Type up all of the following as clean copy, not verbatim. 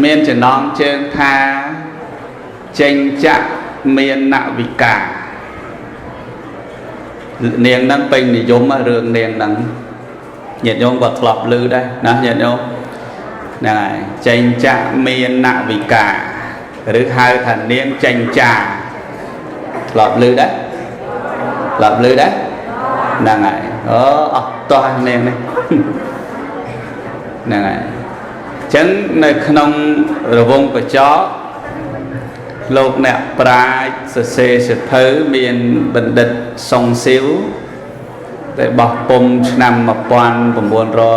មានចំណងជើងថាចេញចៈមាននវិកានាងហ្នឹងពេញនិយមរឿងនាងហ្នឹងញាតិញោមក៏ធ្លាប់ឮដែរណាញាតិញោមហ្នឹងហើយចេញចៈមាននវិកាឬហៅថានាងចេញចាធ្លាប់ឮដែរធ្លាប់ឮដែរហ្នឹងហើយអូអស់តោះនាងនេះហ្នឹងហើយអញ្ចឹងនៅក្នុងរវងកញ្ចក់លោកអ្នកប្រាជ្ញសរសេរសភៅមានបណ្ឌិតសុងស៊ីវដែលបោះពុំឆ្នាំ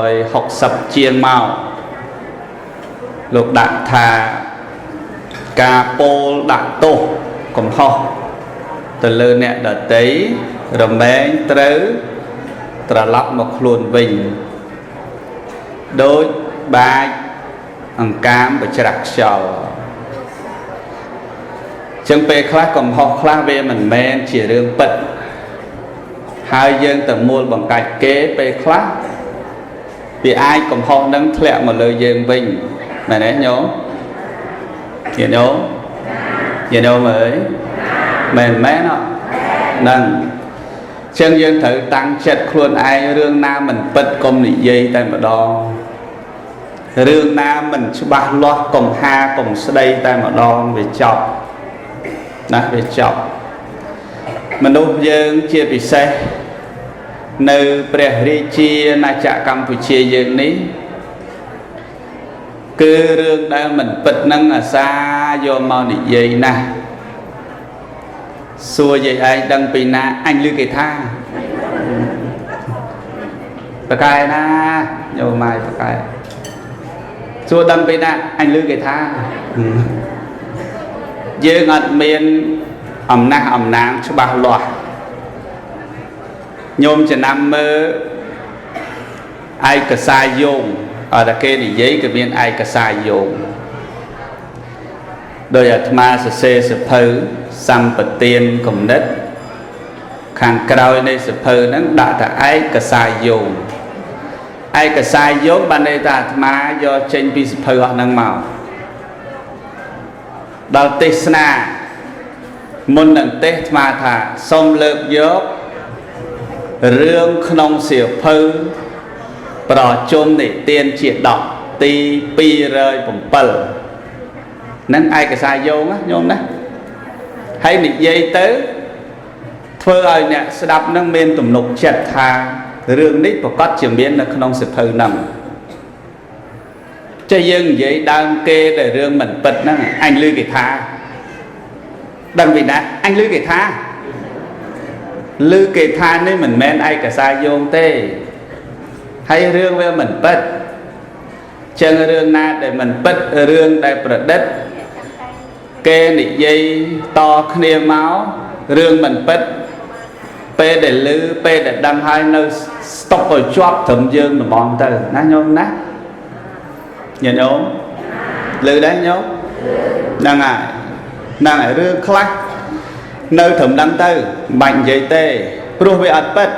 1960ជាងមកលោកដាក់ថាការពោលដាក់ទោសកំហុសទៅលើអ្នកដតីរមែងត្រូវត្រឡប់មកខ្លួនវិញដូចបាចអង្កាមបច្រាស់ខ្យល់ចឹងពេលខ្លះកំហុសខ្លះវាមិនមែនជារឿងពិតហើយយើងទៅមូលបង្កាច់គេពេលខ្លះវាអាចកំហុសនឹងធ្លាក់មកលើយើងវិញមែនទេញោមញាតិញោមញាតិញោមអើយមែនមែនអត់ហ្នឹងចឹងយើងត្រូវតាំងចិត្តខ្លួនឯងរឿងណាមិនពិតកុំនិយាយតែម្ដងរឿងណាមិនច្បាស់លាស់កុំហាកុំស្ដីតែម្ដងវាចប់ណាវាចប់មនុស្សយើងជាពិសេសនៅព្រះរាជាណាចក្រកម្ពុជាយើងនេះគឺរឿងដែលមិនពិតនឹងអាសាយកមកនិយាយណាស់សួរយាយឯងដឹងពីណាអញឮគេថាបកែណាញោមម៉ាយបកែសួរដឹងពីណាអញឮគេថាយើងអត់មានអំណះអំណាងច្បាស់លាស់ញោមចំណាំមើលឯកសារយោងអត់តែគេនិយាយក៏មានឯកសារយោងដោយអាត្មាសរសេរសភៅសម្បទានគំនិតខាងក្រោយនៃសភៅហ្នឹងដាក់តែឯកសារយោងឯកសារយោងបានន័យថាអាត្មាយកចេញពីសភៅអស់ហ្នឹងមកដល់ទេសនាមុននឹងទេសអាត្មាថាសូមលើកយករឿងក្នុងសៀវភៅប្រជុំនិទានជាដកទី207ហ្នឹងឯកសារយោងណាញោមណាហើយនិយាយទៅធ្វើឲ្យអ្នកស្ដាប់នឹងមានទំនុកចិត្តថារឿងនេះប្រកាសជាមាននៅក្នុងសៀវភៅហ្នឹងចេះយើងនិយាយដើមគេដែលរឿងមិនពិតហ្នឹងអញឮគេថាដឹងពីណាអញឮគេថាឮគេថានេះមិនមែនឯកសារយោងទេហើយរឿងវាមិនពិតចឹងរឿងណាដែលមិនពិតរឿងដែលប្រឌិតគេនិយាយតគ្នាមករឿងមិនពិតពេលដែលឮពេលដែលដឹងហើយនៅស្តុកឲ្យជាប់ត្រឹមយើងត្មងទៅណាញោមណាញាតិញោមឮដែរញោមហ្នឹងហើយហ្នឹងហើយរឿងខ្លះនៅត្រឹមហ្នឹងទៅមិនបាច់និយាយទេព្រោះវាអត់ពិត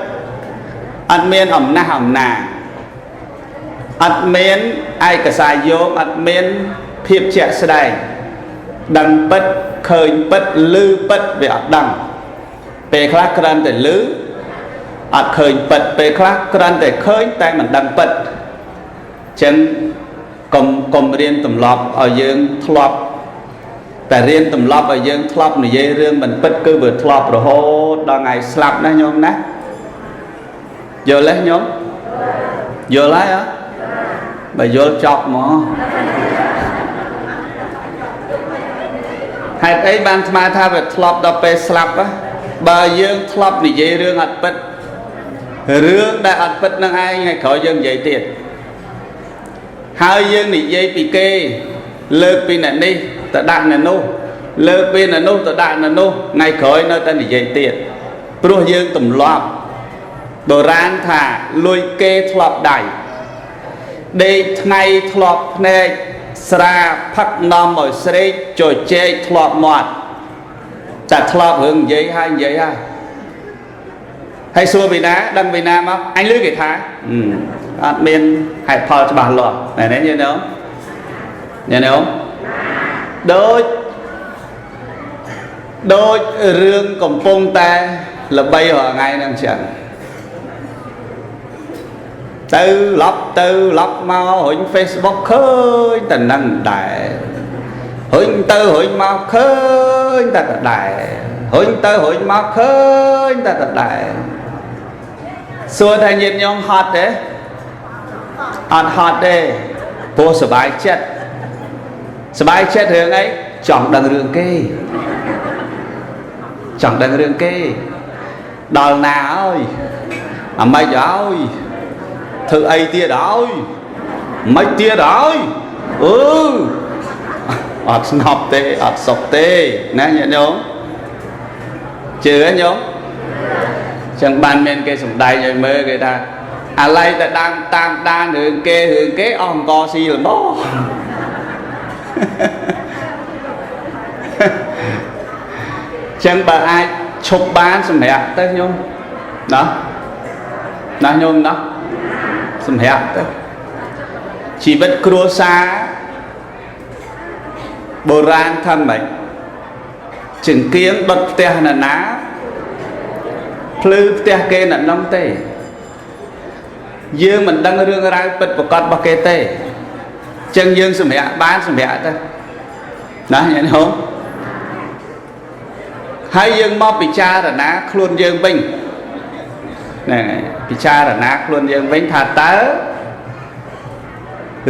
អត់មានអំណះអំណាងអត់មានឯកសារយោងអត់មានភាពជាក់ស្ដែងដឹងពិតឃើញពិតឮពិតវាអត់ដឹងពេលខ្លះគ្រាន់តែឮអត់ឃើញពិតពេលខ្លះគ្រាន់តែឃើញតែមិនដឹងពិតអញ្ចឹងកុំរៀនទម្លាប់ឲ្យយើងធ្លាប់តែរៀនទម្លាប់ឲ្យយើងធ្លាប់និយាយរឿងមិនពិតគឺវាធ្លាប់រហូតដល់ថ្ងៃស្លាប់ណាញោមណាយល់ទេញោមយល់ហើយអត់បើយល់ចប់មកហេតុអីបានស្មាថាវាធ្លាប់ដល់ពេលស្លាប់បើយើងធ្លាប់និយាយរឿងអត់ពិតរឿងដែលអត់ពិតនឹងឯងថ្ងៃក្រោយយើងនិយាយទៀតហើយយើងនិយាយពីគេលើកពីអ្នកនេះទៅដាក់អ្នកនោះលើកពីអ្នកនោះទៅដាក់អ្នកនោះថ្ងៃក្រោយនៅតែនិយាយទៀតព្រោះយើងទម្លាប់បុរាណថាលួយគេធ្លាប់ដៃដេកថ្ងៃធ្លាប់ភ្នែកស្រាផឹកនាំឲ្យស្រេកជជែកធ្លាប់មាត់តែធ្លាប់រឿងនិយាយហើយនិយាយហើយហើយសួរពីណាដឹងពីណាមកអញឮគេថាអត់មានហេតុផលច្បាស់លាស់មែនទេយល់ទេ ញ៉ែញោមដូចដូចរឿងកំពុងតែល្បីរាល់ថ្ងៃហ្នឹងចឹងទៅឡប់ទៅឡប់មករុញ Facebook ឃើញតែនឹងដែររុញទៅរុញមកឃើញតែដដែលរុញទៅរុញមកឃើញតែដដែលសួរថាញាតិញោមហត់ទេអត់ហត់ទេព្រោះសบายចិត្តសบายចិត្តរឿងអីចង់ដឹងរឿងគេចង់ដឹងរឿងគេដល់ណាហើយអាម៉េចហើយធ្វើអីទៀតហើយមិនទៀតហើយអឺអត់ស្ងប់ទេអត់សុខទេណាញាតិញោមជឿទេញោមចឹងបានមានគេសំដែងឲ្យមើលគេថាអាឡ័យតែដើមតាមដានរឿងគេរឿងគេអស់អង្គស៊ីល្មមចឹងបើអាចឈប់បានសម្រាប់ទៅញោមណាណាញោមណាសម្រាប់ទៅជីវិតគ្រួសារបុរាណថាម៉េចចង្គៀងដុតផ្ទះណាណាភ្លឺផ្ទះគេណានំទេយើងមិនដឹងរឿងរ៉ាវពិតប្រកបរបស់គេទេចឹងយើងសម្រាប់បានសម្រាប់ទៅណាញាតិញោមហើយយើងមកពិចារណាខ្លួនយើងវិញហ្នឹងហើយពិចារណាខ្លួនយើងវិញថាតើ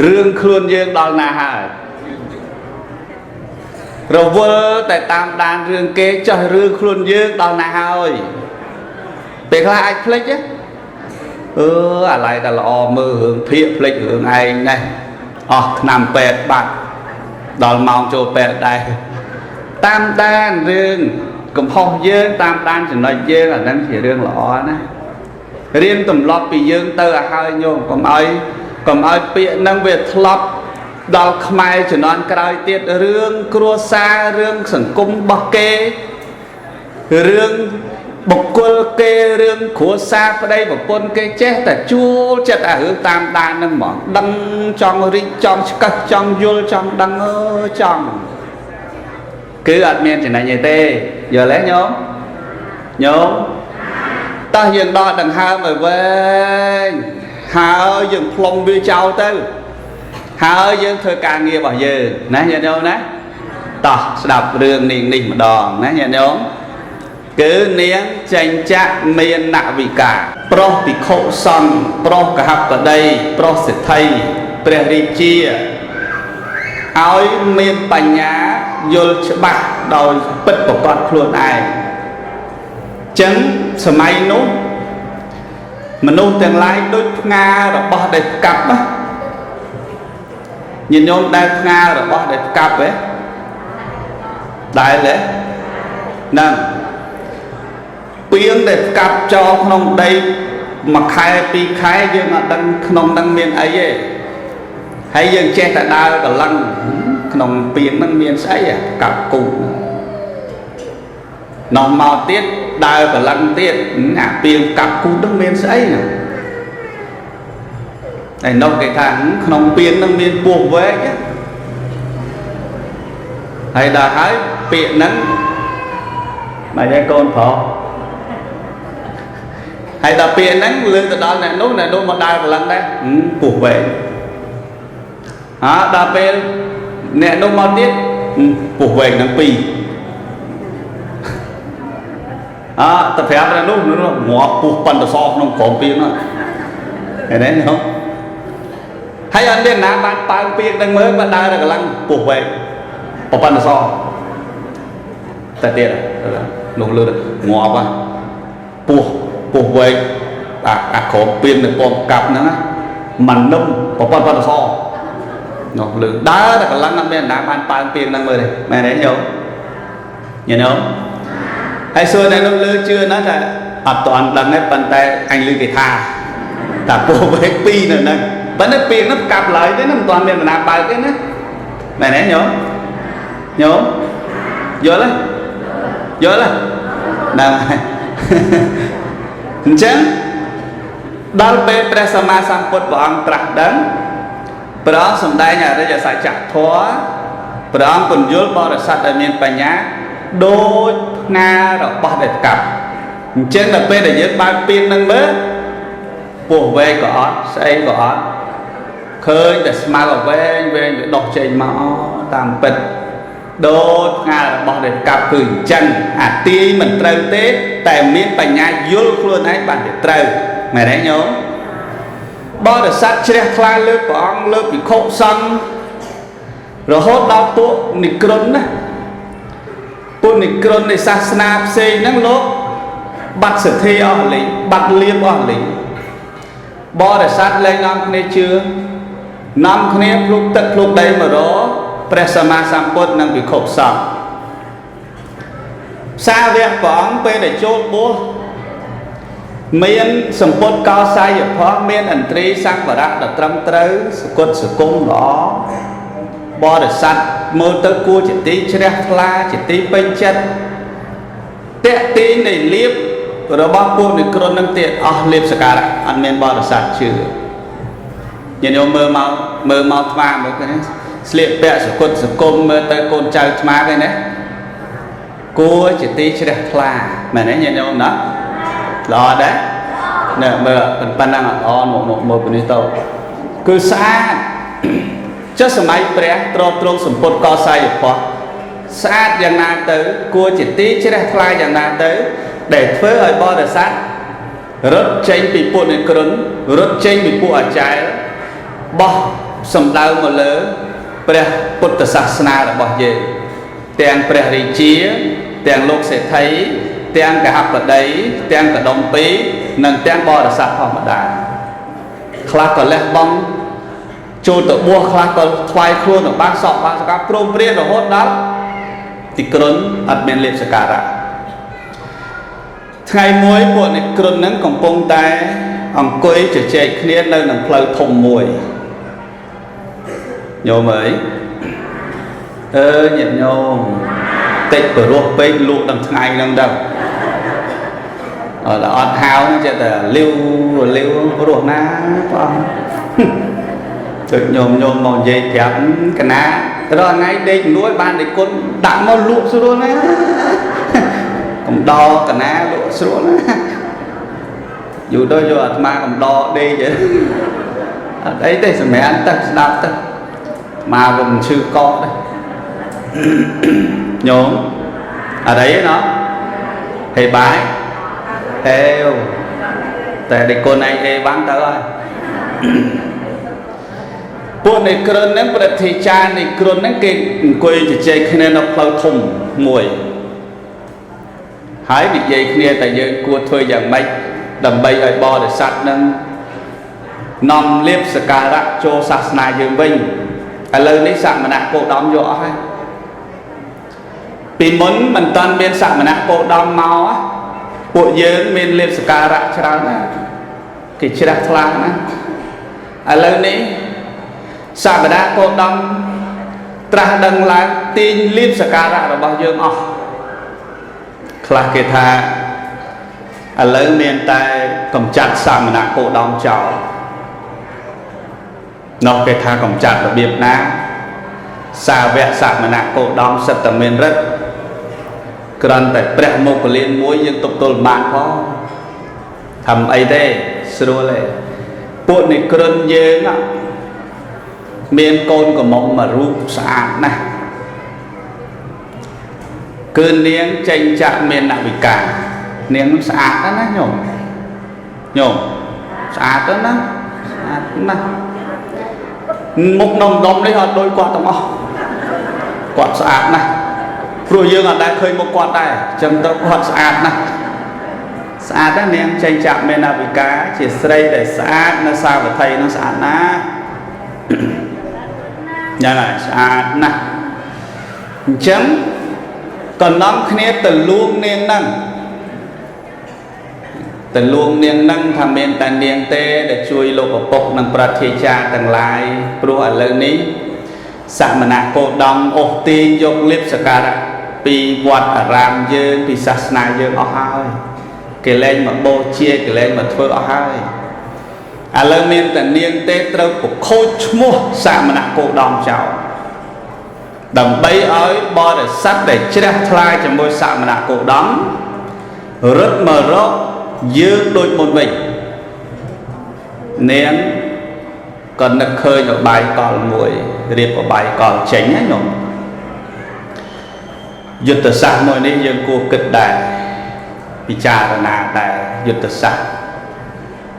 រឿងខ្លួនយើងដល់ណាហើយរវល់តែតាមដានរឿងគេចោះរឿងខ្លួនយើងដល់ណាហើយពេលខ្លះអាចភ្លេចទេអឺអាឡ័យតែល្អមើលរឿងភាកភ្លេចរឿងឯងនេះអស់ឆ្នាំពេទ្យបាត់ដល់ម៉ោងចូលពេទ្យដែរតាមដានរឿងកំហុសយើងតាមដានចំណុចយើងអាហ្នឹងជារឿងល្អណារៀនទម្លាប់ពីយើងទៅឲ្យហើយញោមកុំឲ្យពាក្យហ្នឹងវាធ្លាប់ដល់ខ្មែរជំនាន់ក្រោយទៀតរឿងគ្រួសាររឿងសង្គមរបស់គេរឿងបុគ្គលគេរឿងគ្រួសារប្តីប្រពន្ធគេចេះតែជួលចិត្តអារឿងតាមដានហ្នឹងហ្មងដឹងចង់រីកចង់ឆ្កឹះចង់យល់ចង់ដឹងអើចង់គឺអត់មានចំណេញអីទេយល់ទេញោមញោមតោះយើងដកដង្ហើមឲ្យវែងហើយយើងផ្លុំវាចោលទៅហើយយើងធ្វើការងាររបស់យើងណាញាតិញោមណាតោះស្ដាប់រឿងនាងនេះម្ដងណាញាតិញោមគឺនាងចេញចៈមាននវិកាប្រុសភិក្ខុសង្ឃប្រុសកហបតីប្រុសសេដ្ឋីព្រះរាជាឲ្យមានបញ្ញាយល់ច្បាស់ដោយពិតប្រកបខ្លួនឯងចឹងសម័យនោះមនុស្សទាំងឡាយដូចផ្ងារបស់ដែលផ្កាប់ណាញាតិញោមដែលផ្ងារបស់ដែលផ្កាប់ហ៎ដែលហ៎ហ្នឹងពីងដែលផ្កាប់ចោលក្នុងដីមួយខែពីរខែយើងអត់ដឹងក្នុងហ្នឹងមានអីទេហើយយើងចេះតែដើរកលឹងក្នុងពីងហ្នឹងមានស្អីផ្កាប់គូនោះមកទៀតដើរកលឹងទៀតអាពីងផ្កាប់គូហ្នឹងមានស្អីណាឯនោះគេថាក្នុងពីងហ្នឹងមានពោះវែកហើយដល់ហើយពាក្យហ្នឹងមកឲ្យកូនប្រុសហើយដល់ពាក្យហ្នឹងលើកទៅដល់អ្នកនោះអ្នកនោះមកដើរកលឹងដែរពោះវែកហ่าដល់ពេលអ្នកនោះមកទៀតពោះវែកហ្នឹងពីរអើទៅប្រាប់អ្នកនោះងាប់ពោះប៉ុនតសក្នុងក្រមពីរនោះឃើញទេញោមហើយអត់មានណាបានប៉ើងពាក្យនឹងមើលបើដើរតែកលឹងពោះវែកប៉ុនតសតែទៀតនោះលើងាប់ហ่ะពោះវែកអាក្រមពៀននៅពងកាប់ហ្នឹងណាមិននឹមប៉ុនតសនោះលើដើរតែកលឹងអត់មានណាបានប៉ើងពាក្យនឹងមើលទេមែនទេញោមញោមហើយសួរអ្នកនោះលើជឿណាស់ថាអត់ទាន់ដឹងទេប៉ុន្តែអញលើគេថាតាពោះវែកពីរនៅហ្នឹងប៉ុន្តែពាក្យហ្នឹងកាប់ឡើយទេណាមិនទាន់មានណាបើកទេណាមែនទេញោមញោមយល់ទេយល់ទេហ្នឹងហើយអញ្ចឹងដល់ពេលព្រះសម្មាសម្ពុទ្ធព្រះអង្គត្រាស់ដឹង ព្រះអង្គសម្ដែងអរិយសច្ចធម៌ព្រះអង្គពន្យល់បរិស័ទដែលមានបញ្ញាដូចផ្ងារបស់ដែលកាប់អញ្ចឹងដល់ពេលដែលយើងបើកពៀននឹងមើលពោះវែកក៏អត់ស្អីក៏អត់ឃើញតែស្មៅអវែងវែងវាដុះចេញមកតាមពិតដូចផ្ងារបស់ដែលកាប់គឺអញ្ចឹងអាទាយមិនត្រូវទេតែមានបញ្ញាយល់ខ្លួនឯងបានវាត្រូវមែនទេញោមបរិស័ទជ្រះថ្លាលើព្រះអង្គលើភិក្ខុសង្ឃរហូតដល់ពួកនិក្រុនណាពួកនិក្រុននៃសាសនាផ្សេងហ្នឹងលោកបាត់សទ្ធាអស់លេងបាត់លៀបអស់លេងបរិស័ទលែងនាំគ្នាជឿនាំគ្នាភ្លុកទឹកភ្លុកដីមករកព្រះសម្មាសម្ពុទ្ធនិងភិក្ខុសង្ឃសាវកព្រះអង្គពេលដែលចូលបួសមានសម្ពុតកោសាយភ័សមានឥន្ទ្រីសង្វរៈដ៏ត្រឹមត្រូវសគុតសគុំល្អបរិស័ទមើលទៅគួរជាទីជ្រះថ្លាជាទីពេញចិត្តតេទីនៃលៀបរបស់ពួកនិក្រុននឹងទៀតអស់លៀបសក្ការៈអត់មានបរិស័ទជឿញាតិញោមមើលមកមើលមកថ្មមើលឃើញស្លៀកពាក់សគុតសគុំមើលទៅកូនចៅថ្មឃើញទេគួរជាទីជ្រះថ្លាមែនទេញាតិញោមណាល្អដែរនេះមើលប៉ុណ្ណឹងអត់ល្អមកមើលពីនេះទៅគឺស្អាតចុះសម័យព្រះទ្របទ្រង់សម្ពុតកសាយភ័ស្ស្អាតយ៉ាងណាទៅគួរជាទីជ្រះថ្លាយ៉ាងណាទៅដែលធ្វើឲ្យបរិស័ទរត់ចេញពីពួកនិក្រុនរត់ចេញពីពួកអាចារ្យបោះសំដៅមកលើព្រះពុទ្ធសាសនារបស់យើងទាំងព្រះរាជាទាំងលោកសេដ្ឋីទាំងកហបតីទាំងកដុំពីរនិងទាំងបរិស័ទធម្មតាខ្លះក៏លះបង់ចូលទៅបួសខ្លះក៏ថ្វាយខ្លួនទៅបានសក់បានសកាព្រមព្រៀងរហូតដល់ទីក្រុនអត់មានលៀបសក្ការៈថ្ងៃមួយពួកនិក្រុននឹងកំពុងតែអង្គុយជជែកគ្នានៅនឹងផ្លូវធំមួយញោមអើយអើញាតិញោមតិចព្រោះពេកលក់ដល់ថ្ងៃហ្នឹងទៅអត់អត់ហៅហ្នឹងចេះតែលាវលាវព្រោះណាព្រះអង្គដូចញោមញោមមកនិយាយប្រាប់កណារាល់ថ្ងៃដេកនួយបានតែគុណដាក់មកលក់ស្រួលណាកំដរកណាលក់ស្រួលណាយូរទៅយកអាត្មាកំដរដេកអត់អីទេសម្រាប់ទៅស្ដាប់ទៅមកវាមិនឈឺកកទេញោមអត់អីទេណោះហេបាយអេវតែដេកគុណឯងអេបានទៅហើយពួកនៃគ្រុនហ្នឹងប្រតិចារនៃគ្រុនហ្នឹងគេអង្គុយជជែកគ្នានៅផ្លូវធំមួយហើយនិយាយគ្នាតែយើងគួរធ្វើយ៉ាងម៉េចដើម្បីឲ្យបរិស័ទហ្នឹងនាំលៀបសក្ការៈចូលសាសនាយើងវិញឥឡូវនេះសមណៈគោដមយកអស់ហើយពីមុនមិនតាន់មានសមណៈគោដមមកពួកយើងមានលៀបសក្ការៈច្រើនណាស់គេជ្រះថ្លាណាស់ឥឡូវនេះសមណៈគោដមត្រាស់ដឹងឡើងទាញលៀបសក្ការៈរបស់យើងអស់ខ្លះគេថាឥឡូវមានតែកំចាត់សមណៈគោដមចោលនោះគេថាកំចាត់របៀបណាសាវកសមណៈគោដមសិតតែមានរិទ្ធគ្រាន់តែព្រះមោគលានមួយយើងទប់ទល់បានផងធ្វើអីទេស្រួលទេពួកនិក្រុនយើងមានកូនកំមុំមួយរូបស្អាតណាស់គឺនាងចេញចាក់មាននវិកានាងស្អាតណាស់ណាញោមញោមស្អាតទៅណាស្អាតណាស់មុខនំដុំនេះអត់ដូចគាត់ទាំងអស់គាត់ស្អាតណាស់ព្រោះយើងអត់ដែលឃើញមុខគាត់ដែរអញ្ចឹងទៅគាត់ស្អាតណាស់ស្អាតណាស់នាងចេញចាក់មាននវិកាជាស្រីដែលស្អាតនៅសាវត្ថីនោះស្អាតណាស់យ៉ាងណាស្អាតណាស់អញ្ចឹងក៏នាំគ្នាទៅលួងនាងហ្នឹងទៅលួងនាងហ្នឹងថាមានតែនាងទេដែលជួយលោកឪពុកនិងប្រធាចារ្យទាំងឡាយព្រោះឥឡូវនេះសមណៈគោដមអូសទាញយកលៀបសក្ការៈពីវត្តអារាមយើងពីសាសនាយើងអស់ហើយគេលែងមកបូជាគេលែងមកធ្វើអស់ហើយ ឥឡូវមានតែនាងទេត្រូវប្រខូចឈ្មោះសមណគោដមចោលដើម្បីឲ្យបរិស័ទដែលជ្រះថ្លាជាមួយសមណគោដមរត់មករកយើងដូចមុនវិញនាងក៏នឹកឃើញឧបាយកលមួយរៀបឧបាយកលចេញណាញោមយុទ្ធសាស្ត្រមួយនេះយើងគួរគិតដែរពិចារណាដែរយុទ្ធសាស្ត្រ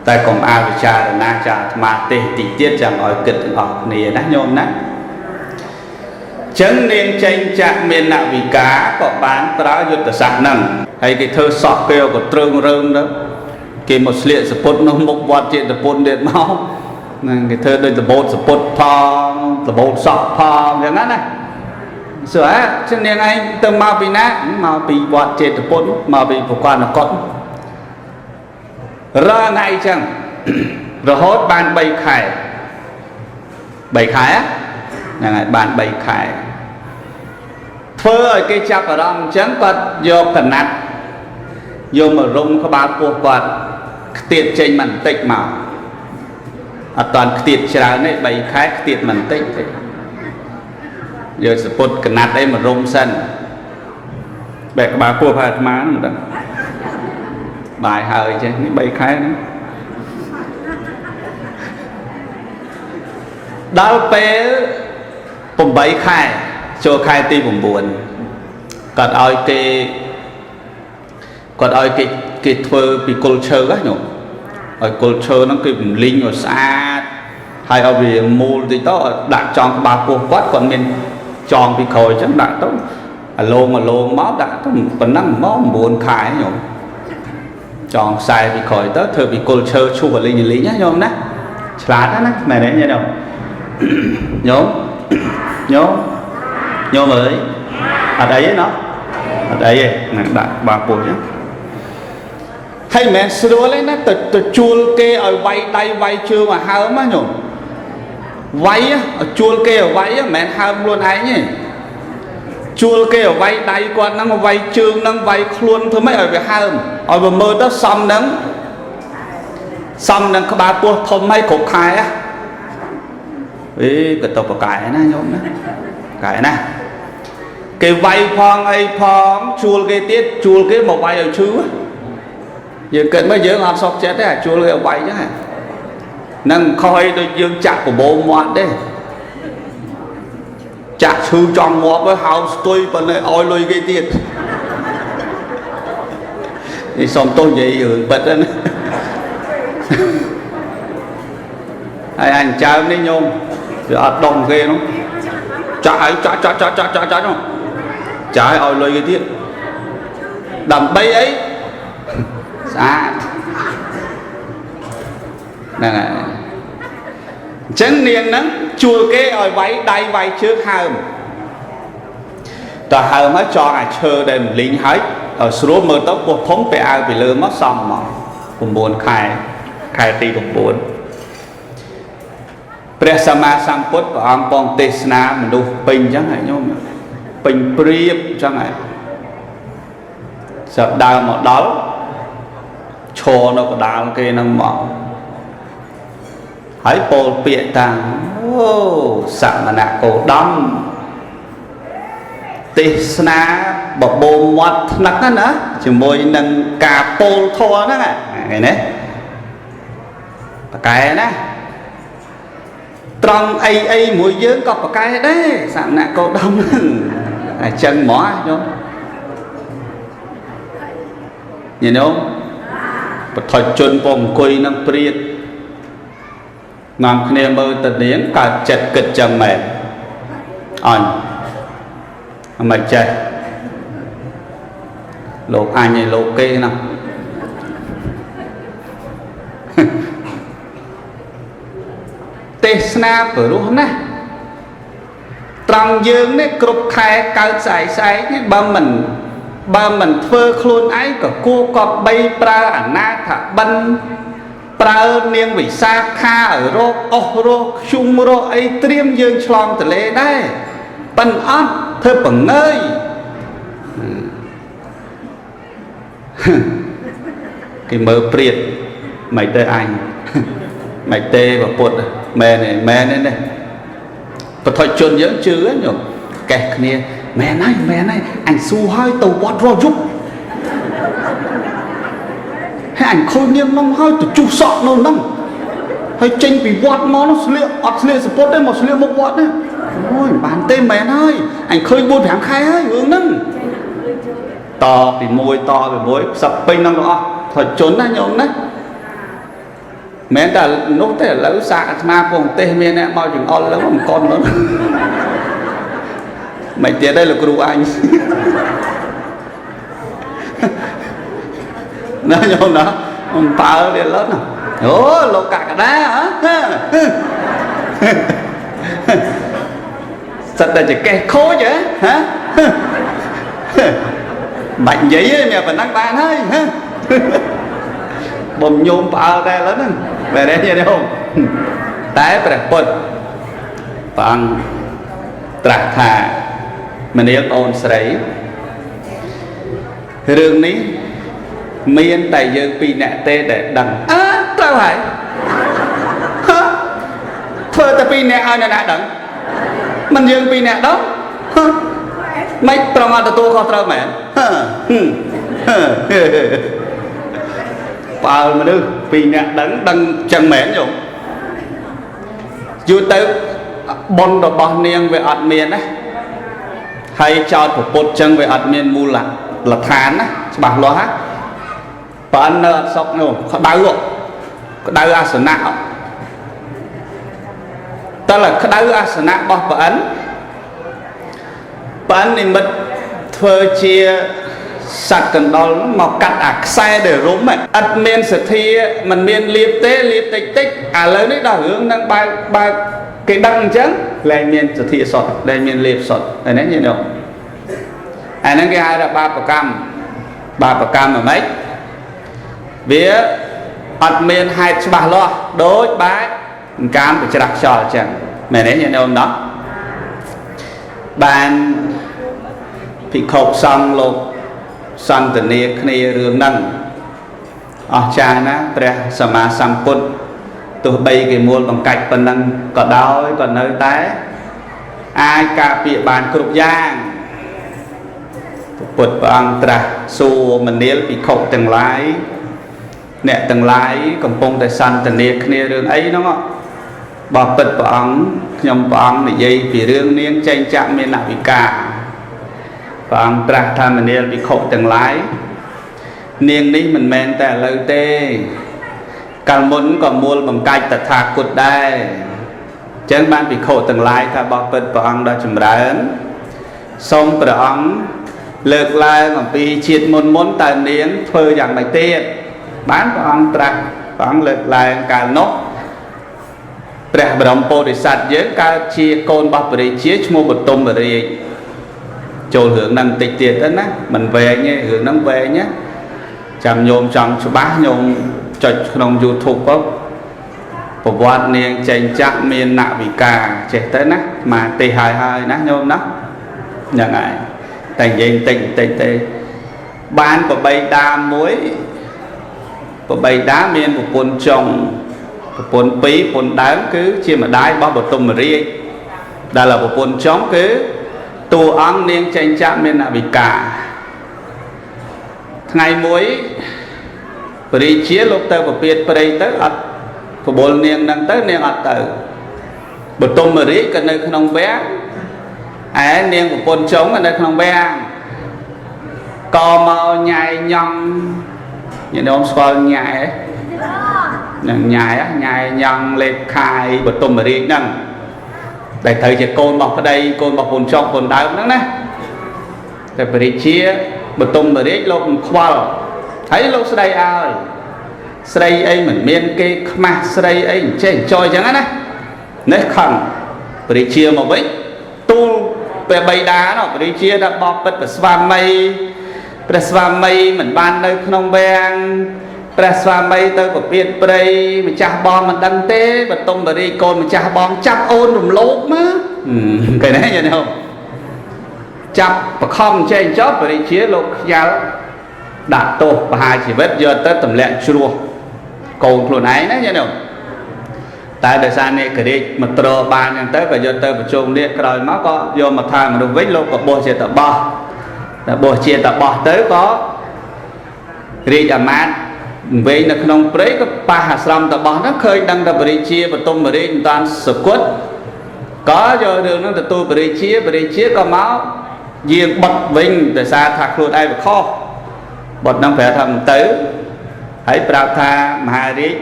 តែកុំអាលពិចារណាចាអាត្មាទេសតិចទៀតចាំឲ្យគិតទាំងអស់គ្នាណាញោមណាចឹងនាងចេញចាក់មាននវិកាក៏បានប្រើយុទ្ធសាស្ត្រហ្នឹងហើយគេធ្វើសក់គេក៏ទ្រើងរើងទៅគេមកស្លៀកសពុតនោះមុខវត្តចេតពុនទៀតមកហ្នឹងគេធ្វើដូចដបូតសពុតផងដបូតសក់ផងចឹងណាសួរអាចឹងនាងឯងទៅមកពីណាមកពីវត្តចេតពុនមកពីប្រកណកុដរាល់ថ្ងៃចឹងរហូតបាន3ខែ3ខែហ្នឹងហើយបាន3ខែធ្វើឲ្យគេចាប់អារម្មណ៍អញ្ចឹងគាត់យកកណាត់យកមករុំក្បាលពោះគាត់ខ្ទាតចេញបន្តិចមកអត់តាន់ខ្ទាតច្រើនទេ3ខែខ្ទាតបន្តិចទេយកសពុតកណាត់អីមករុំសិនបែកក្បាលពោះផាអាត្មាហ្នឹងមិនដឹងបាយហើយចេះនេះ3ខែហ្នឹងដល់ពេល8ខែចូលខែទី9គាត់ឲ្យគេគាត់ឲ្យគេគេធ្វើពីគល់ឈើហ្នឹងញោមឲ្យគល់ឈើហ្នឹងគេពំលីងឲ្យស្អាតហើយឲ្យវាមូលតិចទៅដាក់ចងក្បាលពោះគាត់គាត់មានចងពីក្រោយអញ្ចឹងដាក់ទៅអាលងអាលងមកដាក់ទៅប៉ុណ្ណឹងមក9ខែញោមចងខ្សែពីក្រោយទៅធ្វើពីគល់ឈើឈូសអាលីងអាលីងណាញោមណាឆ្លាតណាស់មែនទេញោមញោមញោមញោមអើយអត់អីទេណោះអត់អីទេនឹងដាក់ក្បាលពោះអញ្ចឹងហើយមិនមែនស្រួលទេណាទៅជួលគេឲ្យវាយដៃវាយជើងឲ្យហើមណាញោមវាយជួលគេឲ្យវាយមិនមែនហើមខ្លួនឯងទេជួលគេឲ្យវាយដៃគាត់ហ្នឹងវាយជើងហ្នឹងវាយខ្លួនធ្វើម៉េចឲ្យវាហើមឲ្យវាមើលទៅសមនឹងសមនឹងក្បាលពោះធំហើយគ្រប់ខែអេក៏ទៅប្រកែណាញោមណាកែណាគេវាយផងអីផងជួលគេទៀតជួលគេមកវាយឲ្យឈឺយើងគិតមើលយើងអត់សុខចិត្តទេអាជួលគេវាយចឹងហ្នឹងខុសអីដូចយើងចាក់បបោមាត់ទេចាក់ឈឺចង់ងាប់ហើយហៅស្ទុយប៉ុន្តែឲ្យលុយគេទៀតនេះសុំទោសនិយាយរឿងពិតណាហើយអញចើមនេះញោមវាអត់ដុំគេនោះចាក់ឲ្យចាក់ចាក់ចាក់ចាក់ចាក់ចាក់នោះចាក់ឲ្យលុយគេទៀតដើម្បីអីស្អាតហ្នឹងហើយអញ្ចឹងនាងហ្នឹងជួលគេឲ្យវាយដៃវាយជើងហើមតើហើមហើយចងអាឈើដែលមលីងហើយឲ្យស្រួលមើលទៅពោះធំពាក់អាវពីលើមកសំមក9ខែខែទី9ព្រះសម្មាសម្ពុទ្ធព្រះអង្គពងទេសនាមនុស្សពេញអញ្ចឹងហើយញោមពេញព្រៀបអញ្ចឹងហើយសប្ដើមមកដល់ឈរនៅកដាលគេនឹងមកហើយពោលពាក្យតាំងអូសមណគោដមទេសនាបបោមាត់ថ្នឹកណាជាមួយនឹងការពោលធម៌ហ្នឹងឃើញទេប្រកែណាត្រង់អីអីមួយយើងក៏ប្រកែដែរសមណគោដមហ្នឹងអញ្ចឹងហ្មងញោមញោមបថុជនពងអង្គុយនឹងព្រាតនាំគ្នាមើលទៅនាងកើតចិត្តគិតចឹងមែនអញអមិនចេះលោកអញឯលោកគេណាទេសនាព្រោះណាស់ត្រង់យើងនេះគ្រប់ខែកើតស្អែកស្អែកនេះបើមិនធ្វើខ្លួនឯងក៏គួរក៏បីប្រើអនាថបិណ្ឌប្រើនាងវិសាខាឲ្យរកអស់រកខ្ជុំរកអីត្រៀមយើងឆ្លងទលេដែរប៉ិនអត់ធ្វើបង្ងើយគេមើលព្រាតមិនទៅអញ មិនទេពុទ្ធមែនទេមែនទេនេះបទជនយើងជឿញោមកេះគ្នាមែនហើយមែនហើយអញសួរហើយទៅវត្តរាល់យប់ហើយអញឃើញនាងនោះហើយទៅជុះសក់នៅហ្នឹងហើយចេញពីវត្តមកនោះស្លៀកអត់ស្លៀកសពុតទេមកស្លៀកមុខវត្តណាអូយមិនបានទេមែនហើយអញឃើញ4 5ខែហើយរឿងហ្នឹងតពីមួយតពីមួយផ្សឹកពេញហ្នឹងទាំងអស់ថជនណាញោមណាមែនតែនោះទេឥឡូវសាកអាត្មាពងទេសមានអ្នកមកចង្អុលឡើងមកកុននោះមិនទៀតទេលោកគ្រូអញណាញោមណាអំពើទៀតឡើយណាអូលោកកក្កដាហ៎សិតតែចកេះខូចហ៎ហ៎បាច់និយាយទេមានប៉ុណ្ណឹងបានហើយហ៎បំញោមផ្អើលដែរឥឡូវហ្នឹងបែរទេញោមតែព្រះពុទ្ធព្រះអង្គត្រាស់ថាមនាលអូនស្រីរឿងនេះមានតែយើងពីរអ្នកទេដែលដឹងអើត្រូវហើយហ៎ធ្វើតែពីរអ្នកឲ្យអ្នកណាដឹងមិនយើងពីរអ្នកដឹងហ៎មិនប្រងអត់ទទួលខុសត្រូវមែនហ៎បើមនុស្សពីរអ្នកដឹងដឹងចឹងមែនញោមយូរទៅបុណ្យរបស់នាងវាអត់មានណាហើយចោតប្រពុតចឹងវាអត់មានមូលដ្ឋានណាច្បាស់លាស់ណាបើនៅអត់សុកនោះក្តៅក្តៅអាសនៈតើក្តៅអាសនៈរបស់ប្រអិនប្រអិននិមិត្តធ្វើជាសត្វកណ្ដុរមកកាត់អាខ្សែដែលរុំអត់មានសទ្ធាមិនមានលៀបទេលៀបតិចតិចឥឡូវនេះដល់រឿងនឹងបើកគេដឹងអញ្ចឹងលែងមានសទ្ធាសុទ្ធលែងមានលៀបសុទ្ធអានេះញ៉ឹងអាហ្នឹងគេហៅថាបាបកម្មបាបកម្មហ្មងវាអត់មានហេតុច្បាស់លាស់ដូចបែបកាមប្រច្រាស់ខ្យល់អញ្ចឹងមែនទេញាតិញោមណោះបានភិក្ខុសង្ឃលោកសន្ទនាគ្នារឿងហ្នឹងអស្ចារ្យណាស់ព្រះសម្មាសម្ពុទ្ធទោះបីគេមូលបង្កាច់ប៉ុណ្ណឹងក៏ដោយក៏នៅតែអាចការពារបានគ្រប់យ៉ាងពុទ្ធព្រះអង្គត្រាស់សួរមនាលភិក្ខុទាំងឡាយអ្នកទាំងឡាយកំពុងតែសន្ទនាគ្នារឿងអីហ្នឹងបើពិតព្រះអង្គខ្ញុំព្រះអង្គនិយាយពីរឿងនាងចេញចាក់មានអវិកាព្រះអង្គត្រាស់ថាមនាលភិក្ខុទាំងឡាយនាងនេះមិនមែនតែឥឡូវទេកាលមុនក៏មូលបង្កាច់តថាគតដែរអញ្ចឹងបានភិក្ខុទាំងឡាយថាបើពិតព្រះអង្គដ៏ចម្រើនសូមព្រះអង្គលើកឡើងអំពីជាតិមុនមុនតើនាងធ្វើយ៉ាងម៉េចទៀតបានព្រះអង្គត្រាស់ព្រះអង្គលើកឡើងកាលនោះព្រះបរមពោធិសត្វយើងកើតជាកូនរបស់ព្រះរាជាឈ្មោះបទុមរាជចូលរឿងហ្នឹងតិចទៀតទៅណាមិនវែងទេរឿងហ្នឹងវែងណាចាំញោមចង់ច្បាស់ញោមចុចក្នុង YouTube ទៅប្រវត្តិនាងចេញចាក់មានណវិកាចេះទៅណាមកទេហើយហើយណាញោមណាហ្នឹងហើយតែនិយាយតិចតិចទេបានប្របីដាមួយប្របីដាមានប្រពន្ធចុងប្រពន្ធពីរប្រពន្ធដើមគឺជាម្ដាយរបស់បទុមរាជដែលប្រពន្ធចុងគឺតួអង្គនាងចេញចាក់មានអវិកាថ្ងៃមួយព្រះរាជាលោកទៅប្រពាតព្រៃទៅអត់ប្របលនាងហ្នឹងទៅនាងអត់ទៅបទុមរាជក៏នៅក្នុងវាំងឯនាងប្រពន្ធចុងក៏នៅក្នុងវាំងក៏មកញ៉ៃញ៉ង់ញាតិញោមស្គាល់ញ៉ែនឹងញ៉ែញ៉ែញ៉ង់លេបខាយបទុមរាជហ្នឹងដែលត្រូវជាកូនរបស់ប្តីកូនរបស់ប្រពន្ធចុងប្រពន្ធដើមហ្នឹងណាតែព្រះរាជាបទុមរាជលោកមិនខ្វល់ហើយលោកស្ដីឲ្យស្រីអីមិនមានគេខ្មាស់ស្រីអីអញ្ចេះចយអញ្ចឹងណានេះខឹងព្រះរាជាមកវិញទូលព្រះបិតានោះព្រះរាជាថាបបិទ្ធព្រះស្វាមីព្រះស្វាមីមិនបាននៅក្នុងវាំងព្រះស្វាមីទៅប្រពាតព្រៃម្ចាស់បងមិនដឹងទេបទុមរាជកូនម្ចាស់បងចាប់អូនរំលោភមកគេណាញាតិញោមចាប់បខំចេះចោះព្រះរាជាលោកខ្យល់ដាក់ទោសប្រហារជីវិតយកទៅទម្លាក់ជ្រោះកូនខ្លួនឯងណាញាតិញោម តែដោយសារនេករាជមកទ្របានអញ្ចឹងទៅក៏យកទៅប្រជុំនេះក្រោយមកក៏យកមកថាមនុស្សវិញលោកក៏បោះជាតបោះតែបោះជាតបោះទៅក៏រាជអាមាត្យវិញនៅក្នុងព្រៃក៏ប៉ះអាស្រមតបោះហ្នឹងឃើញដឹងថាបរិជាបទុមរាជមិនតាន់សគត់ក៏យករឿងហ្នឹងទទួលបរិជាបរិជាក៏មកយាងបុតវិញដោយសារថាខ្លួនឯងវាខុសបុតហ្នឹងប្រាប់ថាមិនទៅហើយប្រាប់ថាមហារាជ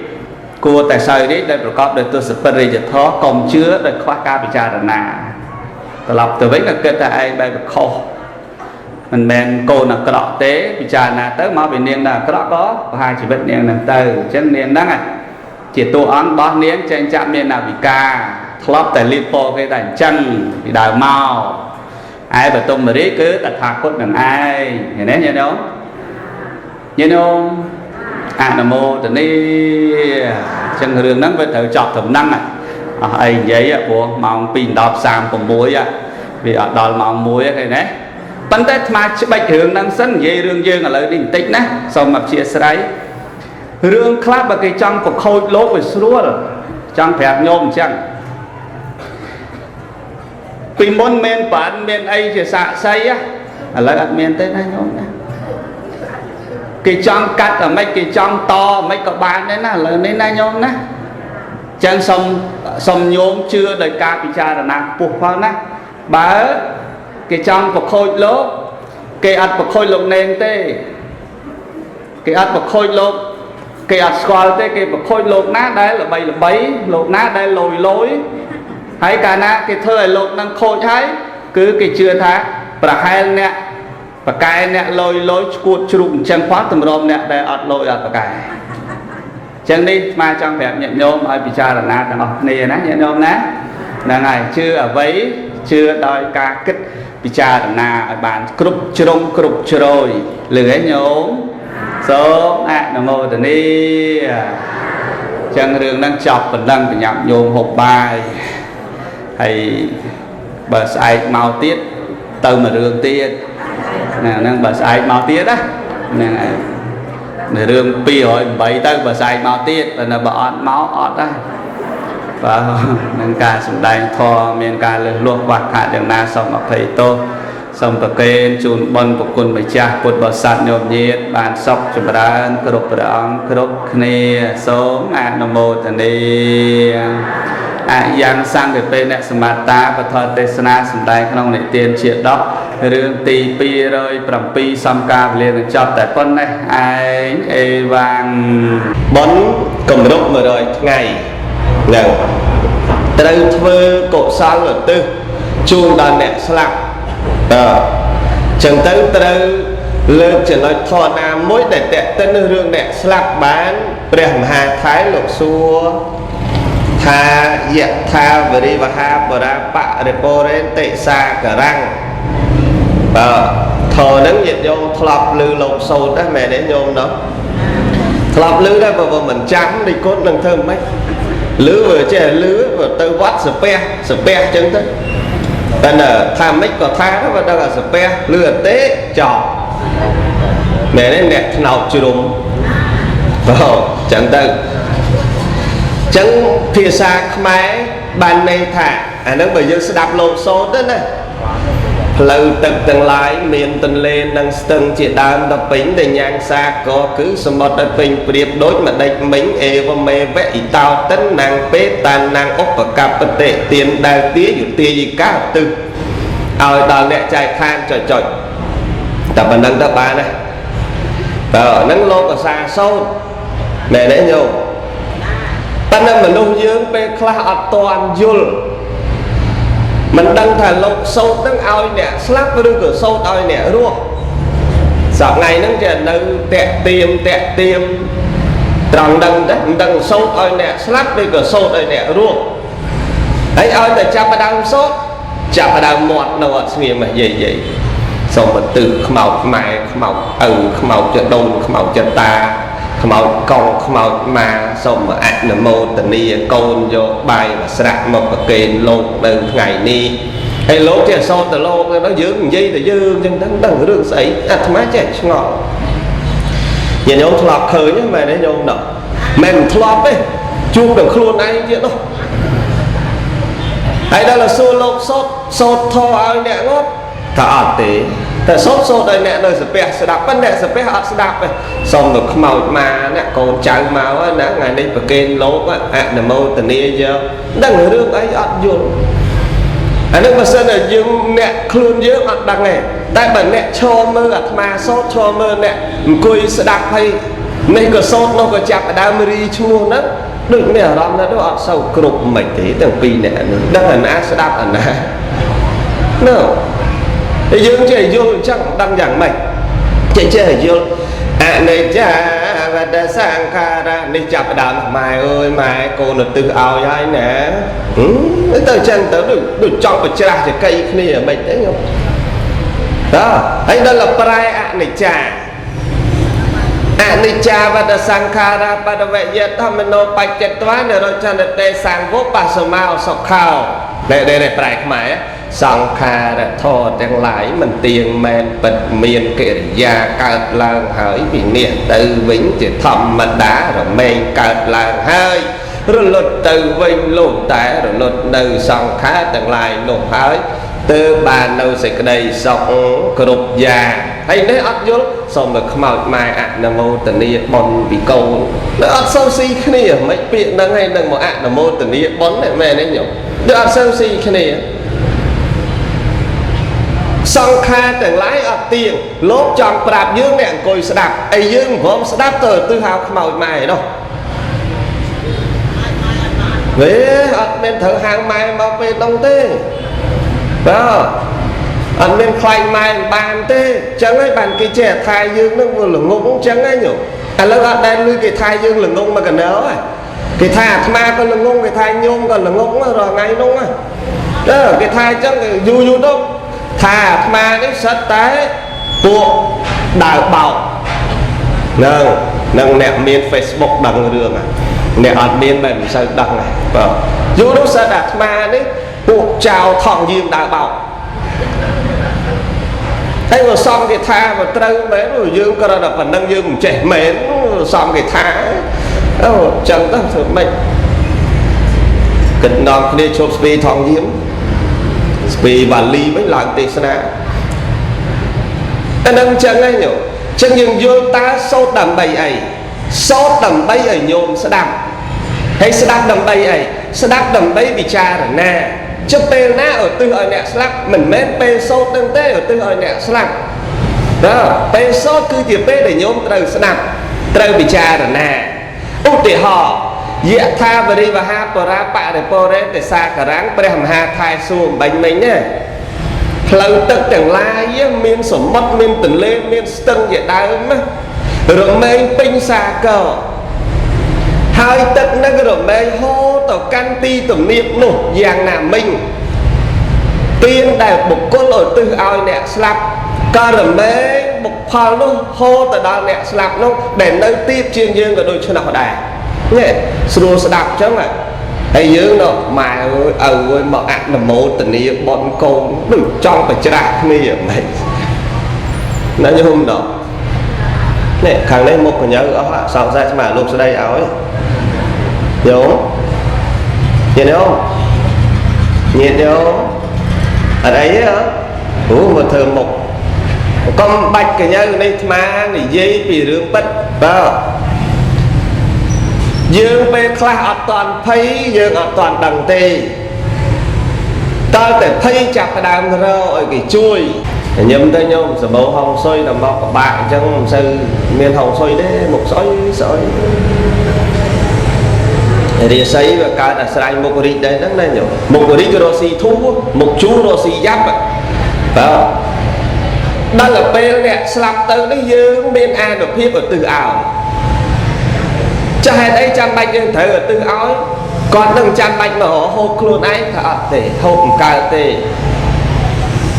គួរតែសោយរាជដែលប្រកបដោយទសពិតរាជធម៌កុំជឿដោយខ្វះការពិចារណាត្រឡប់ទៅវិញក៏គិតថាឯងបែបខុសមិនមែនកូនអាក្រក់ទេពិចារណាទៅមកពីនាងដល់អាក្រក់ក៏ប្រហែលជីវិតនាងហ្នឹងទៅអញ្ចឹងនាងហ្នឹងជាតួអង្គរបស់នាងចេញចាក់មានអវិកាធ្លាប់តែលៀបពណ៌គេតែអញ្ចឹងពីដើមមកឯបទុមរាជគឺតថាគតនឹងឯងឃើញទេញាតិញោមញាតិញោមអនុមោទនីអញ្ចឹងរឿងហ្នឹងវាត្រូវចប់ត្រឹមហ្នឹងអស់អីនិយាយព្រោះម៉ោង2:36វាអត់ដល់ម៉ោង1ឃើញទេប៉ុន្តែអាត្មាច្បិចរឿងហ្នឹងសិននិយាយរឿងយើងឥឡូវនេះបន្តិចណាសូមអធិស្ឋានរឿងខ្លះបើគេចង់ប្រខូចលោកវាស្រួលចង់ប្រាប់ញោមអញ្ចឹងពីមុនមានបានមានអីជាសាក់សីឥឡូវអត់មានទេណាញោមណាគេចង់កាត់អាម៉េចគេចង់តអាម៉េចក៏បានដែរណាឥឡូវនេះណាញោមណាអញ្ចឹងសូមញោមជឿដោយការពិចារណាខ្ពស់ផងណាបើគេចង់ប្រខូចលោកគេអត់ប្រខូចលោកណេនទេគេអត់ប្រខូចលោកគេអត់ស្គាល់ទេគេប្រខូចលោកណាដែលល្បីល្បីលោកណាដែលលយលយហើយកាលណាគេធ្វើឲ្យលោកនឹងខូចហើយគឺគេជឿថាប្រហែលអ្នកប្រកែអ្នកលយលយឈួតជ្រូកអញ្ចឹងផងតម្រុំអ្នកដែលអត់លយអត់ប្រកែអញ្ចឹងនេះស្មាចង់ប្រាប់ញាតិញោមឲ្យពិចារណាទាំងអស់គ្នាណាញាតិញោមណាហ្នឹងហើយជឿអ្វីជឿដោយការគិតពិចារណាឲ្យបានគ្រប់ជ្រុងគ្រប់ជ្រោយលឺហ៎ញោមសូមអនុមោទនាចឹងរឿងហ្នឹងចប់ប៉ុណ្ណឹងប្រញាប់ញោមហូបបាយហើយបើស្អែកមកទៀតទៅមួយរឿងទៀតហ្នឹងបើស្អែកមកទៀតណាហ្នឹងហើយនៅរឿង208ទៅបើស្អែកមកទៀតបើអត់មកអត់ដែរបាទនឹងការសម្ដែងធម៌មានការលើសលួសខ្វះខាតយ៉ាងណាសូមអភ័យទោសសូមប្រគេនជូនបុណ្យប្រគុណម្ចាស់ពុទ្ធបរិស័ទញោមញាតបានសុខចម្រើនគ្រប់ព្រះអង្គគ្រប់គ្នាសូមអនុមោទនាអយ៉ាងសង្ឃិបេអ្នកសមត្តាពធទេសនាសម្ដែងក្នុងនិទានជាដករឿងទី207សំការវេលានឹងចប់តែប៉ុណ្ណេះឯងអេវ៉ាំងបុណ្យគម្រប់100ថ្ងៃហ្នឹងត្រូវធ្វើកុសលឧទ្ទិសជូនដល់អ្នកស្លាប់បាទចឹងទៅត្រូវលើកចំណុចធម៌ណាមួយដែលតេតិនរឿងអ្នកស្លាប់បានព្រះមហាថៃលោកសួរថាយថាវរិវហាបរាបរិពរេតិសាករាំងបាទធម៌ហ្នឹងញាតិញោមធ្លាប់ឮលោកសូត្រដែរមែនទេញោមនោះធ្លាប់ឮដែរបើមិនចាំដូចគាត់នឹងធ្វើមិនឮវាចេះឮបើទៅវត្តសាពះសាពះអញ្ចឹងទៅតែថាម៉េចក៏ថាបើដឹងថាសាពះឮអត់ទេចប់មែនទេអ្នកថ្នោតជ្រុំបាទអញ្ចឹងទៅអញ្ចឹងភាសាខ្មែរបានន័យថាអាហ្នឹងបើយើងស្ដាប់លោកសូត្រទៅណាផ្លូវទឹកទាំងឡាយមានទន្លេនិងស្ទឹងជាដើមដល់ពេញដែលញ៉ាងសាកគឺសមុទ្រដល់ពេញប្រៀបដូចម្ដេចមិញអេវមេវៈអ៊ីតោតិនណាងពេតាណាងឧបកបតិទានដែលទាយុទាយិកាទឹះឲ្យដល់អ្នកចែកឋានចុចចុចតែប៉ុណ្្នឹងទៅបានណាបើហ្នឹងលោកអាសាសូត្រមែនទេញោមប៉ុន្តែមនុស្សយើងពេលខ្លះអត់ទាន់យល់មិនដឹងថាលោកសូត្រនឹងឲ្យអ្នកស្លាប់ឬក៏សូត្រឲ្យអ្នករស់សប្ថ្ងៃហ្នឹងចេះនៅតាក់ទៀមតាក់ទៀមត្រង់ដឹងទេមិនដឹងសូត្រឲ្យអ្នកស្លាប់ឬក៏សូត្រឲ្យអ្នករស់ហើយឲ្យតែចាប់ផ្ដើមសូត្រចាប់ផ្ដើមមាត់នៅអត់ស្ងៀមយាយយាយសូមបន្ទឺខ្មោចម៉ែខ្មោចឪខ្មោចចដូនខ្មោចចតាខ្មោចកង់ខ្មោចម៉ាសូមអនុមោទនាកូនយកបាយមកស្រាក់មកប្រគេនលោកនៅថ្ងៃនេះហើយលោកចេះសូត្រទៅលោកទៅយើងនិយាយទៅយើងអញ្ចឹងដឹងរឿងស្អីអាត្មាចេះឆ្ងល់ញាតិញោមធ្លាប់ឃើញមែនទេញោមណោះមិនធ្លាប់ទេ ជួបនឹងខ្លួនឯងទៀតនោះហើយដល់សួរលោកសូត្រសូត្រធម៌ឲ្យអ្នកងាប់ថាអត់ទេតែសូត្រសូត្រឲ្យអ្នកនៅសាពះស្ដាប់ប៉ុន្តែអ្នកសាពះអត់ស្ដាប់ទេសុំទៅខ្មោចមកអ្នកកូនចៅមកណាថ្ងៃនេះប្រគេនលោកអនុមោទនាយកដឹងរឿងអីអត់យល់អានេះបើសិនតែយើងអ្នកខ្លួនយើងអត់ដឹងទេតែបើអ្នកឈរមើលអាត្មាសូត្រឈរមើលអ្នកអង្គុយស្ដាប់ហើយនេះក៏សូត្រនោះក៏ចាប់ដើមរីឈ្មោះហ្នឹងដូចមានអារម្មណ៍ណាស់អត់សូវគ្រប់មិនទេទាំងពីរអ្នកនេះដឹងអាណាស្ដាប់អាណាណូតែយើងចេះយល់អញ្ចឹងដឹងយ៉ាងម៉េចចេះចេះយល់អនិច្ចាវត្តសង្ខារៈនេះចាប់ដើមម៉ែអើយម៉ែកូនឧទ្ទិសឲ្យហើយណាទៅអញ្ចឹងទៅដូចចង់ប្រច្រាស់ចកីគ្នាមិនទេខ្ញុំតើហើយដល់ប្រែអនិច្ចាអនិច្ចាវត្តសង្ខារបដវយធម្មនោបច្ចត្វានិរចនតេសង្វបសមាសុខោនេះប្រែខ្មែរសង្ខារធម៌ទាំងឡាយមិនទៀងមែនពិតមានកិរិយាកើតឡើងហើយវិនិច្ឆ័យទៅវិញជាធម្មតារមែងកើតឡើងហើយរលត់ទៅវិញលុះតែរលត់នៅសង្ខារទាំងឡាយនោះហើយទើបបាននៅសេចក្តីសុខគ្រប់យ៉ាងហើយនេះអត់យល់សូមទៅខ្មោចម៉ែអនុមោទនាបុណ្យពីកូនអត់សូវស៊ីគ្នាមិនពាក្យហ្នឹងហើយនឹងមកអនុមោទនាបុណ្យមែនទេញោមដូចអត់សូវស៊ីគ្នាសង្ខារទាំងឡាយអត់ទៀងលោកចង់ប្រាប់យើងអ្នកអង្គុយស្ដាប់អីយើងព្រមស្ដាប់ទៅទិសហៅខ្មោចម៉ែនោះវេអត់មានត្រូវហៅម៉ែមកពេលនោះទេបាទអត់មានខ្លាញ់ម៉ែបានទេអញ្ចឹងហើយបានគេចេះថាយើងនឹងវាល្ងងអញ្ចឹងហ្នឹងញោមឥឡូវអត់ដែលឮគេថាយើងល្ងងមកកណោហ៎គេថាអាត្មាក៏ល្ងងគេថាញោមក៏ល្ងងរាល់ថ្ងៃនោះហ៎គេថាអញ្ចឹងយូរយូរទៅថាអាត្មានេះសិតតែពួកដើរបោកនឹងអ្នកមាន Facebook ដឹងរឿងអ្នកអត់មានបែបមិនសូវដឹងដែរបាទយូរនោះសិតអាត្មានេះពួកចៅថងយាមដើរបោកហើយបើសំគេថាបើត្រូវមែនយើងក៏ដល់ប៉ុណ្ណឹងយើងមិនចេះមែនសំគេថាអូចឹងទៅធ្វើម៉េចគិតនាំគ្នាឈប់ស្ពីថងយាមស្ពីបាលីវិញឡើងទេសនាអានឹងចឹងហ្នឹងញោមចឹងយើងយល់តើសូត្រដើម្បីអីសូត្រដើម្បីឲ្យញោមស្ដាប់ហើយស្ដាប់ដើម្បីអីស្ដាប់ដើម្បីពិចារណាចុះពេលណាឧទ្ទិសឲ្យអ្នកស្លាប់មិនមែនពេលសូត្រនឹងទេឧទ្ទិសឲ្យអ្នកស្លាប់បាទពេលសូត្រគឺជាពេលដែលញោមត្រូវស្ដាប់ត្រូវពិចារណាឧទាហរណ៍យថាបរិវហាបរាបរិពរេទេសាកាំងព្រះមហាថែសួរបាញ់មិញណាផ្លូវទឹកទាំងឡាយមានសមុទ្រមានទន្លេមានស្ទឹងជាដើមរមែងពេញសាកហើយទឹកនឹងរមែងហូរទៅកាន់ទីទំនាបនោះយ៉ាងណាមិញទៀនដែលបុគ្គលឧទ្ទិសឲ្យអ្នកស្លាប់ក៏រមែងបុគ្គលនោះហូរទៅដល់អ្នកស្លាប់នោះដែលនៅទៀបជាងយើងក៏ដូចឆ្នោះដែរនេះស្រួលស្ដាប់ចឹងហើយយើងនោះម៉ែអើយឪអើយមកអនុមោទនាបុណ្យកូនដូចចង់ប្រច្រាស់គ្នាមិនណាញោមដល់នេះខាងនេះមុខកញើអស់សង្ស័យស្មាលោកស្ដីឲ្យញោមញាតិញោមញាតិញោមអត់អីទេហ៎អូមកធ្វើមុខកុំបាច់កញើនេះអាត្មានិយាយពីរឿងពិតបាទយើងពេលខ្លះអត់តាន់ភ័យយើងអត់តាន់ដឹងទេតើតែភ័យចាប់ផ្ដើមរកឲ្យគេជួយញឹមទៅញោមសម្បូរហុងស៊ុយដល់មកពិបាកអញ្ចឹងមិនសូវមានហុងស៊ុយទេមុខស្អុយស្អុយរាសីវាកើតអាស្រ័យមុខរីកដែរហ្នឹងណាញោមមុខរីករកស៊ីធូមុខជូររកស៊ីយ៉ាប់បាទដល់ទៅពេលអ្នកស្លាប់ទៅនេះយើងមានអានុភាពឧទ្ទិសឲ្យចាស់ហេតុអីចាំបាច់យើងត្រូវឧទ្ទិសឲ្យគាត់នឹងចាំបាច់មករហូបខ្លួនឯងថាអត់ទេហូបមិនកើតទេ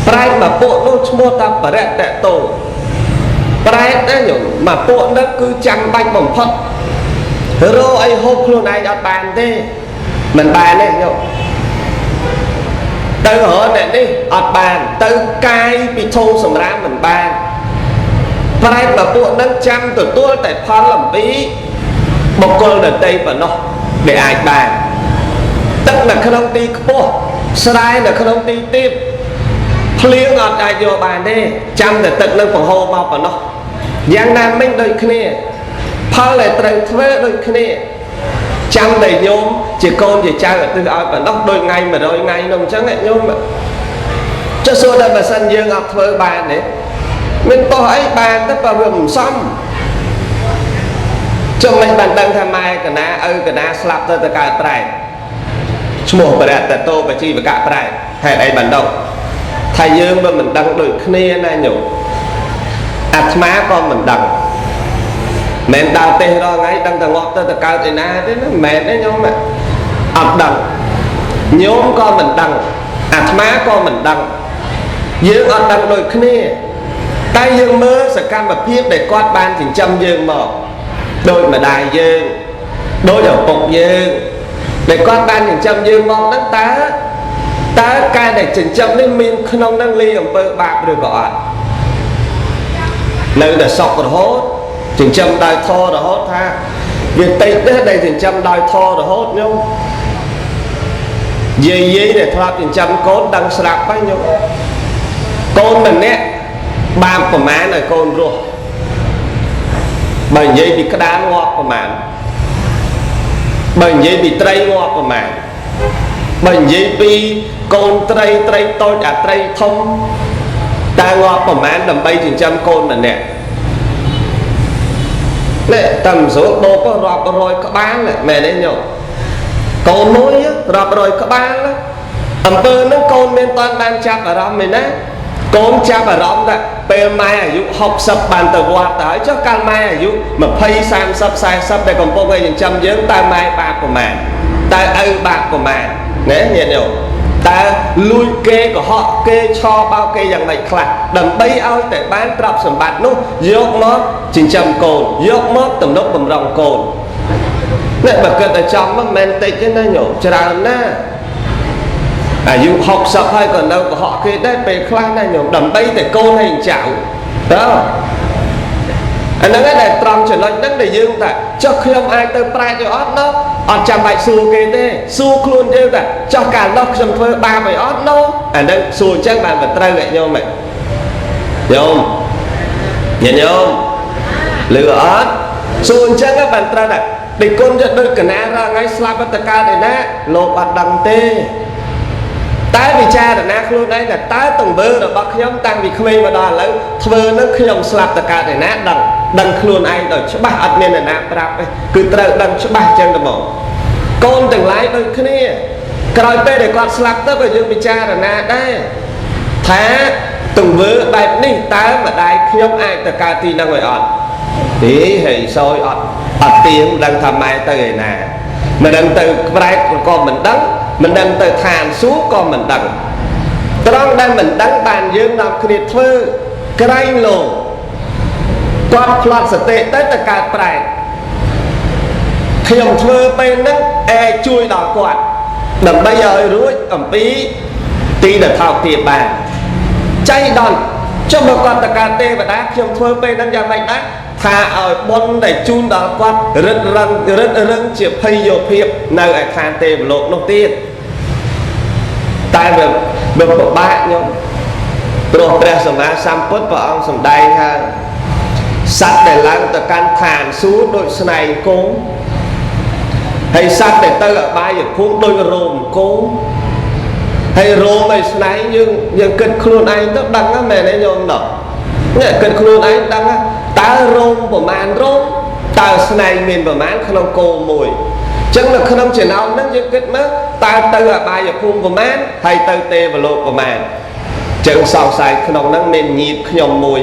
ប្រែតមកពួកនោះឈ្មោះថាបរិតតោប្រែតណាញោមមកពួកនោះគឺចាំបាច់បំផុតរកអីហូបខ្លួនឯងអត់បានទេមិនបានទេញោមទៅរកអ្នកនេះអត់បានទៅកាយពីធុងសម្រាមមិនបានប្រែតមកពួកនឹងចាំទទួលតែផលអំពីបុគ្គលដទៃប៉ុណ្ណោះ ដែលអាចបានទឹកនៅក្នុងទីខ្ពស់ស្រែនៅក្នុងទីទាបភ្លៀងអត់អាចយកបានទេចាំតែទឹកនឹងបង្ហូរមកប៉ុណ្ណោះយ៉ាងណាមិញដូចគ្នាផលដែលត្រូវធ្វើដូចគ្នាចាំតែញោមជាកូនជាចៅឧទ្ទិសឲ្យប៉ុណ្ណោះដូចថ្ងៃ100ថ្ងៃនោះអញ្ចឹងញោមចុះសួរតែបើសិនយើងអត់ធ្វើបានទេមានទោះអីបានទៅបើវាមិនសមចុះមិនបានដឹងថាម៉ែកណាឪកណាស្លាប់ទៅទៅកើតប្រែតឈ្មោះបរតតោបជីវកៈប្រែតហេតុអីបានដឹងថាយើងមិនដឹងដូចគ្នាណាញោមអាត្មាក៏មិនដឹងមិនដើរទេសរាល់ថ្ងៃដឹងតែងាប់ទៅទៅកើតឯណាទេណាមិនមែនទេញោមអត់ដឹងញោមក៏មិនដឹងអាត្មាក៏មិនដឹងយើងអត់ដឹងដូចគ្នាតែយើងមើលសកម្មភាពដែលគាត់បានចិញ្ចឹមយើងមកដូចម្ដាយយើងដូចឪពុកយើងដែលគាត់បានចិញ្ចឹមយើងមកហ្នឹងតើការដែលចិញ្ចឹមនេះមានក្នុងហ្នឹងលីអំពើបាបឬក៏អត់នៅតែសក់រហូតចិញ្ចឹមដោយធររហូតថាវាតិចទេដែលចិញ្ចឹមដោយធររហូតញោមយាយដែលធ្លាប់ចិញ្ចឹមកូនដឹងស្រាប់ហើយញោមកូនម្នាក់បាបប្រមាណឲ្យកូនរស់បើនិយាយពីក្តារងាប់ប្រមាណបើនិយាយពីត្រីងាប់ប្រមាណបើនិយាយពីកូនត្រីត្រីតូចអាត្រីធំតើងាប់ប្រមាណដើម្បីចិញ្ចឹមកូនម្នាក់នេះតាមស្រួលបោករាប់រយក្បាលមែនទេញោមកូនមួយរាប់រយក្បាលអំពើហ្នឹងកូនមានតាន់បានចាប់អារម្មណ៍ឯណាកូនចាប់អារម្មណ៍ថាពេលម៉ែអាយុ60បានទៅវត្តទៅហើយចុះកាលម៉ែអាយុ20 30 40ដែលកំពុងតែចិញ្ចឹមយើងតើម៉ែបាបប្រមាណតើឪបាបប្រមាណណាញាតិញោមតើលួចគេកុហកគេឆបោកគេយ៉ាងម៉េចខ្លះដើម្បីឲ្យតែបានទ្រព្យសម្បត្តិនោះយកមកចិញ្ចឹមកូនយកមកទំនុកបំរុងកូននេះបើគិតតែចំមិនមែនតិចទេណាញោមច្រើនណាស់អាយុ60ហើយក៏នៅកុហកគេដែរពេលខ្លះណាញោមដើម្បីតែកូនហើយចៅតើអាហ្នឹងឯងដែលត្រង់ចំណុចហ្នឹងដែលយើងថាចុះខ្ញុំអាចទៅប្រែតទៅអត់ណោះអត់ចាំបាច់សួរគេទេសួរខ្លួនយើងថាចុះកាលនោះខ្ញុំធ្វើបាបអីអត់ណោះអាហ្នឹងសួរអញ្ចឹងបានមិនត្រូវឯងញោមញោមញាតិញោមលឺអត់សួរអញ្ចឹងបានត្រូវដែរដូចគុណយកដូចកណារាល់ថ្ងៃស្លាប់ទៅកើតឯណាលោកអត់ដឹងទេតែពិចារណាខ្លួនឯងថាតើទង្វើរបស់ខ្ញុំតាំងពីក្មេងមកដល់ឥឡូវធ្វើនឹងខ្ញុំស្លាប់ទៅកើតឯណាដឹងខ្លួនឯងដោយច្បាស់អត់មានអ្នកណាប្រាប់ទេគឺត្រូវដឹងច្បាស់អញ្ចឹងទៅមកកូនទាំងឡាយដូចគ្នាក្រោយពេលដែលគាត់ស្លាប់ទៅក៏យើងពិចារណាដែរថាទង្វើបែបនេះតើម្ដាយខ្ញុំអាចទៅកើតទីហ្នឹងឲ្យអត់ទេហើយសយអត់ទៀងដឹងថាម៉ែទៅឯណាមិនដឹងទៅប្រែតក៏មិនដឹងមិនដឹងទៅឋានសួគ៌ក៏មិនដឹងត្រង់ដែលមិនដឹងបានយើងនាំគ្នាធ្វើក្រែងលោគាត់ផ្្លាត់សតិទៅកើតប្រែតខ្ញុំធ្វើពេលហ្នឹងអាចជួយដល់គាត់ដើម្បីឲ្យរួចអំពីទីដែលថោកទាបបានចៃដន្យចុះមកគាត់ទៅកើតទេវតាខ្ញុំធ្វើពេលហ្នឹងយ៉ាងម៉េចដែរថាឲ្យបុណ្យដែលជូនដល់គាត់រឹតរឹងជាភ័យយោភាពនៅឯឋានទេវលោកនោះទៀតតែវាពិបាកញោមព្រោះព្រះសម្មាសម្ពុទ្ធព្រះអង្គសម្ដែងថាសត្វដែលឡើងទៅកាន់ឋានសួគ៌ដូចស្នែងគោហើយសត្វដែលទៅអបាយភូមិដូចរោមគោហើយរោមឲ្យស្នែងយើងគិតខ្លួនឯងទៅដឹងហ្នឹងមែនទេញោមណោះនេះគិតខ្លួនឯងដឹងតើរោមប្រមាណរោមតើស្នែងមានប្រមាណក្នុងគោមួយអញ្ចឹងនៅក្នុងចំណោមហ្នឹងយើងគិតមើលតើទៅអបាយភូមិប្រមាណហើយទៅទេវលោកប្រមាណអញ្ចឹងសង្ស័យក្នុងហ្នឹងមានញាតិខ្ញុំមួយ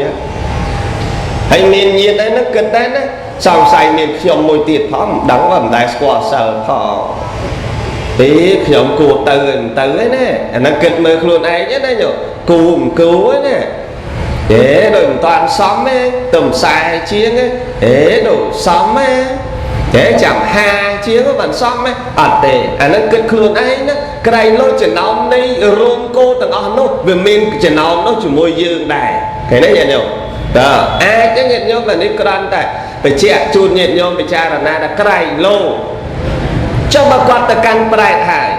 ហើយមានញាតិដែរហ្នឹងគិតដែរណាសង្ស័យមានខ្ញុំមួយទៀតផងមិនដឹងว่าមិនដែលស្គាល់សិលផងទេខ្ញុំគួរទៅមិនទៅឯណាអាហ្នឹងគិតមើលខ្លួនឯងណាញោមគូមិនគូឯណាទេដូចមិនតាន់សមទេទៅខ្សែជាងទេដូចសមទេទេចាំហាជាងបានសមទេអត់ទេអាហ្នឹងគិតខ្លួនឯងណាក្រែងលោចំណោមនៃរោមគោទាំងអស់នោះវាមានចំណោមនោះជាមួយយើងដែរឃើញទេញាតិញោមតើអាចចឹងញាតិញោមអានេះគ្រាន់តែបញ្ជាក់ជូនញាតិញោមពិចារណាថាក្រែងលោ ចុះបើគាត់ទៅកាន់ប្រែតហើយ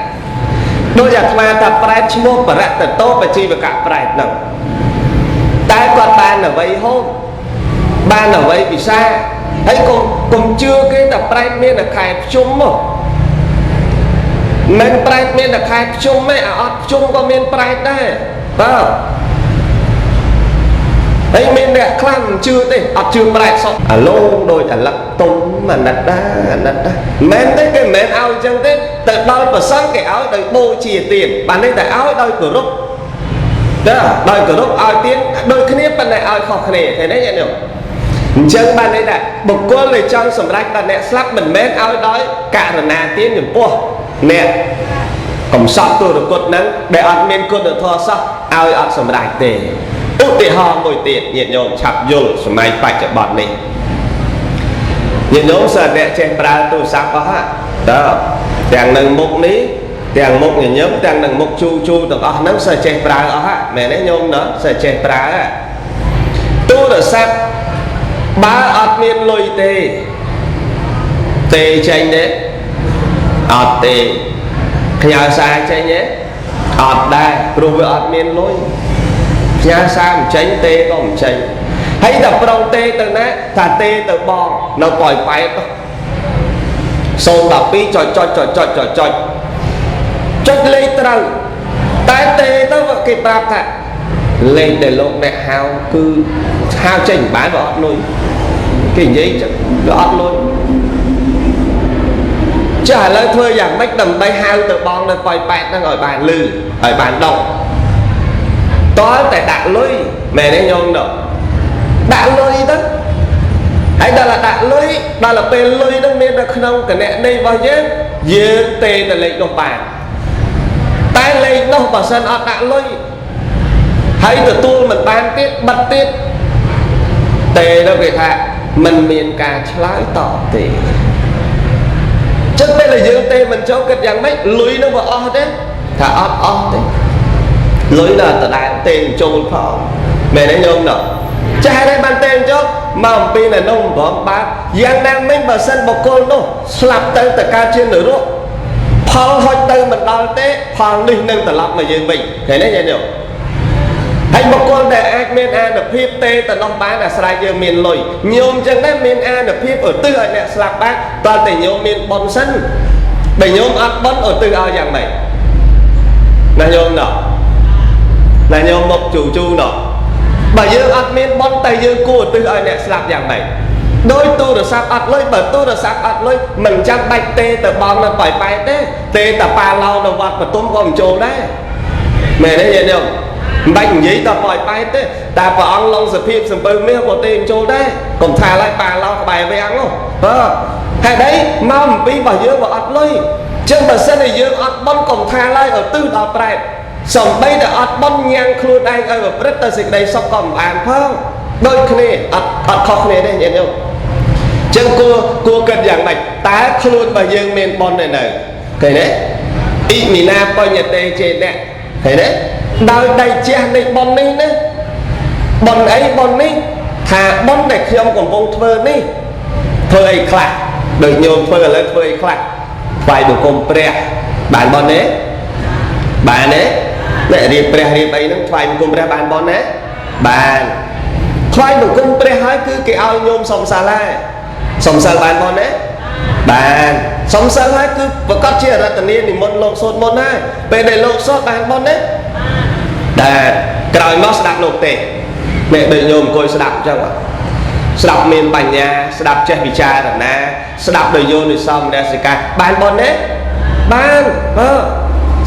ដូចអាត្មាថាប្រែតឈ្មោះបរតតោបជីវកៈប្រែតហ្នឹងតែគាត់បានអ្វីហូបបានអ្វីពិសាហើយកុំជឿគេតែប្រែតមានតែខែភ្ជុំមកមិនប្រែតមានតែខែភ្ជុំទេអាអត់ភ្ជុំក៏មានប្រែតដែរបាទហើយមានអ្នកខ្លះមិនជឿទេអត់ជឿប្រែតសោះអាឡងដូចអាលឹកទុំអាណិតដែរអាណិតដែរមិនទេគេមិនមែនឲ្យអញ្ចឹងទេទៅដល់ប្រសង់គេឲ្យដោយបូជាទានបាននេះតែឲ្យដោយគោរពដែរដោយគោរពឲ្យទានដូចគ្នាប៉ុន្តែឲ្យខុសគ្នាឃើញទេញាតិញោមអញ្ចឹងបានន័យថាបុគ្គលដែលចង់សម្រេចដល់អ្នកស្លាប់មិនមែនឲ្យដោយករណាទានចំពោះអ្នកកំសត់ទុរគតហ្នឹងដែលអត់មានគុណធម៌សោះឲ្យអត់សម្រេចទេឧទាហរណ៍មួយទៀតញាតិញោមឆាប់យល់សម័យបច្ចុប្បន្ននេះញាតិញោមសិតអ្នកចេះប្រើទូរស័ព្ទអស់ហ่ะតើទាំងនឹងមុខនេះទាំងមុខញញឹមទាំងនឹងមុខជូជូទាំងអស់ហ្នឹងសិតចេះប្រើអស់ហ่ะមែនទេញោមណោះសិតចេះប្រើទូរស័ព្ទបើអត់មានលុយទេទេចេញទេអត់ទេផ្ញើសារចេញទេអត់ដែរព្រោះវាអត់មានលុយផ្ញើសារមិនចេញទេក៏មិនចេញហើយតែប្រុងទេទៅណាថាទេទៅបងនៅប៉ោយប៉ែត012ចុចចុចចុចចុចចុចចុចចុចលេខត្រូវតែទេទៅគេប្រាប់ថាលេខដែលលោកអ្នកហៅគឺហៅចេញមិនបានវាអត់លុយគេនិយាយចឹងវាអត់លុយចាឥឡូវធ្វើយ៉ាងម៉េចដើម្បីហៅទៅបងនៅប៉ោយប៉ែតហ្នឹងឲ្យបានលឺឲ្យបានដកតើតែដាក់លុយមែនទេញោមដល់ដាក់លុយទៅហើយដល់ដាក់លុយដល់ពេលលុយហ្នឹងមាននៅក្នុងគណនីរបស់យើងយើងទេទៅលេខនោះបានតែលេខនោះបើសិនអត់ដាក់លុយហើយទទួលមិនបានទៀតបិទទៀតទេទៅគេថាមិនមានការឆ្លើយតបទេចឹងពេលដែលយើងទេមិនចូលគិតយ៉ាងម៉េចលុយនឹងវាអស់ទេថាអត់អស់ទេលុយដល់ដដែលទេមិនចូលផងមែនទេញោមណោះចាស់ហើយបានទេមិនចូលមកអំពីនៅនោះព្រមបើយ៉ាងណាមិញបើសិនបុគ្គលនោះស្លាប់ទៅតកើតជានរកផលហុចទៅមិនដល់ទេផលនេះនឹងត្រឡប់មកយើងវិញឃើញទេញោមហើយបុគ្គលដែលអាចមានអានុភាពទេទៅនោះបានអាស្រ័យយើងមានលុយញោមចឹងដែរមានអានុភាពឧទ្ទិសឲ្យអ្នកស្លាប់បានតើតែញោមមានបុណ្យសិនបើញោមអត់បុណ្យឧទ្ទិសឲ្យយ៉ាងម៉េចណាញោមណោះណាញោមមកជូជូណោះបើយើងអត់មានបុណ្យតែយើងគួរឧទ្ទិសឲ្យអ្នកស្លាប់យ៉ាងម៉េចដោយទូរស័ព្ទអត់លុយបើទូរស័ព្ទអត់លុយមិនចាំបាច់ទេទៅបងនៅប៉ោយប៉ែតទេទេតែប៉ាឡោនៅវត្តបទុមក៏មិនចូលដែរមែនទេញាតិញោមមិនបាច់និយាយតប៉ោយប៉ែតទេតែព្រះអង្គឡងសភាពសំពៅមាសក៏ទេមិនចូលដែរកុំថាឡើយប៉ាឡោក្បែរវាំងនោះបាទហេតុអីមកអំពីរបស់យើងវាអត់លុយចឹងបើសិនជាយើងអត់បុណ្យកុំថាឡើយឧទ្ទិសដល់ប្រែតសំបីតែអត់បុណ្យញ៉ាំងខ្លួនឯងឲ្យប្រព្រឹត្តទៅសេចក្តីសុខក៏មិនបានផងដូចគ្នាអត់ខុសគ្នាទេញាតិញោមចឹងគួរគិតយ៉ាងម៉េចតើខ្លួនរបស់យើងមានបុណ្យទេនៅឃើញទេអ៊ីមីណាបញ្ញតេចេនៈឃើញទេដោយដៃជះនៃបុណ្យនេះណាបុណ្យអីបុណ្យនេះថាបុណ្យដែលខ្ញុំកំពុងធ្វើនេះធ្វើអីខ្លះដូចញោមធ្វើឥឡូវធ្វើអីខ្លះថ្វាយបង្គំព្រះបានបុណ្យទេបានទេអ្នករៀបព្រះរៀបអីហ្នឹងថ្វាយបង្គំព្រះបានបុណ្យទេបានថ្វាយបង្គំព្រះហើយគឺគេឲ្យញោមសុំសិលហើយសុំសិលបានបុណ្យទេបានសុំសិលហើយគឺប្រកាសជារតនានិមន្តលោកសូត្រមន្តហើយពេលដែលលោកសូត្របានបុណ្យទេដែលក្រោយមកស្ដាប់លោកទេអ្នកដូចញោមអង្គុយស្ដាប់អញ្ចឹងស្ដាប់មានបញ្ញាស្ដាប់ចេះពិចារណាស្ដាប់ដោយយោនិសោមនសិកាបានបុណ្យទេបានបើ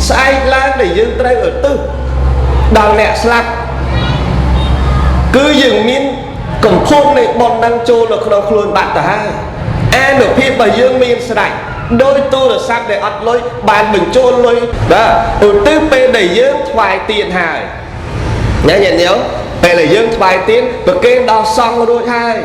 ស្អែកឡើងដែលយើងត្រូវឧទ្ទិសដល់អ្នកស្លាប់គឺយើងមានកំភួននៃបុណ្យនឹងចូលនៅក្នុងខ្លួនបាត់ទៅហើយអានុភាពរបស់យើងមានស្រេចដោយទូរស័ព្ទដែលអត់លុយបានបញ្ចូលលុយបាទឧទ្ទិសពេលដែលយើងថ្វាយទានហើយណាញាតិញោមពេលដែលយើងថ្វាយទានប្រគេនដល់សង្ឃរួចហើយ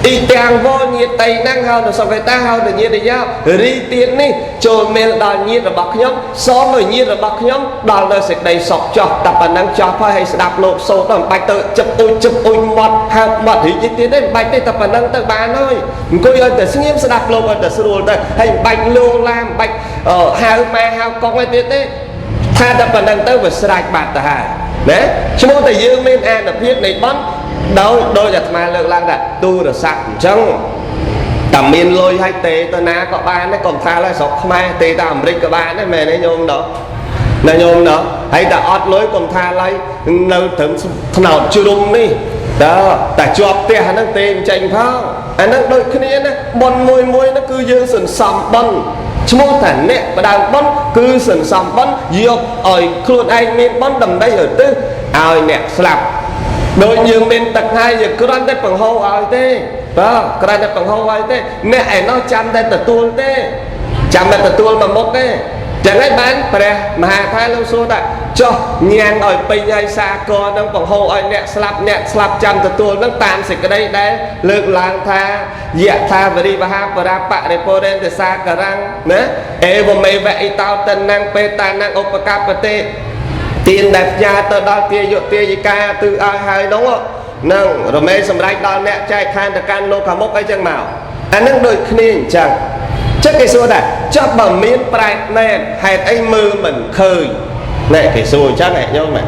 អ៊ីទាំងវញាតិហ្នឹងហៅទៅសុខេតាហៅទៅញាតិយោរីទៀតនេះចូលមេលដល់ញាតិរបស់ខ្ញុំសូមឲ្យញាតិរបស់ខ្ញុំដល់នៅសេចក្តីសុខចោះតែប៉ុណ្ណឹងចោះហើយឲ្យស្ដាប់លោកសូត្រទៅមិនបាច់ទៅជឹកអ៊ុយជឹកអ៊ុយមាត់ហើបមាត់រីកទៀតទេមិនបាច់ទេតែប៉ុណ្ណឹងទៅបានហើយអង្គុយឲ្យតែស្ងៀមស្ដាប់លោកឲ្យតែស្រួលទៅហើយមិនបាច់លោឡាមិនបាច់ហៅម៉ែហៅកុងអីទៀតទេថាតែប៉ុណ្ណឹងទៅវាស្រេចបាត់ទៅហើយណាឈ្មោះតែយើងមានអានុភាពនៃបុណ្យដោយដោយអាត្មាលើកឡើងថាទូរស័ព្ទអញ្ចឹងតែមានលុយឲ្យទេទៅណាក៏បានដែរកុំថាឡើយស្រុកខ្មែរទេទៅអាមេរិកក៏បានដែរមែនទេញោមដល់ណាញោមដល់ហើយតែអត់លុយកុំថាឡើយនៅត្រឹមថ្នោតជ្រុំនេះតើតែជាប់ផ្ទះហ្នឹងទេមិនចេញផងអាហ្នឹងដូចគ្នាណាបុណ្យមួយមួយហ្នឹងគឺយើងសន្សំបុណ្យឈ្មោះថាអ្នកផ្ដើមបុណ្យគឺសន្សំបុណ្យយកឲ្យខ្លួនឯងមានបុណ្យដើម្បីឧទ្ទិសឲ្យអ្នកស្លាប់ដូចយើងមានទឹកហើយយើងគ្រាន់តែបង្ហូរឲ្យទេបាទគ្រាន់តែបង្ហូរឲ្យទេអ្នកឯណោះចាំតែទទួលទេចាំតែទទួលមកមុខទេចឹងហើយបានព្រះមហាថែលោកសួរថាចុះញ៉ាំងឲ្យពេញឲ្យសាកនឹងបង្ហូរឲ្យអ្នកស្លាប់អ្នកស្លាប់ចាំទទួលនឹងតាមសេចក្តីដែលលើកឡើងថាយៈថាវរិវហាបរាបរិពុរិន្ទសាករាំងណាអេវមេវៈអ៊ីតោតនំបេតានំឧបកបតិទានដែលផ្ញើទៅដល់ទាយុទាយិកាទិឲ្យហើយនោះនឹងរមែងសម្រេចដល់អ្នកចែកឋានទៅកាន់លោកខាងមុខអីចឹងមកអានឹងដូចគ្នាអញ្ចឹងចឹងគេសួរថាចុះបើមានប្រែតមែនហេតុអីមើលមិនឃើញណែគេសួរអញ្ចឹងហ៎ញោម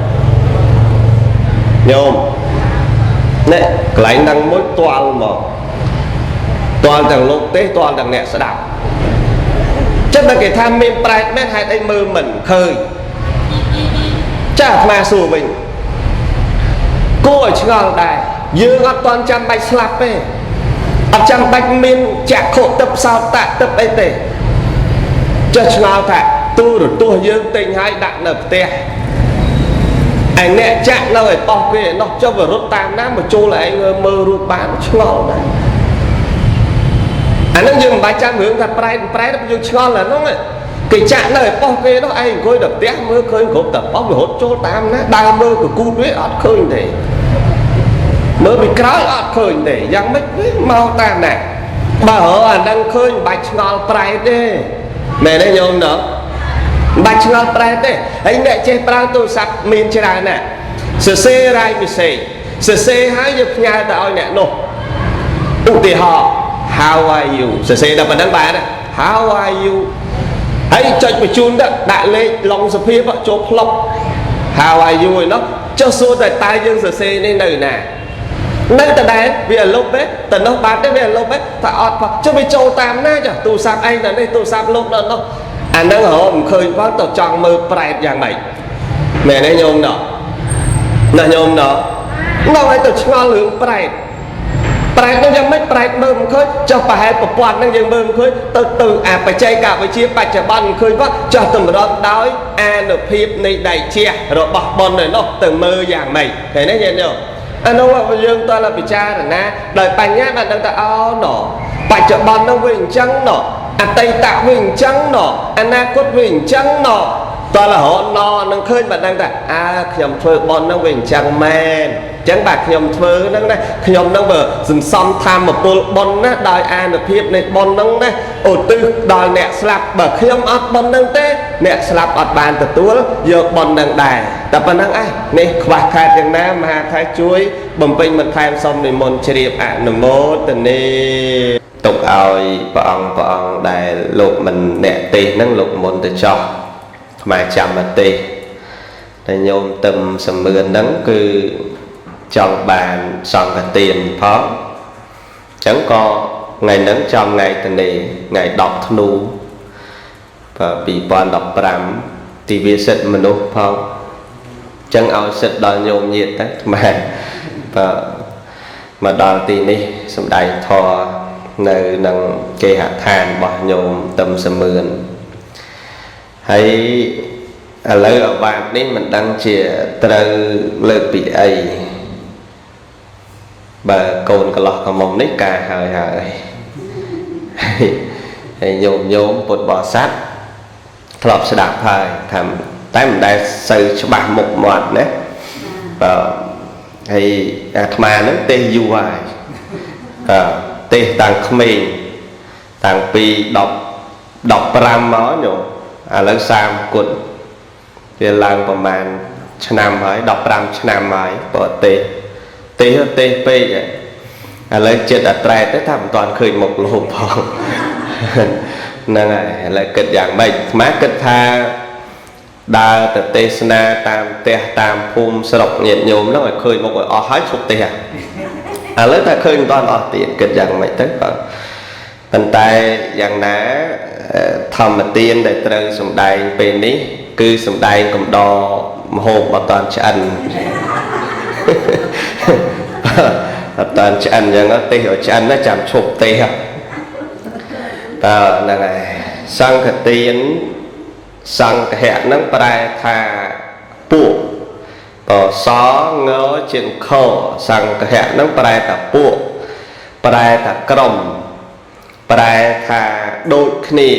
ញោមណែកន្លែងហ្នឹងមួយទាល់មកទាល់ទាំងលោកទេទាល់ទាំងអ្នកស្ដាប់ចឹងបើគេថាមានប្រែតមែនហេតុអីមើលមិនឃើញចាអាត្មាសួរវិញគួរឲ្យឆ្ងល់ដែរយើងអត់ទាន់ចាំបាច់ស្លាប់ទេអត់ចាំបាច់មានចក្ខុទឹកសោតៈទឹកអីទេចេះឆ្ងល់ថាទូរទស្សន៍យើងទិញឲ្យដាក់នៅផ្ទះឯអ្នកចាក់នៅឯប៉ោះគេឯនោះចុះវារត់តាមណាមកចូលឯងមើលរូបបានឆ្ងល់ដែរអានឹងយើងមិនបាច់ចាំរឿងថាប្រែតប្រែតយើងឆ្ងល់អានោះគេចាក់នៅឯប៉ុស្តិ៍គេនោះឯងអង្គុយដល់ផ្ទះមើលឃើញគ្រប់តែប៉ុស្តិ៍វារត់ចូលតាមណាដើរមើលកគូតវាអត់ឃើញទេមើលពីក្រោយអត់ឃើញទេយ៉ាងម៉េចវាមកតាមណាបើរអានឹងឃើញមិនបាច់ឆ្ងល់ប្រែតទេមែនទេញោមណោះមិនបាច់ឆ្ងល់ប្រែតទេហើយអ្នកចេះប្រើទូរស័ព្ទមានច្រើនណាស់សរសេររាយពិសេសសរសេរហើយយកផ្ញើទៅឲ្យអ្នកនោះឧទាហរណ៍ How are you សរសេរតែប៉ុណ្្នឹងបាន How are you ហើយចុចបញ្ជូនទៅដាក់លេខឡុងសភាពចូលផ្លុក How are you ឯនោះចុះសួរតែតើយើងសរសេរនេះនៅណានៅតដែលវាលុបទេតនោះបាត់ទេវាលុបទេថាអត់ផចុះវាចូលតាមណាចុះទូរស័ព្ទឯងទៅនេះទូរស័ព្ទលោកដល់នោះអានឹងរកមិនឃើញផងទៅចង់មើលប្រែតយ៉ាងម៉េចមែនទេញោមណោះណាញោមណោះនោះឲ្យទៅឆ្ងល់រឿងប្រែតប្រែតនោះយ៉ាងម៉េចប្រែតមើលមិនឃើញចុះប្រហែលប្រព័ន្ធហ្នឹងយើងមើលមិនឃើញទៅទៅអាបច្ចេកវិទ្យាបច្ចុប្បន្នមិនឃើញផងចុះតម្រាប់ដោយអានុភាពនៃដៃជះរបស់បុណ្យឯនោះទៅមើលយ៉ាងម៉េចឃើញទេញាតិញោមអានោះយើងតើពិចារណាដោយបញ្ញាបានដឹងថាអូណោបច្ចុប្បន្ននោះវាអញ្ចឹងណោអតីតវាអញ្ចឹងណោអនាគតវាអញ្ចឹងណោតើរហូតណនឹងឃើញបានដឹងថាអើខ្ញុំធ្វើបុណ្យហ្នឹងវាអញ្ចឹងមែនចឹងបាទខ្ញុំធ្វើហ្នឹងណាខ្ញុំហ្នឹងបើសន្សំធម្មពលបុណ្យណាដោយអានុភាពនៃបុណ្យហ្នឹងណាឧទ្ទិសដល់អ្នកស្លាប់បើខ្ញុំអត់បុណ្យហ្នឹងទេអ្នកស្លាប់អត់បានទទួលយកបុណ្យហ្នឹងដែរតែប៉ុណ្្នឹងឯងនេះខ្វះខាតយ៉ាងណាមហាថៃជួយបំពេញបន្ថែមសូមនិមន្តជ្រាបអនុមោទនាទុកឲ្យព្រះអង្គព្រះអង្គដែលលោកមិនអ្នកទេសហ្នឹងលោកមុនទៅចោះខ្មែរចាំមកទេសតែញោមទឹមសមឿនហ្នឹងគឺចង់បានសង្ឃទានផងអញ្ចឹងក៏ថ្ងៃហ្នឹងចំថ្ងៃតនេថ្ងៃ10ធ្នូ2015ទិវាសិទ្ធិមនុស្សផងអញ្ចឹងឲ្យសិទ្ធិដល់ញោមញាតិទៅខ្មែរបាទមកដល់ទីនេះសម្ដែងធម៌នៅនឹងគេហដ្ឋានរបស់ញោមទឹមសមឿនហើយឥឡូវអបាតនេះមិនដឹងជាត្រូវលើកពីអីបើកូនកន្លោះក្រមុំនេះការហើយហើយហើយញោមញោមពុទ្ធបរិស័ទធ្លាប់ស្ដាប់ហើយថាតែមិនដែលសូវច្បាស់មុខមាត់ណាបើហើយអាត្មាហ្នឹងទេសយូរហើយ តើទេសតាំងក្មេងតាំងពី10 15មកញោមឥឡូវ30គុណវាឡើងប្រហែលឆ្នាំហើយ15ឆ្នាំហើយបើទេសទេសទេសពេកឥឡូវចិត្តអត្រែតទៅថាមិនទាន់ឃើញមុខលោកផងហ្នឹងហើយឥឡូវគិតយ៉ាងម៉េចអាត្មាគិតថាដើរទៅទេសនាតាមផ្ទះតាមភូមិស្រុកញាតិញោមហ្នឹងឲ្យឃើញមុខឲ្យអស់ហើយឈប់ទេសឥឡូវតែឃើញមិនទាន់អស់ទៀតគិតយ៉ាងម៉េចទៅបាទប៉ុន្តែយ៉ាងណាធម្មទានដែលត្រូវសម្ដែងពេលនេះគឺសម្ដែងកំដរមហូបអត់តាន់ឆ្អិនអត់តាន់ឆ្អិនអញ្ចឹងទេសឲ្យឆ្អិនណាចាំឈប់ទេសតើហ្នឹងហើយសង្ឃទានសង្ឃៈហ្នឹងប្រែថាពួកបសងជាងខសង្ឃៈហ្នឹងប្រែថាពួកប្រែថាក្រុមប្រែថាដូចគ្នា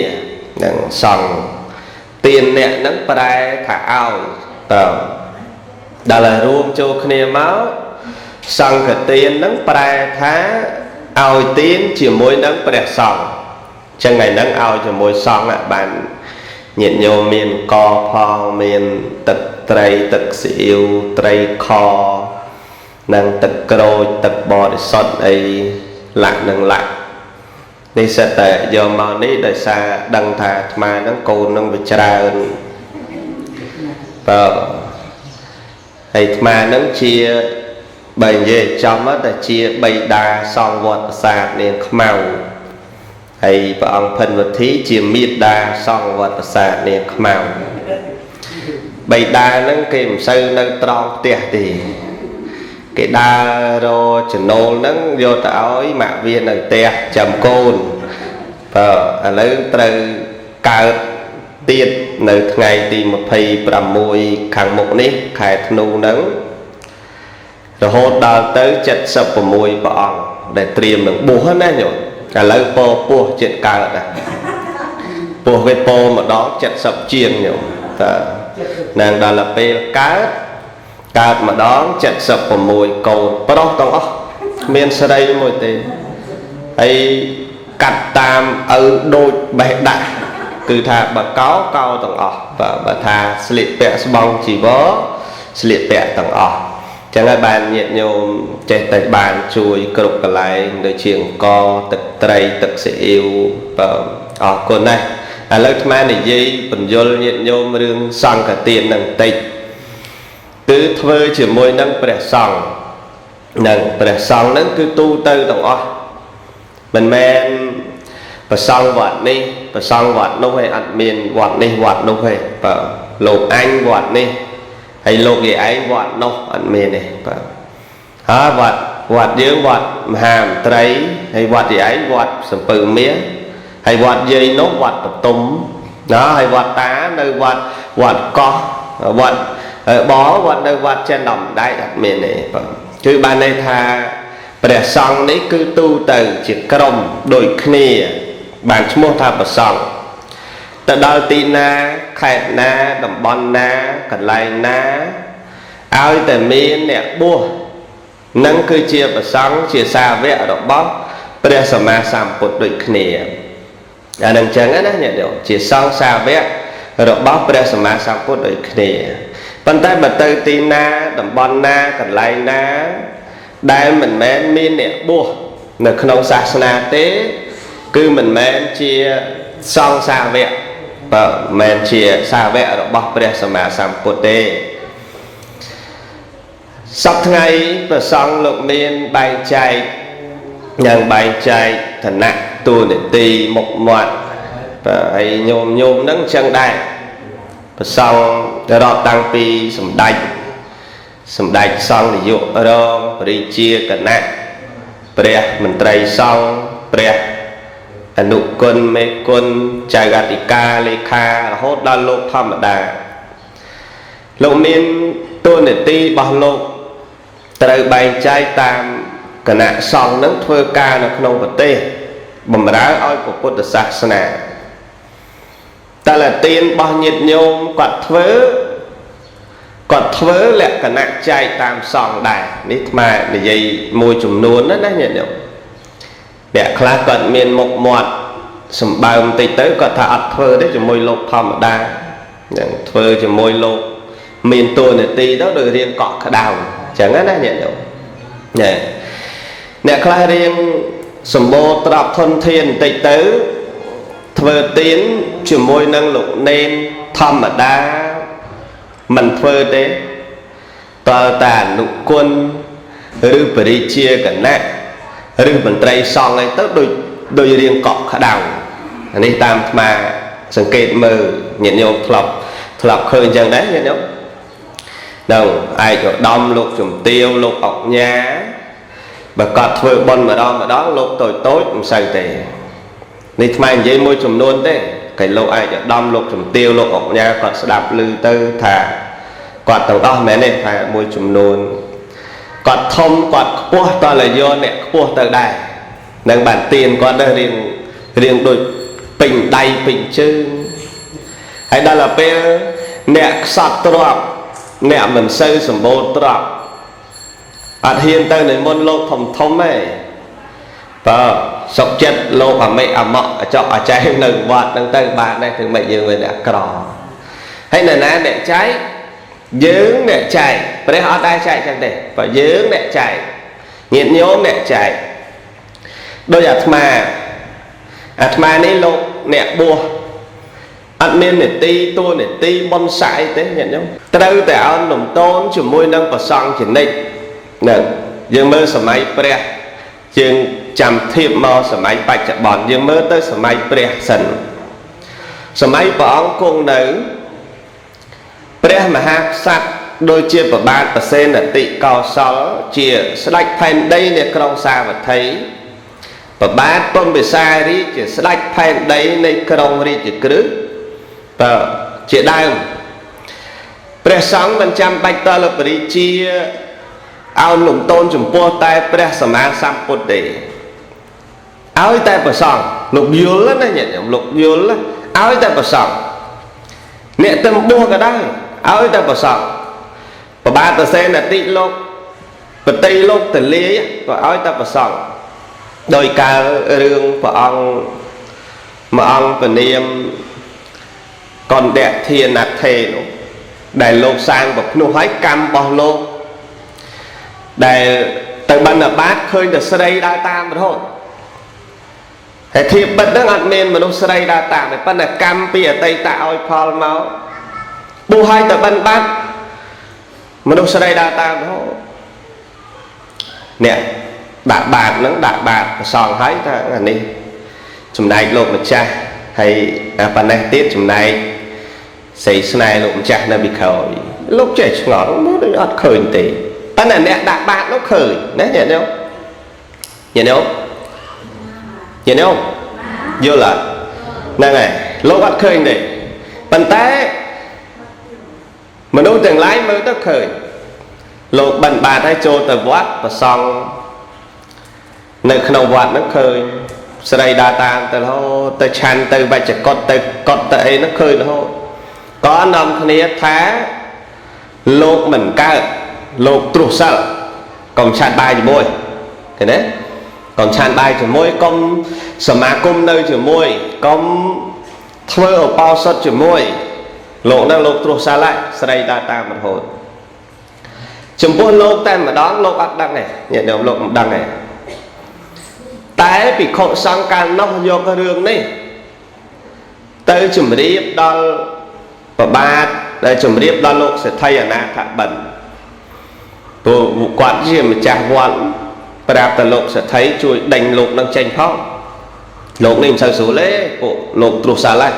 នឹងសង្ឃទានអ្នកហ្នឹងប្រែថាឲ្យតើដល់ឲ្យរួមចូលគ្នាមកសង្ឃទានហ្នឹងប្រែថាឲ្យទានជាមួយនឹងព្រះសង្ឃចឹងថ្ងៃហ្នឹងឲ្យជាមួយសង្ឃបានញាតិញោមមានកផងមានទឹកត្រីទឹកស៊ីអ៊ីវត្រីខនិងទឹកក្រូចទឹកបរិសុទ្ធអីលាក់នឹងលាក់នេះសិតតែយកមកនេះដោយសារដឹងថាអាត្មាហ្នឹងកូនហ្នឹងវាច្រើនបើហើយអាត្មាហ្នឹងជាបើនិយាយចំតែជាបិតាសង្ឃវត្តប្រាសាទនាងខ្មៅហើយព្រះអង្គភិនវុធីជាមេដាសង្ឃវត្តប្រាសាទនាងខ្មៅបិតាហ្នឹងគេមិនសូវនៅត្រង់ផ្ទះទេគេដើររចំណូលហ្នឹងយកទៅឲ្យម៉ាក់វានៅផ្ទះចាំកូនបើឥឡូវត្រូវកើតទៀតនៅថ្ងៃទី26ខាងមុខនេះខែធ្នូហ្នឹងរហូតដល់ទៅ76ព្រះអង្គដែលត្រៀមនឹងបួសណាញោមឥឡូវពោពោះចិត្តកើតណាពោះវាពោម្ដង70ជាងញោមតើនឹងដល់ពេលកើតកើតម្ដង76កូនប្រុសទាំងអស់គ្មានស្រីមួយទេហើយកាត់តាមឪដូចបេះដាក់គឺថាបើកោកោទាំងអស់បើថាស្លៀកពាក់ស្បង់ជីវរស្លៀកពាក់ទាំងអស់ចឹងហើយបានញាតិញោមចេះតែបានជួយគ្រប់កន្លែងដូចជាអង្គទឹកត្រីទឹកស៊ីអ៊ីវបើអរគុណណាស់ឥឡូវអាត្មានិយាយបញ្យលញាតិញោមរឿងសង្ឃទាននឹងតិចគឺធ្វើជាមួយនឹងព្រះសង្ឃនឹងព្រះសង្ឃនឹងគឺទូទៅទាំងអស់មិនមែនព្រះសង្ឃវត្តនេះព្រះសង្ឃវត្តនោះឯងអត់មានវត្តនេះវត្តនោះទេបើលោកអញវត្តនេះហើយលោកយាយឯងវត្តនោះអត់មានទេបើហើយវត្តយើងវត្តមហាមន្ត្រីហើយវត្តយាយឯងវត្តសំពៅមាសហើយវត្តយាយនោះវត្តបតុមណាហើយវត្តតានៅវត្តវត្តកោះវត្តបវត្តនៅវត្តចិនដំដែកអត់មានទេបើគឺបានន័យថាព្រះសង្ឃនេះគឺទូទៅជាក្រុមដូចគ្នាបានឈ្មោះថាព្រះសង្ឃទៅដល់ទីណាខេត្តណាតំបន់ណាកន្លែងណាឲ្យតែមានអ្នកបួសនឹងគឺជាព្រះសង្ឃជាសាវករបស់ព្រះសម្មាសម្ពុទ្ធដូចគ្នាអានឹងចឹងណាញាតិញោមជាសង្ឃសាវករបស់ព្រះសម្មាសម្ពុទ្ធដូចគ្នាប៉ុន្តែបើទៅទីណាតំបន់ណាកន្លែងណាដែលមិនមែនមានអ្នកបួសនៅក្នុងសាសនាទេគឺមិនមែនជាសង្ឃសាវកបើមិនមែនជាសាវករបស់ព្រះសម្មាសម្ពុទ្ធទេសប្តាហ៍ថ្ងៃព្រះសង្ឃលោកមានបែងចែកនិងបែងចែកឋានៈតួនាទីមុខមាត់បើហើយញោមញោមហ្នឹងចឹងដែរព្រះសង្ឃរាប់តាំងពីសម្ដេចសង្ឃនាយករងព្រះរាជាគណៈព្រះមន្ត្រីសង្ឃព្រះអនុគុណមេគុណចៅអធិការលេខារហូតដល់លោកធម្មតាលោកមានតួនាទីរបស់លោកត្រូវបែងចែកតាមគណៈសង្ឃនឹងធ្វើការនៅក្នុងប្រទេសបំរើឲ្យពុទ្ធសាសនាតែលទានរបស់ញាតិញោមគាត់ធ្វើលក្ខណៈចែកតាមសង្ឃដែរនេះអាត្មានិយាយមួយចំនួនណាញាតិញោម អ្នកខ្លះគាត់មានមុខមាត់សម្បើមតិចទៅគាត់ថាអត់ធ្វើទេជាមួយលោកធម្មតាហ្នឹងធ្វើជាមួយលោកមានតួនាទីទៅដូចរៀងកក់ក្ដៅអញ្ចឹងណាញាតិញោមណែអ្នកខ្លះរៀងសម្បូរទ្រព្យធនធានបន្តិចទៅធ្វើទានជាមួយនឹងលោកនេនធម្មតាមិនធ្វើទេតើតាអនុគុណឬបរិជាគណៈឬមន្ត្រីសង្ឃអីទៅដូចរៀងកក់ក្ដៅអានេះតាមអាត្មាសង្កេតមើលញាតិញោមធ្លាប់ឃើញអញ្ចឹងដែរញាតិញោមដល់ឯកឧត្តមលោកជំទាវលោកអុកញ៉ាបើគាត់ធ្វើបុណ្យម្ដងម្ដងលោកតូចតូចមិនសូវទេនេះថ្មនិយាយមួយចំនួនទេគេលោកឯកឧត្តមលោកជំទាវលោកអុកញ៉ាគាត់ស្ដាប់ឮទៅថាគាត់ទាំងអស់មែនទេថាមួយចំនួនគាត់ធំគាត់ខ្ពស់តលយកអ្នកខ្ពស់ទៅដែរនឹងបានទៀនគាត់ដែររៀងដូចពេញដៃពេញជើងហើយដល់ទៅពេលអ្នកខ្សត់ទ្រព្យអ្នកមិនសូវសម្បូរទ្រព្យអត់ហ៊ានទៅនិមន្តលោកធំធំទេបើសុកចិត្តលោកអាមេអាម៉ក់អាចកអាចែមនៅវត្តហ្នឹងទៅបានដែរគឺមិនយើងវិញអ្នកក្រហើយនរណាអ្នកចែកយើងអ្នកចែកព្រះអត់ដែរចែកចឹងទេបើយើងអ្នកចែកញាតិញោមអ្នកចែកដោយអាត្មានេះលោកអ្នកបួសអត់មាននេតិតួនេតិបុណ្យស័ក្តិអីទេញាតិញោមត្រូវតែអោនលំទោនជាមួយនឹងព្រះសង្ឃជានិច្ចហ្នឹងយើងមើលសម័យព្រះយើងចាំធៀបមកសម័យបច្ចុប្បន្នយើងមើលទៅសម័យព្រះសិនសម័យព្រះអង្គគង់នៅព្រះមហាក្សត្រដូចជាព្រះបាទប្រសេនតិកោសលជាស្ដេចផែនដីនៃក្រុងសាវត្ថីព្រះបាទពំពិសារីជាស្ដេចផែនដីនៃក្រុងរាជក្រឹសបើជាដើមព្រះសង្ឃមិនចាំបាច់តលបរិជាអោនលំទោនចំពោះតែព្រះសម្មាសម្ពុទ្ធទេឲ្យតែព្រះសង្ឃលោកយល់ណាញាតិញោមលោកយល់ឲ្យតែព្រះសង្ឃអ្នកទៅបួសក៏ដែរឲ្យតែព្រះសង្ឃព្រះបាទប្រសេនតិលោកបតីលោកទលាយក៏ឲ្យតែព្រះសង្ឃដោយកាលរឿងព្រះអង្គមួយអង្គពនាមកណ្ឌធានថេនោះដែលលោកសាងប្រភ្នោះឲ្យកម្មរបស់លោកដែលទៅបណ្ឌបាតឃើញតែស្រីដើរតាមរហូតហើយធៀបបិទហ្នឹងអត់មានមនុស្សស្រីដើរតាមទេប៉ុន្តែកម្មពីអតីតឲ្យផលមកបួសឲ្យទៅបណ្ឌបាតមនុស្សស្រីដើរតាមរហូតអ្នកដាក់បាតហ្នឹងដាក់បាតប្រសងហើយថាអានេះចំណែកលោកម្ចាស់ហើយប៉ុណ្ណេះទៀតចំណែកស្រីស្នេហ៍លោកម្ចាស់នៅពីក្រោយលោកចេះឆ្ងល់មកដូចអត់ឃើញទេប៉ុន្តែអ្នកដាក់បាតនោះឃើញណាញាតិញោមញាតិញោមញាតិញោមយល់អត់ហ្នឹងហើយលោកអត់ឃើញទេប៉ុន្តែមនុស្សទាំងឡាយមើលទៅឃើញលោកបិណ្ឌបាតឲ្យចូលទៅវត្តប្រសង់នៅក្នុងវត្តហ្នឹងឃើញស្រីដើរតាមទៅរហូតទៅឆាន់ទៅវច្ចកុដទៅកុដទៅអីហ្នឹងឃើញរហូតក៏នាំគ្នាថាលោកមិនកើតលោកទ្រុះសិលកុំឆាន់បាយជាមួយឃើញទេកុំឆាន់បាយជាមួយកុំសមាគមនៅជាមួយកុំធ្វើឧបោសថជាមួយលោកហ្នឹងលោកទ្រុះសិលហើយស្រីដើរតាមរហូតចំពោះលោកតែម្ដងលោកអត់ដឹងទេញាតិញោមលោកមិនដឹងទេតែភិក្ខុសង្ឃកាលនោះយករឿងនេះទៅជម្រាបដល់ព្រះបាទដែលជម្រាបដល់លោកសេដ្ឋីអនាថបិណ្ឌព្រោះគាត់ជាម្ចាស់វត្តប្រាប់ទៅលោកសេដ្ឋីជួយដេញលោកនឹងចេញផងលោកនេះមិនសូវស្រួលទេពួកលោកទ្រុះសាលហើយ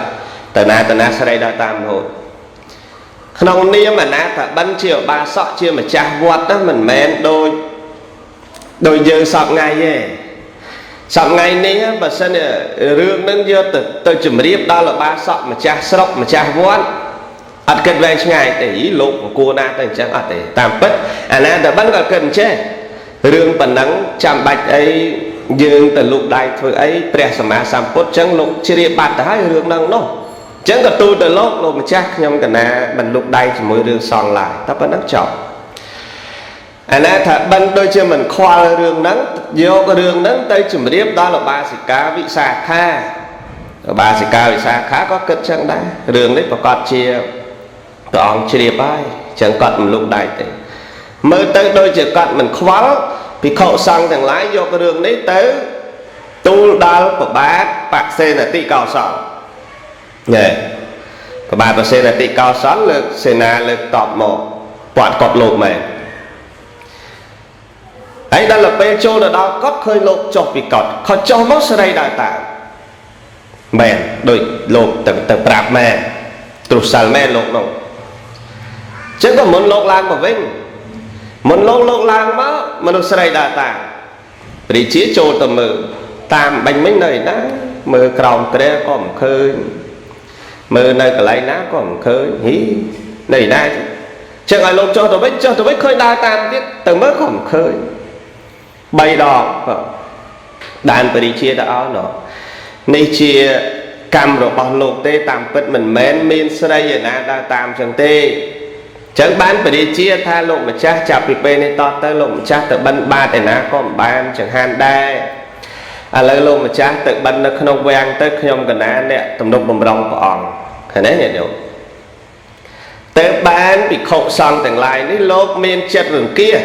តណាតណាស្រីដើរតាមរហូតក្នុងនាមអនាថបិណ្ឌជាឧបាសកជាម្ចាស់វត្តហ្នឹងមិនមែនដូចយើងសពថ្ងៃទេសពថ្ងៃនេះបើសិនរឿងហ្នឹងយកទៅជម្រាបដល់ឧបាសកម្ចាស់ស្រុកម្ចាស់វត្តអត់គិតវែងឆ្ងាយទេលោកគួរណាទៅអញ្ចឹងអត់ទេតាមពិតអាណាតបិណ្ឌក៏គិតអញ្ចេះរឿងប៉ុណ្ណឹងចាំបាច់អីយើងទៅលូកដៃធ្វើអីព្រះសម្មាសម្ពុទ្ធអញ្ចឹងលោកជ្រាបបាត់ទៅហើយរឿងហ្នឹងនោះអញ្ចឹងក៏ទូលទៅលោកលោកម្ចាស់ខ្ញុំកណាមិនលូកដៃជាមួយរឿងសង្ឃឡើយតែប៉ុណ្ណឹងចប់ អាណាថាបិណ្ឌដូចជាមិនខ្វល់រឿងហ្នឹងយករឿងហ្នឹងទៅជម្រាបដល់ឧបាសិកាវិសាខាឧបាសិកាវិសាខាក៏គិតចឹងដែររឿងនេះប្រកាសជាព្រះអង្គជ្រាបហើយចឹងគាត់មិនលុកដៃទេមើលទៅដូចជាគាត់មិនខ្វល់ភិក្ខុសង្ឃទាំងឡាយយករឿងនេះទៅទូលដល់ព្រះបាទបសេនតិកោសលណែព្រះបាទបសេនតិកោសលលើកសេនាលើកតបមកពាត់គាត់លោកមែនហើយដល់ពេលចូលទៅដល់កត់ឃើញលោកចុះពីកត់ខចុះមកស្រីដើរតាមមែនដូចលោកទៅប្រាប់មែនទ្រុសិលមែនលោកនោះចឹងក៏មុនលោកឡើងមកវិញមុនលោកឡើងមកមនុស្សស្រីដើរតាមព្រះជាចូលទៅមើលតាមបាញ់មិញនៅឯណាមើលក្រោមគ្រែក៏មិនឃើញមើលនៅកន្លែងណាក៏មិនឃើញហ៊ីនៅឯណាចឹងឲ្យលោកចុះទៅវិញចុះទៅវិញឃើញដើរតាមទៀតទៅមើលក៏មិនឃើញ3ដងដានបរិជាទៅអោណនេះជាកម្មរបស់លោកទេតាមពិតមិនមែនមានស្រីឯណាដើរតាមចឹងទេចឹងបានបរិជាថាលោកម្ចាស់ចាប់ពីពេលនេះតទៅលោកម្ចាស់ទៅបិណ្ឌបាតឯណាក៏មិនបានចង្ហាន់ដែរឥឡូវលោកម្ចាស់ទៅបិណ្ឌនៅក្នុងវាំងទៅខ្ញុំកណាអ្នកទំនុកបំរុងព្រះអង្គឃើញទេញាតិញោមទៅបានភិក្ខុសង្ឃទាំងឡាយនេះលោកមានចិត្តរង្គៀស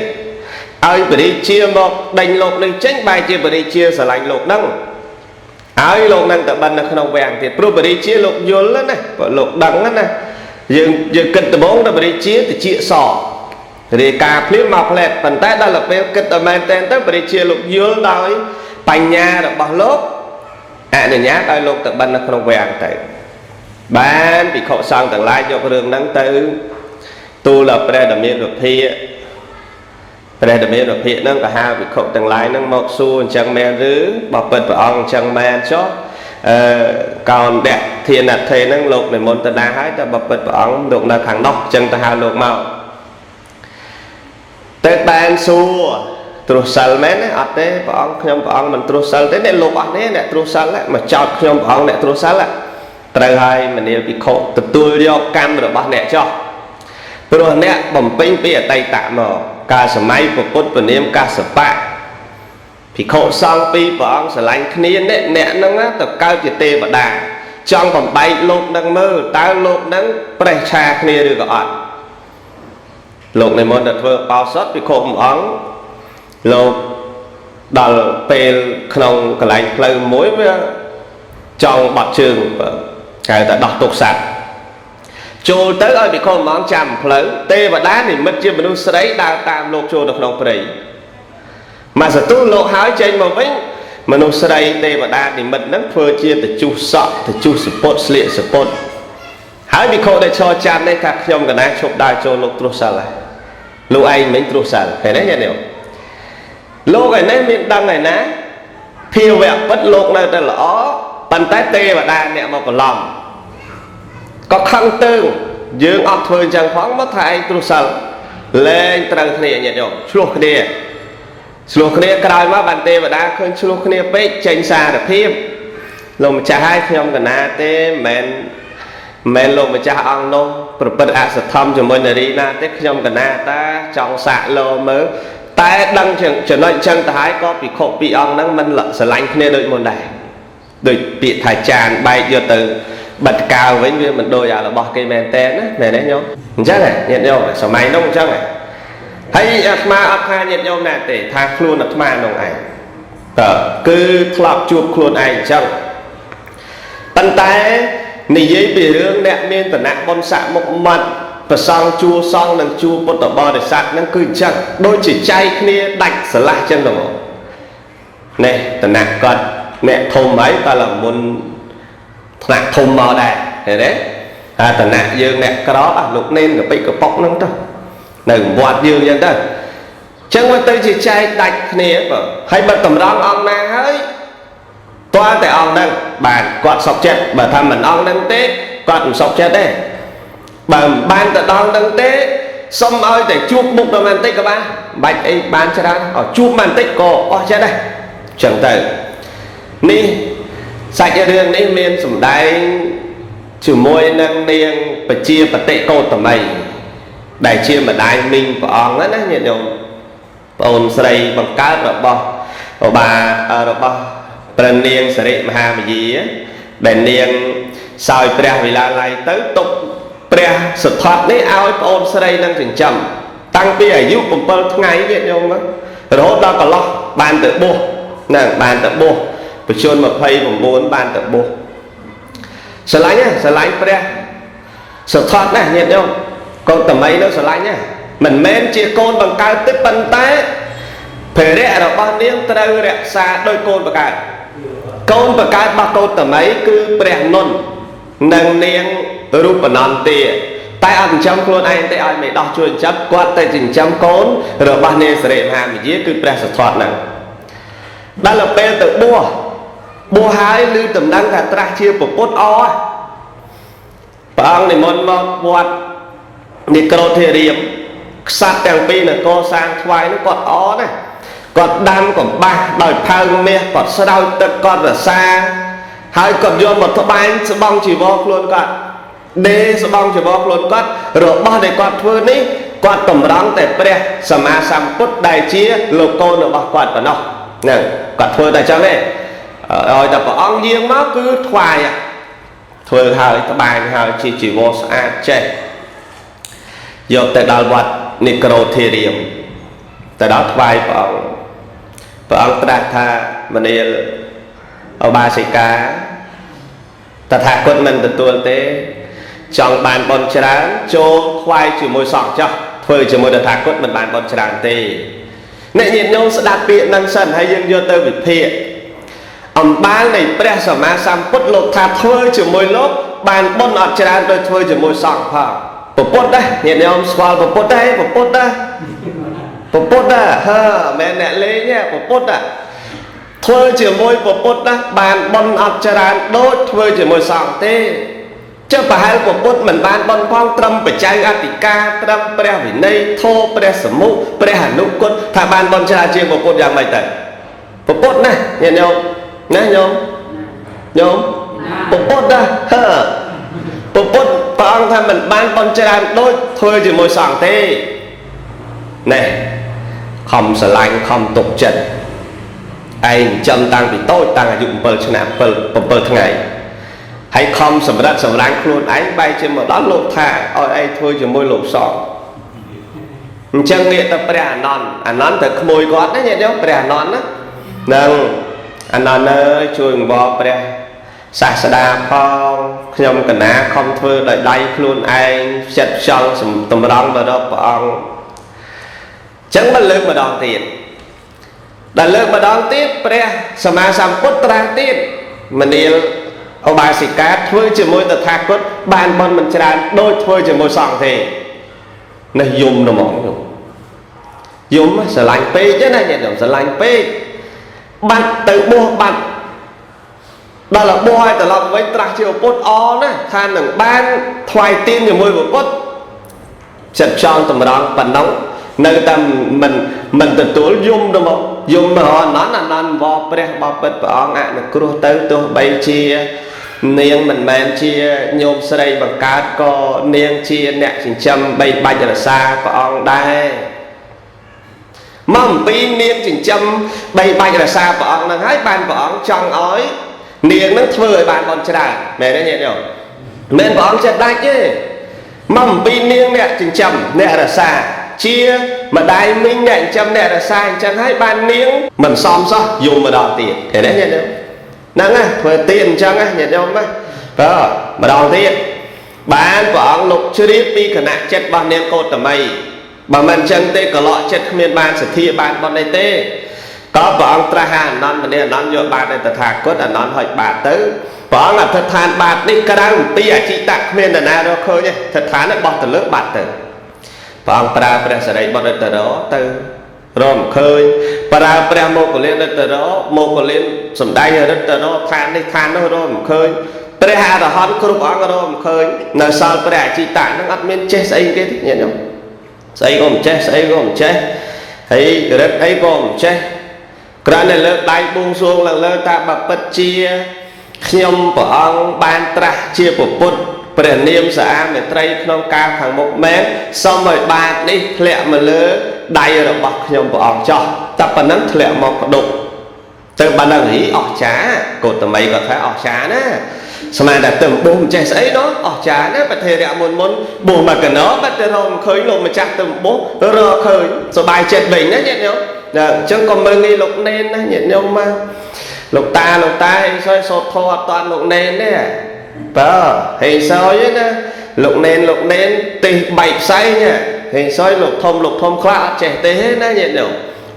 ឲ្យបរិជាមកដេញលោកនឹងចេញបែរជាបរិជាស្រឡាញ់លោកនឹងឲ្យលោកនឹងទៅបិណ្ឌនៅក្នុងវាំងទៀតព្រោះបរិជាលោកយល់ណាព្រោះលោកដឹងណាយើងគិតដំបូងដល់បរិជាតិចសរាយការភ្លាមមកផ្លែតប៉ុន្តែដល់ពេលគិតដល់មែនតែនទៅបរិជាលោកយល់ដោយបញ្ញារបស់លោកអនុញ្ញាតឲ្យលោកទៅបិណ្ឌនៅក្នុងវាំងទៅបានភិក្ខុសង្ឃទាំងឡាយយករឿងហ្នឹងទៅទូលដល់ព្រះដ៏មានវិភាកព្រះដ៏មានវិភាកហ្នឹងក៏ហៅភិក្ខុទាំងឡាយហ្នឹងមកសួរអញ្ចឹងមែនឬបើពិតព្រះអង្គអញ្ចឹងមែនចុះកោនដៈធានថេហ្នឹងលោកនិមន្តទៅណាហើយតែបើពិតព្រះអង្គលោកនៅខាងនោះអញ្ចឹងទៅហៅលោកមកទៅបានសួរទ្រុសិលមែនទេអត់ទេព្រះអង្គខ្ញុំព្រះអង្គមិនទ្រុសិលទេអ្នកលោកអស់នេះអ្នកទ្រុសិលមកចោតខ្ញុំព្រះអង្គអ្នកទ្រុសិលត្រូវហើយមនាលភិក្ខុទទួលយកកម្មរបស់អ្នកចោះព្រោះអ្នកបំពេញពីអតីតមកកាលសម័យពុទ្ធពនាមកាសបៈភិក្ខុសង្ឃពីរព្រះអង្គស្រឡាញ់គ្នាអ្នកហ្នឹងទៅកើតជាទេវតាចង់បំបែកលោកនឹងមើលតើលោកនឹងប្រេះឆាគ្នាឬក៏អត់លោកនិមន្តទៅធ្វើបោសុតភិក្ខុព្រះអង្គលោកដល់ពេលក្នុងកន្លែងផ្លូវមួយវាចង់បាត់ជើងហៅថាដោះទុកសត្វចូលទៅឲ្យភិក្ខុព្រះអង្គចាំផ្លូវទេវតានិមិត្តជាមនុស្សស្រីដើរតាមលោកចូលទៅក្នុងព្រៃមកសទូលោកហើយចេញមកវិញមនុស្សស្រីទេវតានិមិត្តហ្នឹងធ្វើជាតជុះសក់តជុះសពុតស្លៀកសពុតហើយភិក្ខុដែលឈរចាំនេះថាខ្ញុំកណាឈប់ដើរចូលលោកទ្រុសិលហើយលោកឯងមិនទ្រុសិលឃើញទេញាតិញោមលោកឯនេះមានដឹងឯណាភាវៈពិតលោកនៅតែល្អប៉ុន្តែទេវតាអ្នកមកបន្លំក៏ខឹងទៅយើងអត់ធ្វើអញ្ចឹងផងមកថាឯងទ្រុសិលលែងត្រូវគ្នាញាតិញោមឆ្លោះគ្នាឆ្លោះគ្នាក្រោយមកបានទេវតាឃើញឆ្លោះគ្នាពេកចេញសារភាពលោកម្ចាស់ហើយខ្ញុំកណាទេមិនមែនលោកម្ចាស់អង្គនោះប្រព្រឹត្តអសធម្មជាមួយនារីណាទេខ្ញុំកណាតាចង់សាកលោមើលតែដឹងចំណុចអញ្ចឹងទៅហើយក៏ភិក្ខុពីរអង្គហ្នឹងមិនស្រឡាញ់គ្នាដូចមុនដែរដូចពាក្យថាចានបែកយកទៅបិទកាវវិញវាមិនដូចអារបស់គេមែនតើណាមែនទេញោមអញ្ចឹងញាតិញោមសម័យនោះអញ្ចឹងហើយអាត្មាអត់ថាញាតិញោមណាទេថាខ្លួនអាត្មានោះឯងតើគឺធ្លាប់ជួបខ្លួនឯងអញ្ចឹងប៉ុន្តែនិយាយពីរឿងអ្នកមានឋានៈបុណ្យស័ក្តិមុខមាត់ប្រសង់ជួសង្ឃនិងជួពុទ្ធបរិស័ទហ្នឹងគឺអញ្ចឹងដូចជាចែកគ្នាដាច់ស្រឡះអញ្ចឹងទៅមកនេះឋានៈគាត់អ្នកធំហើយតើលមុនថ្នាក់ធំមកដែរឃើញទេអាឋានៈយើងអ្នកក្រអស់លោកនេនកពិកកប៉ុកហ្នឹងទៅនៅវត្តយើងអញ្ចឹងទៅអញ្ចឹងមកទៅជាចែកដាច់គ្នាបើហើយបើតម្រង់អង្គណាហើយទាល់តែអង្គហ្នឹងបាទគាត់សុខចិត្តបើថាមិនអង្គហ្នឹងទេគាត់មិនសុខចិត្តទេបើមិនបានទៅដល់ហ្នឹងទេសុំឲ្យតែជួបមុខដល់បន្តិចក៏បានបាច់អីបានច្រើនឲ្យជួបបន្តិចក៏អស់ចិត្តដែរអញ្ចឹងទៅនេះសាច់រឿងនេះមានសម្ដែងជាមួយនឹងនាងប្រជាបតិកោតមីដែលជាម្ដាយមីងព្រះអង្គណាញាតិញោម ប្អូនស្រីបង្កើតរបស់ឧបារបស់ព្រះនាងសិរិមហាមយាដែលនាងសោយព្រះវិឡាល័យទៅទុកព្រះសុថតនេះឲ្យប្អូនស្រីនឹងចិញ្ចឹមតាំងពីអាយុ7ថ្ងៃទៀតញោមរហូតដល់កន្លោះបានទៅបួសហ្នឹងបានទៅបួសបជន29បានទៅបួសស្រឡាញ់ណាស្រឡាញ់ព្រះសុថតណាស់ញាតិញោមកូនតមីនោះស្រឡាញ់ណាមិនមែនជាកូនបង្កើតទេប៉ុន្តែភរៈរបស់នាងត្រូវរក្សាដោយកូនបង្កើតកូនបង្កើតរបស់កូនតមីគឺព្រះនុននិងនាងរូបនន្ទាតែអត់ចិញ្ចឹមខ្លួនឯងទេឲ្យមេដោះជួយចិញ្ចឹមគាត់តែចិញ្ចឹមកូនរបស់នាងសិរិមហាមយាគឺព្រះសុថតហ្នឹងដល់ពេលទៅបួសបួសហើយឮតំណែងថាត្រាស់ជាពុទ្ធអព្រះអង្គនិមន្តមកវត្តនិក្រូធិរាមក្សត្រទាំងពីរនគរសាងថ្វាយនោះគាត់អណាគាត់ដាំកំបាសដោយផើងមាសគាត់ស្រោចទឹកគាត់រសាហើយគាត់យកមកត្បាញស្បង់ជីវរខ្លួនគាត់ដេស្បង់ជីវរខ្លួនគាត់របស់ដែលគាត់ធ្វើនេះគាត់តម្រង់តែព្រះសម្មាសម្ពុទ្ធដែលជាលោកកូនរបស់គាត់ប៉ុណ្ណោះហ្នឹងគាត់ធ្វើតែចឹងទេឲ្យតែព្រះអង្គយាងមកគឺថ្វាយធ្វើហើយត្បាញហើយជាជីវរស្អាតចេះយកទៅដល់វត្តនិក្រូធិរាមទៅដល់ថ្វាយព្រះអង្គព្រះអង្គត្រាស់ថាមនាលឧបាសិកាតថាគតមិនទទួលទេចង់បានបុណ្យច្រើនចូលថ្វាយជាមួយសង្ឃចោះធ្វើជាមួយតថាគតមិនបានបុណ្យច្រើនទេអ្នកញាតិញោមស្ដាប់ពាក្យហ្នឹងសិនហើយយើងយកទៅវិភាគអំបាលនៃព្រះសម្មាសម្ពុទ្ធលោកថាធ្វើជាមួយលោកបានបុណ្យអត់ច្រើនដូចធ្វើជាមួយសង្ឃផងពុទ្ធដែរញាតិញោមស្គាល់ពុទ្ធដែរពុទ្ធដែរពុទ្ធដែរហឺមិនអ្នកលេងទេពុទ្ធដែរធ្វើជាមួយពុទ្ធណាបានបុណ្យអត់ច្រើនដូចធ្វើជាមួយសង្ឃទេចុះប្រហែលពុទ្ធមិនបានបុណ្យផងត្រឹមបច្ច័យអធិការត្រឹមព្រះវិន័យធម៌ព្រះសមុព្រះអនុគុណថាបានបុណ្យច្រើនជាងពុទ្ធយ៉ាងម៉េចទៅពុទ្ធណាញាតិញោមណាញោមញោមពុទ្ធណាហឺពុទ្ធព្រះអង្គថាមិនបានបុណ្យច្រើនដូចធ្វើជាមួយសង្ឃទេណែខំស្រឡាញ់ខំទុកចិត្តឯងចាំតាំងពីតូចតាំងអាយុ7ឆ្នាំ7ថ្ងៃហើយខំសម្រិតសម្រាំងខ្លួនឯងបែរជាមកដល់លោកថាឲ្យឯងធ្វើជាមួយលោកសង្ឃអញ្ចឹងងាកទៅព្រះអានន្ទអានន្ទទៅក្មួយគាត់ណាញាតិញោមព្រះអានន្ទណានឹងអានន្ទអើយជួយអង្វរព្រះសាស្តាផងខ្ញុំកណាខំធ្វើដោយដៃខ្លួនឯងចិត្តចង់តម្រង់មករកព្រះអង្គអញ្ចឹងមកលើកម្ដងទៀតដល់លើកម្ដងទៀតព្រះសម្មាសម្ពុទ្ធត្រាស់ទៀតមនាលឧបាសិកាធ្វើជាមួយតថាគតបានបុណ្យមិនច្រើនដូចធ្វើជាមួយសង្ឃទេនេះយំហ្មងយំស្រឡាញ់ពេកណាញាតិញោមស្រឡាញ់ពេកបាត់ទៅបួសបាត់ដល់បួសឲ្យត្រឡប់វិញត្រាស់ជាពុទ្ធអណាថានឹងបានថ្វាយទានជាមួយពុទ្ធចិត្តចង់តម្រង់ប៉ុណ្ណឹងនៅតែមិនទទួលយំទៅមកយំមកអនន្តអនន្តវព្រះបពិតព្រះអង្គអនុគ្រោះទៅទោះបីជានាងមិនមែនជាញោមស្រីបង្កើតក៏នាងជាអ្នកចិញ្ចឹមបីបាច់រក្សាព្រះអង្គដែរមកអំពីនាងចិញ្ចឹមបីបាច់រក្សាព្រះអង្គនឹងហើយបានព្រះអង្គចង់ឲ្យនាងនឹងធ្វើឲ្យបានបុណ្យច្រើនមែនទេញាតិញោមមិនព្រះអង្គចិត្តដាច់ទេមកអំពីនាងអ្នកចិញ្ចឹមអ្នករក្សាជាម្ដាយមីងអ្នកចិញ្ចឹមអ្នករក្សាអញ្ចឹងហើយបាននាងមិនសមសោះយំម្ដងទៀតឃើញទេញាតិញោមហ្នឹងណាធ្វើទៀតអញ្ចឹងណាញាតិញោមណាបាទម្ដងទៀតបានព្រះអង្គលោកជ្រាបពីគណៈចិត្តរបស់នាងកោតមីបើមិនអញ្ចឹងទេកលក់ចិត្តគ្មានបានសទ្ធាបានបុណ្យអីទេក៏ព្រះអង្គត្រាស់អានន្ទម្នាក់អានន្ទយកបាតឯតថាគតអានន្ទហុចបាតទៅព្រះអង្គអធិដ្ឋានបាតនេះក្រៅអំពីអចិតៈគ្មាននរណារកឃើញទេអធិដ្ឋាននេះបោះទៅលើបាតទៅព្រះអង្គប្រើព្រះសិរីបុត្រទៅរទៅរមឃើញប្រើព្រះមោគលានទៅរមោគលានសំដែងរិទ្ធទៅរឋាននេះឋាននោះរមឃើញព្រះអរហន្តគ្រប់អង្គរមឃើញនៅសល់ព្រះអចិតៈនឹងអត់មានចេះស្អីគេទេញាតិញោមស្អីក៏មិនចេះស្អីក៏មិនចេះហើយរិទ្ធអីក៏មិនចេះគ្រាន់តែលើកដៃបួងសួងឡើងលើថាបើពិតជាខ្ញុំព្រះអង្គបានត្រាស់ជាពុទ្ធព្រះនាមសាអាមេត្រីក្នុងកាលខាងមុខមែនសូមឲ្យបាតនេះធ្លាក់មកលើ ដៃរបស់ខ្ញុំព្រះអង្គចោះតែប៉ុណ្ណឹងធ្លាក់មកក្តុកទៅបានដឹងហីអស្ចារ្យកោតមីក៏ថាអស្ចារ្យណាស្មានតែទៅបួសមិនចេះស្អីណោះអស្ចារ្យណាប្រធេរៈមុនមុនបួសមកកណោបាត់ទៅរកមិនឃើញលោកម្ចាស់ទៅបួសរកឃើញសบายចិត្តវិញណាញាតិញោមណាអញ្ចឹងក៏មើលងាយលោកនេនណាញាតិញោមមកលោកតាលោកតាហេសយសូត្រធម៌អត់តាន់លោកនេនទេបើហេសយណាលោកនេនលោកនេនទេសបែកផ្សែងហេសយលោកធំលោកធំខ្លះអត់ចេះទេណាញាតិញោម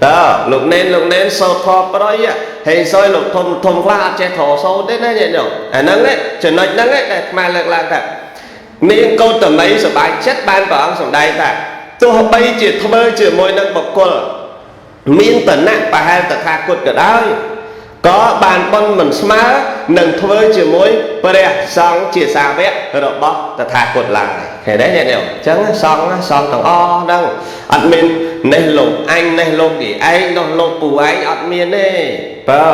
តើលោកនេនលោកនេនសូត្រធម៌ប្រយហេសយលោកធំធំខ្លះអត់ចេះធម៌សូត្រទេណាញាតិញោមអាហ្នឹងចំណុចហ្នឹងដែលអាត្មាលើកឡើងថានាងកោតមីសប្បាយចិត្តបានព្រះអង្គសម្ដែងថាទោះបីជាធ្វើជាមួយនឹងបុគ្គលមានតនៈប្រហែលតថាគតក៏ដោយក៏បានបុណ្យមិនស្មើនឹងធ្វើជាមួយព្រះសង្ឃជាសាវករបស់តថាគតឡើយឃើញទេញាតិញោមអញ្ចឹងសង្ឃសង្ឃទាំងអស់ហ្នឹងអត់មាននេះលោកអញនេះលោកគេឯងនោះលោកពូឯងអត់មានទេបើ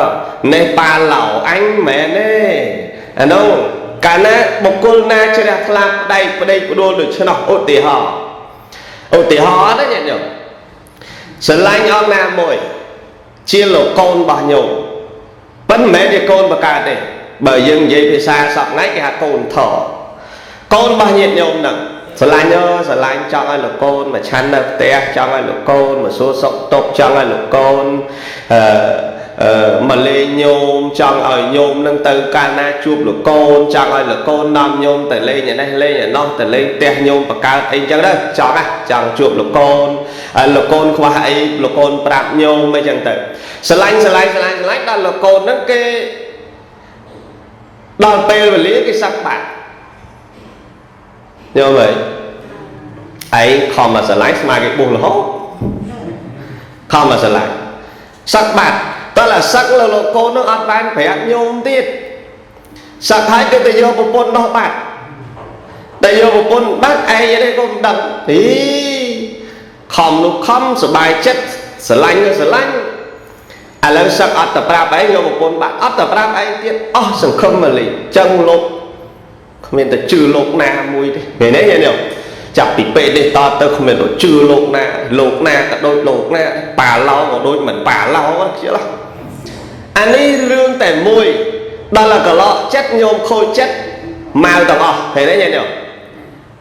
នេះប៉ាឡៅអញមិនមែនទេអានោះកាលណាបុគ្គលណាជ្រះថ្លាប្តីប្តីផ្ដួលដូច្នោះឧទាហរណ៍ឧទាហរណ៍ណាញាតិញោមស្រឡាញ់អង្គណាមួយជាលោកកូនរបស់ញោមប៉ុន្តែមិនមែនជាកូនបកើតទេបើយើងនិយាយភាសាសពថ្ងៃគេហៅកូនធកូនរបស់ញាតិញោមហ្នឹងស្រឡាញ់ស្រឡាញ់ចង់ឲ្យលោកកូនមកឆាន់នៅផ្ទះចង់ឲ្យលោកកូនមកសួរសុខទុក្ខចង់ឲ្យលោកកូនអឺមកលេងញោមចង់ឲ្យញោមនឹងទៅកាលណាជួបលោកកូនចង់ឲ្យលោកកូននាំញោមទៅលេងឯនេះលេងឯនោះទៅលេងផ្ទះញោមបង្កើតអីចឹងទៅចង់ណាចង់ជួបលោកកូនហើយលោកកូនខ្វះអីលោកកូនប្រាប់ញោមអីចឹងទៅស្រឡាញ់ស្រឡាញ់ស្រឡាញ់ស្រឡាញ់ដល់លោកកូនហ្នឹងគេដល់ពេលវេលាគេសឹកបាត់ញោមអើយឯងខំមកស្រឡាញ់ស្មើគេបុះរហូតខំមកស្រឡាញ់សឹកបាត់តើឡាសឹកលើលោកកូននឹងអត់បានប្រាប់ញោមទៀតសឹកហើយគេទៅយកប្រពន្ធនោះបាត់តែយកប្រពន្ធបាត់ឯងនេះក៏មិនដឹងទីខំនោះខំសบายចិត្តស្រឡាញ់នោះស្រឡាញ់ឥឡូវសឹកអត់ទៅប្រាប់ឯងយកប្រពន្ធបាត់អត់ទៅប្រាប់ឯងទៀតអស់សង្ឃឹមមកលីចឹងលោកគ្មានតែជឿលោកណាមួយទេឃើញទេញោមចាប់ពីពេលនេះតទៅគ្មានទៅជឿលោកណាលោកណាក៏ដូចលោកណាប៉ាឡោក៏ដូចមិនប៉ាឡោខ្ជិលអានេះរឿងតែមួយដល់តែកឡក់ចិត្តញោមខូចចិត្តម៉ៅទាំងអស់ឃើញទេញោម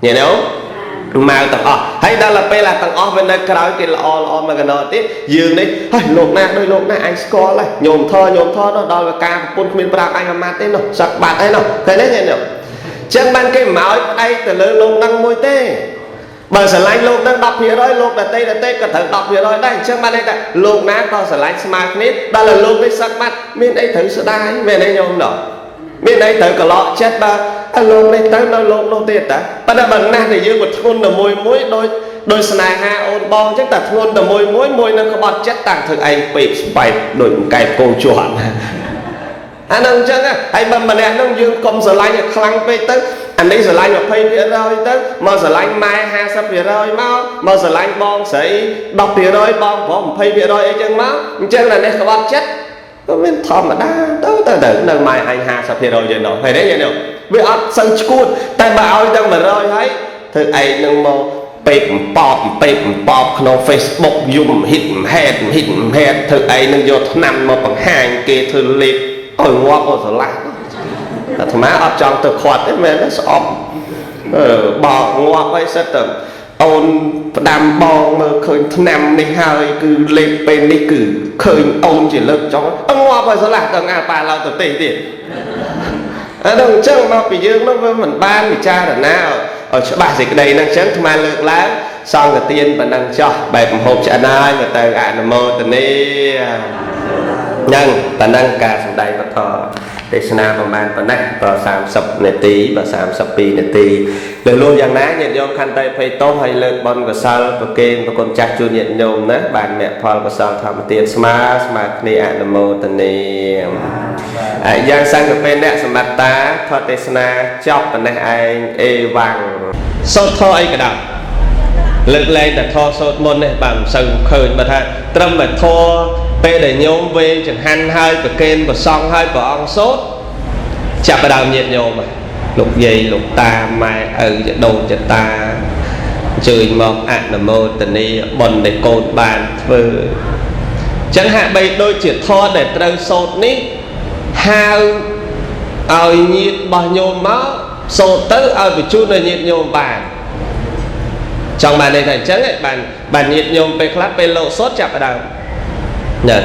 ញោមម៉ៅទាំងអស់ហើយដល់ទៅពេលទាំងអស់វានៅក្រោយគេល្អល្អមកកណោទៀតយើងនេះហើយលោកណាដូចលោកណាអញស្គាល់ហើយញោមធញោមធនោះដល់ការប្រពន្ធគ្មានប្រាប់អញមួយម៉ាត់ទេនោះសឹកបាត់អីនោះឃើញទេញោមចឹងបានគេមិនឲ្យប្តីទៅលើលោកនឹងមួយទេបើស្រឡាញ់លោកនឹង 10% លោកដតីដតីក៏ត្រូវ 10% ដែរអញ្ចឹងបានន័យថាលោកណាក៏ស្រឡាញ់ស្មើគ្នាដល់តែលោកនេះសឹកបាត់មានអីត្រូវស្ដាយមានអីញោមដល់មានអីត្រូវកឡក់ចិត្តបើលោកនេះទៅនៅលោកនោះទៀតតាប៉ុន្តែបើណាស់តែយើងក៏ធ្ងន់តែមួយមួយដោយដោយស្នេហាអូនបងអញ្ចឹងតែធ្ងន់តែមួយមួយមួយនឹងក្បត់ចិត្តតាំងធ្វើឯងពេកស្បែកដូចកែបកោជាន់អានឹងអញ្ចឹងហើយបើម្នាក់នឹងយើងកុំស្រឡាញ់ឲ្យខ្លាំងពេកទៅអានេះស្រឡាញ់ 20% ទៅមកស្រឡាញ់ម៉ែ 50% មកមកស្រឡាញ់បងស្រី 10% បងប្រុស 20% អីចឹងមកអញ្ចឹងតែនេះក្បត់ចិត្តក៏មានធម្មតាទៅទៅទៅនៅម៉ែអញ 50% ចឹងដល់ហើយទេញោមវាអត់សូវឈួតតែបើឲ្យទាំង100ហើយធ្វើឯងនឹងមកពេកបំពបពេកបំពបក្នុង Facebook យំហ៊ីតហេតហ៊ីតហេតធ្វើឯងនឹងយកថ្នាំមកបង្ហាញគេធ្វើលេបឲ្យងាប់អូស្រឡះអាត្មាអត់ចង់ទៅខាត់ទេមែនទេស្អប់បោកងាប់ហើយសិតតែអូនផ្ដាំបងមើលឃើញថ្នាំនេះហើយគឺលេបពេលនេះគឺឃើញអូនជាលើកចង់ងាប់ហើយស្រឡះទៅងាប៉ាឡើយទៅទេទៀតអានោះអញ្ចឹងមកពីយើងនោះវាមិនបានពិចារណាឲ្យច្បាស់សេចក្តីហ្នឹងអញ្ចឹងអាត្មាលើកឡើងសង្ឃទានប៉ុណ្ណឹងចោះបែបមហូបឆ្អិនហើយមកទៅអនុមោទនាហ្នឹងប៉ុណ្ណឹងការសម្ដែងបន្តទេសនាប្រហែលប៉ុណ្ណេះបើ30នាទីបើ32នាទីលើលួយ៉ាងណាញាតិញោមខន្តីភ័យទោសហើយលើកបុណ្យកុសលប្រគេនប្រគុណចាស់ជូនញាតិញោមណាបានមគ្គផលកុសលធម្មទានស្មើស្មើគ្នាអនុមោទនាយ៉ាងសង្ឃពេលអ្នកសមត្តាធម៌ទេសនាចប់ប៉ុណ្ណេះឯងអេវ៉ាំងសូត្រធម៌អីក៏ដោយលើកលែងតែធម៌សូត្រមុននេះបាទមិនសូវឃើញបើថាត្រឹមតែធម៌ពេលដែលញោមវេចង្ហាន់ហើយប្រគេនប្រសង់ហើយព្រះអង្គសូត្រចាប់ផ្ដើមញាតិញោមលោកយាយលោកតាម៉ែឪចដូនចតា អញ្ជើញមកអនុមោទនាបុណ្យដែលកូនបានធ្វើចឹងហាក់បីដូចជាធម៌ដែលត្រូវសូត្រនេះហៅឲ្យញាតិរបស់ញោមមកសូត្រទៅឲ្យបញ្ជូនឲ្យញាតិញោមបានចង់បានន័យថាអញ្ចឹងបានបានញាតិញោមពេលខ្លះពេលលោកសូត្រចាប់ផ្ដើមណា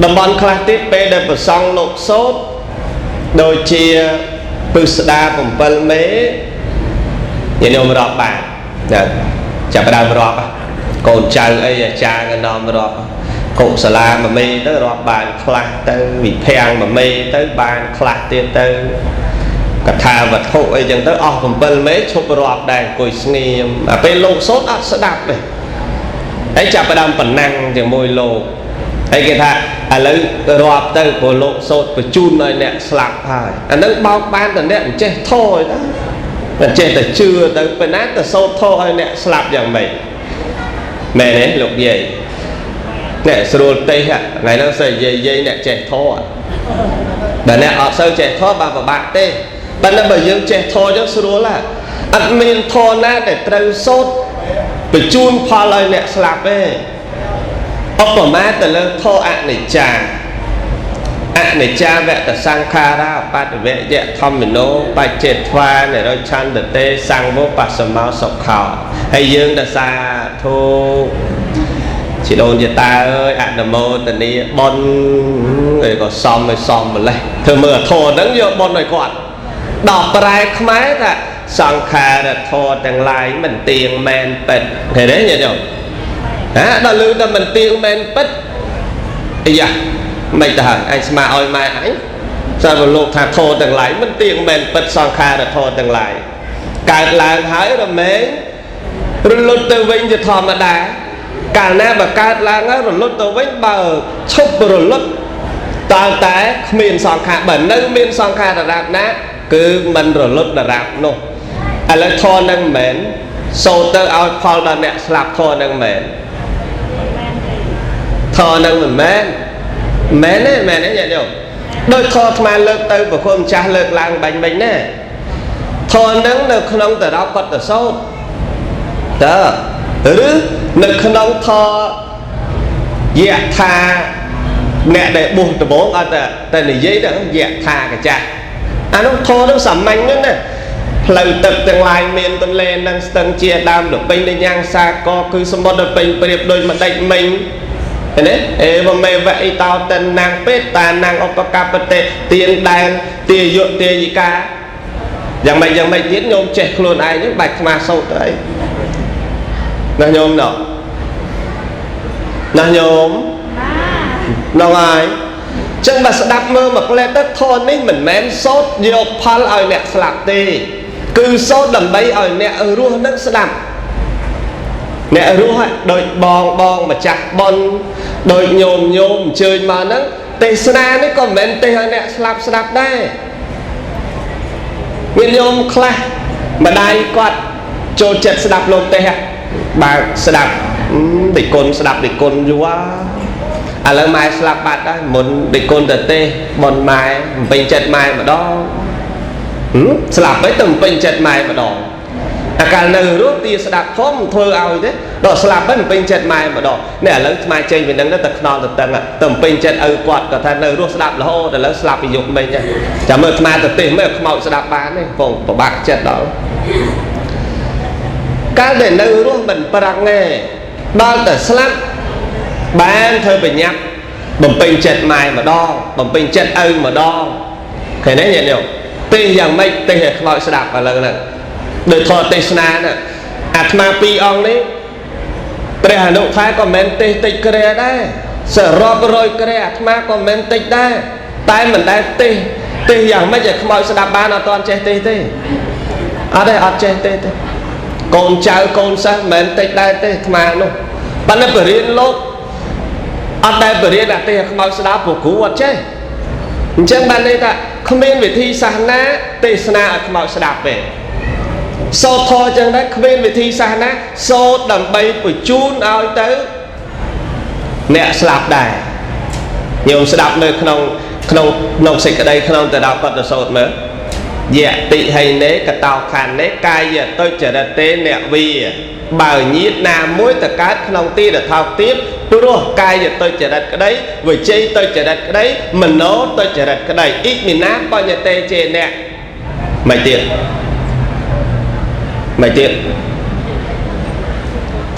តំបន់ខ្លះទៀតពេលដែលប្រសង់លោកសូត្រដូចជាពឹស្ដា7មេញាតិញោមរាប់បានណាចាប់ផ្ដើមរាប់កូនចៅអីអាចារ្យក៏នាំរាប់កុសលាមួយមេទៅរាប់បានខ្លះទៅវិភាំងមួយមេទៅបានខ្លះទៀតទៅកថាវត្ថុអីចឹងទៅអស់7មេឈប់រាប់ដែរអង្គុយស្ងៀមអាពេលលោកសូត្រអត់ស្ដាប់ទេហើយចាប់ផ្ដើមប៉ុណ្ណឹងជាមួយលោកហើយគេថាឥឡូវរាប់ទៅព្រោះលោកសូត្របញ្ជូនឲ្យអ្នកស្លាប់ហើយអានឹងបោកបានតែអ្នកមិនចេះធေါ်ទេមិនចេះតែជឿទៅពេលណាទៅសូត្រធေါ်ឲ្យអ្នកស្លាប់យ៉ាងម៉េចមែនទេលោកយាយអ្នកស្រួលទេសថ្ងៃហ្នឹងស្អីយាយយាយអ្នកចេះធေါ်បើអ្នកអត់សូវចេះធေါ်បានពិបាកទេប៉ុន្តែបើយើងចេះធေါ်ចឹងស្រួលហ่ะអត់មានធေါ်ណាដែលត្រូវសូត្របញ្ជូនផលឲ្យអ្នកស្លាប់ទេឧបមាទៅលើធម៌អនិច្ចាអនិច្ចាវតសង្ខារាបតិវយៈធម្មិនោបច្ចេត្វានិរឆន្ទទេសង្វោបសមោសុខោហើយយើងទៅសាធុជីដូនជាតាអើយអនុមោទនាបុណ្យអីក៏សមឲ្យសមម្លេះធ្វើមើលធម៌ហ្នឹងយកបុណ្យឲ្យគាត់ដល់ប្រែខ្មែរថាសង្ខារធម៌ទាំងឡាយមិនទៀងមែនពិតឃើញទេញាតិញោមហាដល់លឺតែមិនទៀងមែនពិតអាយ៉ាមិនទៅហើយអញស្មាឲ្យម៉ែអញសារលោកថាធម៌ទាំងឡាយមិនទៀងមែនពិតសង្ខារធម៌ទាំងឡាយកើតឡើងហើយរមែងរលត់ទៅវិញជាធម្មតាកាលណាបើកើតឡើងហើយរលត់ទៅវិញបើឈប់រលត់តើតែគ្មានសង្ខារបើនៅមានសង្ខារដរាបណាគឺមិនរលត់ដរាបនោះឥឡូវធម៌នឹងមិនមែនសូត្រទៅឲ្យផលដល់អ្នកស្លាប់ធម៌នឹងមិនមែនធម៌នឹងមិនមែនមែនទេមែនទេញាតិញោមដោយធម៌អាត្មាលើកទៅប្រគុណម្ចាស់លើកឡើងបាញ់មិញណាធម៌នឹងនៅក្នុងតរោកតសោតតើឬនៅក្នុងធម៌យថាអ្នកដែលបួសដំបូងអត់តែនិយាយទៅយថាកចាស់អានោះធម៌នឹងសាមញ្ញហ្នឹងណាផ្លូវទឹកទាំងឡាយមានទន្លេនិងស្ទឹងជាដើមទៅពេញដូចយ៉ាងសាកគឺសមុទ្រទៅពេញប្រៀបដូចម្ដេចមិញឃើញទេអេវមេវៈអ៊ីតោតិនណាងពេតាណាងឧបកបតិទានដែលទាយុទាយិកាយ៉ាងម៉េចយ៉ាងម៉េចទៀតញោមចេះខ្លួនឯងហ្នឹងបាច់ខ្មាស់សូត្រទៅអីណាញោមណោះណាញោមហ្នឹងហើយចឹងបើស្ដាប់មើលមកផ្លែទៅធម៌នេះមិនមែនសូត្រយកផលឲ្យអ្នកស្លាប់ទេគឺសូត្រដើម្បីឲ្យអ្នករស់នឹងស្ដាប់អ្នករស់ដូចបងបងម្ចាស់បុណ្យដូចញោមញោមអញ្ជើញមកហ្នឹងទេសនានេះក៏មិនមែនទេសឲ្យអ្នកស្លាប់ស្ដាប់ដែរមានញោមខ្លះម្ដាយគាត់ចូលចិត្តស្ដាប់លោកទេសបើស្ដាប់ដេគុណស្ដាប់ដេគុណយូរឥឡូវម៉ែស្លាប់បាត់ហើយមុនដេគុណទៅទេសបុណ្យម៉ែបំពេញចិត្តម៉ែម្ដងស្លាប់ហើយទៅបំពេញចិត្តម៉ែម្ដងអាកាលនៅរស់ទាស្ដាប់ធំធ្វើឲ្យទេដល់ស្លាប់ហើយបំពេញចិត្តម៉ែម្ដងនេះឥឡូវស្មាចេញពីនឹងទៅខ្នល់ទៅតឹងទៅបំពេញចិត្តឪគាត់គាត់ថានៅរស់ស្ដាប់រហូតឥឡូវស្លាប់ពីយប់មិញចាំមើលស្មាទៅទេសមើលខ្មោចស្ដាប់បានទេបងពិបាកចិត្តដល់កាលដែលនៅរស់មិនប្រឹងទេដល់តែស្លាប់បានធ្វើបញ្ញាប់បំពេញចិត្តម៉ែម្ដងបំពេញចិត្តឪម្ដងឃើញទេញាតិញោមទេសយ៉ាងម៉េចទេសឲ្យខ្មោចស្ដាប់ឥឡូវហ្នឹងដោយធម៌ទេសនាហ្នឹងអាត្មាពីរអង្គនេះព្រះអនុថែក៏មិនទេសតិចក្រែដែរសរុបរយក្រែអាត្មាក៏មិនតិចដែរតែមិនដែលទេសទេសយ៉ាងម៉េចឲ្យខ្មោចស្ដាប់បានអត់ទាន់ចេះទេសទេអត់ទេអត់ចេះទេទេកូនចៅកូនសិស្សមិនមែនតិចដែរទេអាត្មានោះប៉ុន្តែបរិញ្ញាលោកអត់ដែលបរិញ្ញាអាទេសឲ្យខ្មោចស្ដាប់ព្រោះគ្រូអត់ចេះអញ្ចឹងបានន័យថាគ្មានវិធីសាសនាទេសនាឲ្យខ្មោចស្ដាប់ទេសូត្រធម៌ចឹងដែរគ្មានវិធីសាសនាសូត្រដើម្បីបញ្ជូនឲ្យទៅអ្នកស្លាប់ដែរញោមស្ដាប់នៅក្នុងក្នុងក្នុងសេចក្តីក្នុងតរោកតសោតមើល យតិហិនេកតោខណ្ឌេកាយតុចរិតេនវាបើញាតណាមួយទៅកើតក្នុងទីដែលថោកទាបព្រោះកាយតុចរិតក្តីវិជ័យតុចរិតក្តីមโนតុចរិតក្តីអ៊ិមិណាបញ្ញតេចេនៈមិនទៀតមិនទៀត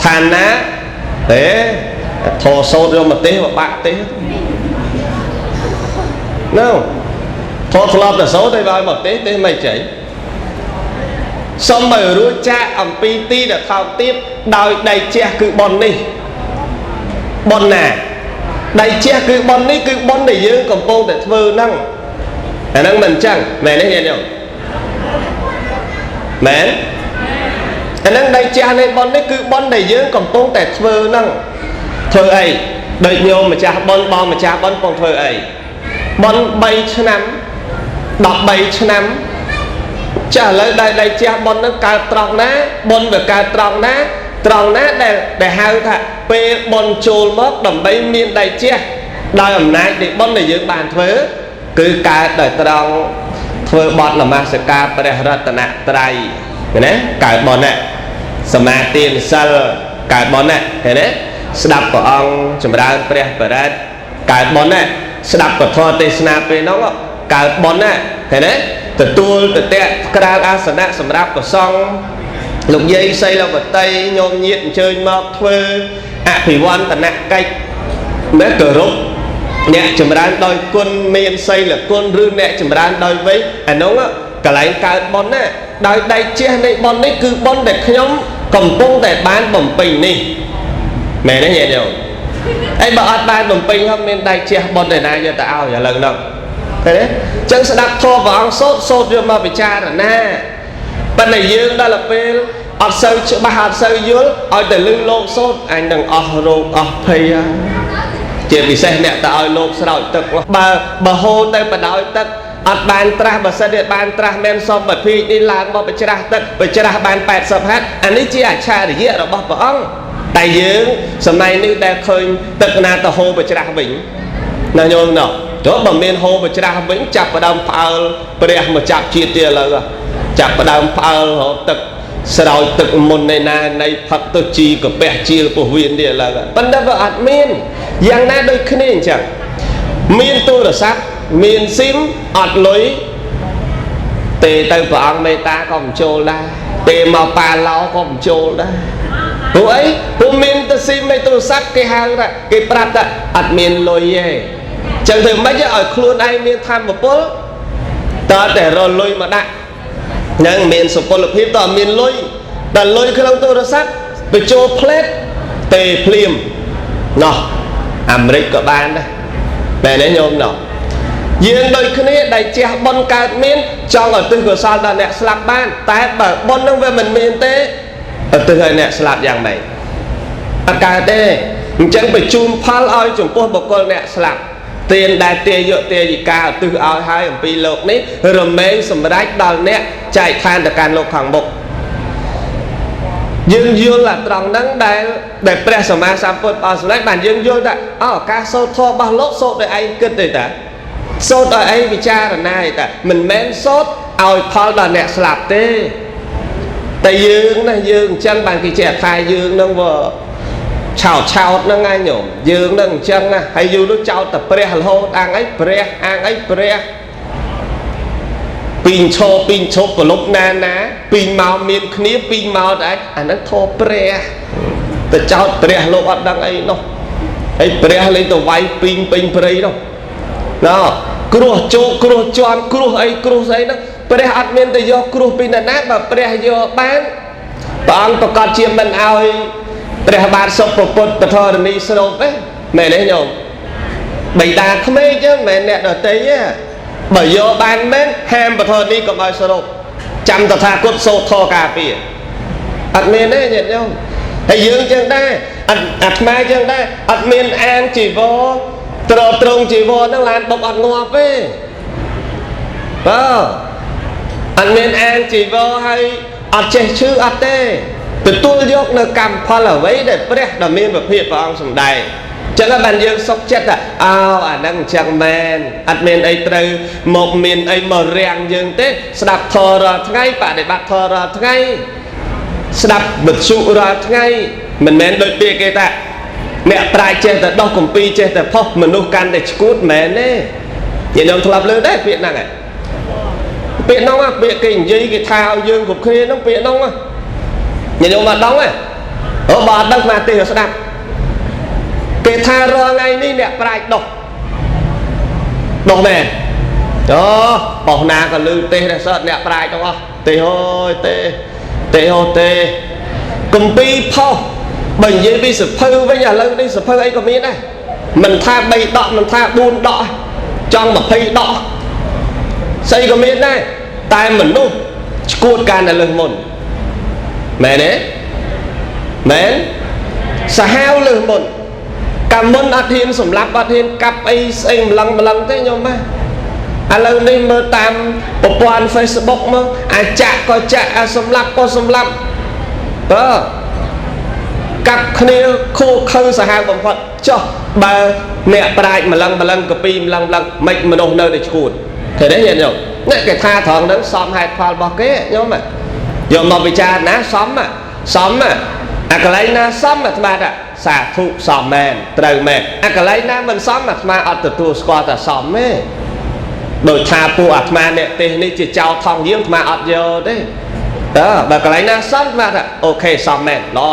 ឋានៈទេធរសូត្រយកមកទេសបាក់ទេសណូធរធ្លាប់តែសូត្រតែឲ្យមកទេសទេសមិនចេញសូមឲ្យរួចចាកអំពីទីដែលថោកទាបដោយដៃជះគឺប៉ុននេះប៉ុនណាដៃជះគឺប៉ុននេះគឺប៉ុនដែលយើងកំពុងតែធ្វើហ្នឹងអាហ្នឹងមិនអញ្ចឹងមែនទេញាតិញោមមែនអាហ្នឹងដៃជះនៃប៉ុននេះគឺប៉ុនដែលយើងកំពុងតែធ្វើហ្នឹងធ្វើអីដូចញោមម្ចាស់ប៉ុនបងម្ចាស់ប៉ុនកំពុងធ្វើអីប៉ុន3ឆ្នាំ13ឆ្នាំចាស់ឥឡូវដែលដៃជះប៉ុនហ្នឹងកើតត្រង់ណាប៉ុនវាកើតត្រង់ណាត្រង់ណាដែលហៅថាពេលប៉ុនចូលមកដើម្បីមានដៃជះដោយអំណាចនៃប៉ុនដែលយើងបានធ្វើគឺកើតដោយត្រង់ធ្វើបទនមស្ការព្រះរតនត្រ័យណាកើតប៉ុនណាសមាទានសិលកើតប៉ុនណាឃើញទេស្ដាប់ព្រះអង្គចម្រើនព្រះបរិត្តកើតប៉ុនណាស្ដាប់ពធទេសនាពេលនោះកើតប៉ុនណាឃើញទេទទួលតតៈក្រាលអាសនៈសម្រាប់ប្រសង់លោកយាយសីលវតីញោមញាតអញ្ជើញមកធ្វើអភិវឌ្ឍនកិច្ចណាគោរពអ្នកចម្រើនដោយគុណមានសីលគុណឬអ្នកចម្រើនដោយវ័យអានោះកន្លែងកើតបុណ្យណាដោយដៃជះនៃបុណ្យនេះគឺបុណ្យដែលខ្ញុំកំពុងតែបានបំពេញនេះមែនទេញាតិញោមអីបើអត់បានបំពេញហ៎មានដៃជះបុណ្យឯណាយកទៅឲ្យឥឡូវហ្នឹងឃើញទេចឹងស្ដាប់ធម៌ព្រះអង្គសូត្រសូត្រយកមកពិចារណាប៉ុន្តែយើងដល់ពេលអត់សូវច្បាស់អត់សូវយល់ឲ្យតែលឺលោកសូត្រអញនឹងអស់រោគអស់ភ័យហើយជាពិសេសអ្នកទៅឲ្យលោកស្រោចទឹកបើហូរទៅបដោយទឹកអត់បានត្រាស់បើសិនជាបានត្រាស់មែនសុំបើភីនេះឡើងមកបច្រាស់ទឹកបច្រាស់បាន80ហត្ថអានេះជាអច្ឆរិយៈរបស់ព្រះអង្គតែយើងសម័យនេះដែលឃើញទឹកណាទៅហូរបច្រាស់វិញណាញោមណោះទោះបើមានហូរបច្រាស់វិញចាប់ផ្ដើមផ្អើលព្រះមកចាប់ជាតិទៀតឥឡូវចាប់ផ្ដើមផ្អើលរកទឹកស្រោចទឹកមុននៃណានៃផឹកទៅជីកាពះជាលពោះវៀនទៀតឥឡូវប៉ុន្តែវាអត់មានយ៉ាងណាដូចគ្នាអញ្ចឹងមានទូរស័ព្ទមានស៊ីមអត់លុយទេទៅព្រះអង្គមេត្តាក៏មិនចូលដែរទេមកប៉ាឡោក៏មិនចូលដែរព្រោះអីព្រោះមានទៅស៊ីមនៃទូរស័ព្ទគេហៅថាគេប្រាប់ថាអត់មានលុយទេចឹងធ្វើម៉េចឲ្យខ្លួនឯងមានធម៌ពលតើតែរកលុយមកដាក់នឹងមានសុពលភាពតើមានលុយតែលុយក្នុងទូរស័ព្ទបញ្ចូលផ្លេតទេភ្លាមណោះអាមេរិកក៏បានដែរមែនទេញោមណោះយើងដូចគ្នាដែលជះបុណ្យកើតមានចង់ឧទ្ទិសកុសលដល់អ្នកស្លាប់បានតែបើបុណ្យនឹងវាមិនមានទេឧទ្ទិសឲ្យអ្នកស្លាប់យ៉ាងម៉េចអត់កើតទេអញ្ចឹងបញ្ជូនផលឲ្យចំពោះបុគ្គលអ្នកស្លាប់ទានដែលទាយកទាយិកាឧទ្ទិសឲ្យហើយអំពីលោកនេះរមែងសម្រេចដល់អ្នកចែកឋានទៅកាន់លោកខាងមុខយើងយល់អាត្រង់ហ្នឹងដែលព្រះសម្មាសម្ពុទ្ធអស់សម្រេចបានយើងយល់ថាអូការសូត្រធម៌របស់លោកសូត្រដោយឯងគិតទេតាសូត្រឲ្យឯងពិចារណាទេតាមិនមែនសូត្រឲ្យផលដល់អ្នកស្លាប់ទេតែយើងណាយើងអញ្ចឹងបានគេចេះថាយើងហ្នឹងវាឆោតឆោតហ្នឹងឯងញោមយើងហ្នឹងអញ្ចឹងណាហើយយូរនោះចោតតែព្រះរហូតអាងអីព្រះអាងអីព្រះពីងឈរពីងឈប់ប្រលប់ណាណាពីងមកមានគ្នាពីងមកតែអាហ្នឹងធម៌ព្រះទៅចោតព្រះលោកអត់ដឹងអីនោះហើយព្រះលេងទៅវាយពីងពេញព្រៃនោះណោគ្រោះជោគគ្រោះជន់គ្រោះអីគ្រោះស្អីហ្នឹងព្រះអត់មានទៅយកគ្រោះពីណាណាបើព្រះយកបានព្រះអង្គប្រកាសជាមិនឲ្យព្រះបាទសុពពុទ្ធពធរនីស្រូបទេមែនទេញោមបិតាក្មេកចឹងមិនមែនអ្នកដទៃទេបើយកបានមែនហាមពធរនីកុំឲ្យស្រូបចាំតថាគតសូត្រធរការពារអត់មានទេញាតិញោមហើយយើងចឹងដែរអត់អាត្មាចឹងដែរអត់មានអាងជីវរត្រត្រង់ជីវរហ្នឹងឡានបុកអត់ងាប់ទេបាទអត់មានអាងជីវរហើយអត់ចេះឈឺអត់ទេទទួលយកនៅកម្មផលអ្វីដែលព្រះដ៏មានពភាពព្រះអង្គសម្ដែង ចឹងបានយើងសុកចិត្តអោអាហ្នឹងអញ្ចឹងមែនអត់មានអីត្រូវមកមានអីមករាំងយើងទេស្ដាប់ធម៌រាល់ថ្ងៃបដិបត្តិធម៌រាល់ថ្ងៃស្ដាប់វិទ្យុរាល់ថ្ងៃមិនមែនដូចពាក្យគេថាអ្នកប្រាជ្ញចេះតែដោះគម្ពីរចេះតែផុសមនុស្សកាន់តែឈួតមែនទេញាតិញោមធ្លាប់លើដែរពាក្យហ្នឹងពាក្យហ្នឹងពាក្យគេនិយាយគេថាឲ្យយើងគ្រប់គ្នាហ្នឹងពាក្យហ្នឹងញាតិញោមអត់ដឹងទេអូបើអត់ដឹងស្មាទេស្ដាប់គេថារាល់ថ្ងៃនេះអ្នកប្រាជ្ញដោះដោះមែនអូបោះណាក៏លឺទេសដែរសតអ្នកប្រាជ្ញទាំងអស់ទេអើយទេទេអូទេគម្ពីរផុសបើនិយាយពីសភៅវិញឥឡូវនេះសភៅអីក៏មានដែរមិនថា3ដកមិនថា4ដកចង់20ដកស្អីក៏មានដែរតែមនុស្សឈួតកាន់តែលើសមុនមែនទេមែនសាហាវលើសមុនកាលមុនអត់ហ៊ានសម្លាប់អត់ហ៊ានកាប់អីស្អីម្លឹងម្លឹងទេញោមបាទឥឡូវនេះមើលតាមប្រព័ន្ធ Facebook មកអាចចាក់ក៏ចាក់អាសម្លាប់ក៏សម្លាប់បើកាប់គ្នាខូខើសាហាវបំផុតចុះបើអ្នកប្រាជ្ញម្លឹងម្លឹងកពីម្លឹងម្លឹងមិនមនុស្សនៅតែឈួតឃើញទេញាតិញោមអ្នកគេថាត្រង់ហ្នឹងសមហេតុផលរបស់គេញោមយកមកពិចារណាសមសមអាកន្លែងណាសមអាត្មាថាសាធុសមមែនត្រូវមែនអាកន្លែងណាមិនសមអាត្មាអត់ទទួលស្គាល់ថាសមទេដោយថាពួកអាត្មាអ្នកទេសនេះជាចៅថងយាមអាត្មាអត់យកទេតើបើកន្លែងណាសមអាត្មាថាអូខេសមមែនល្អ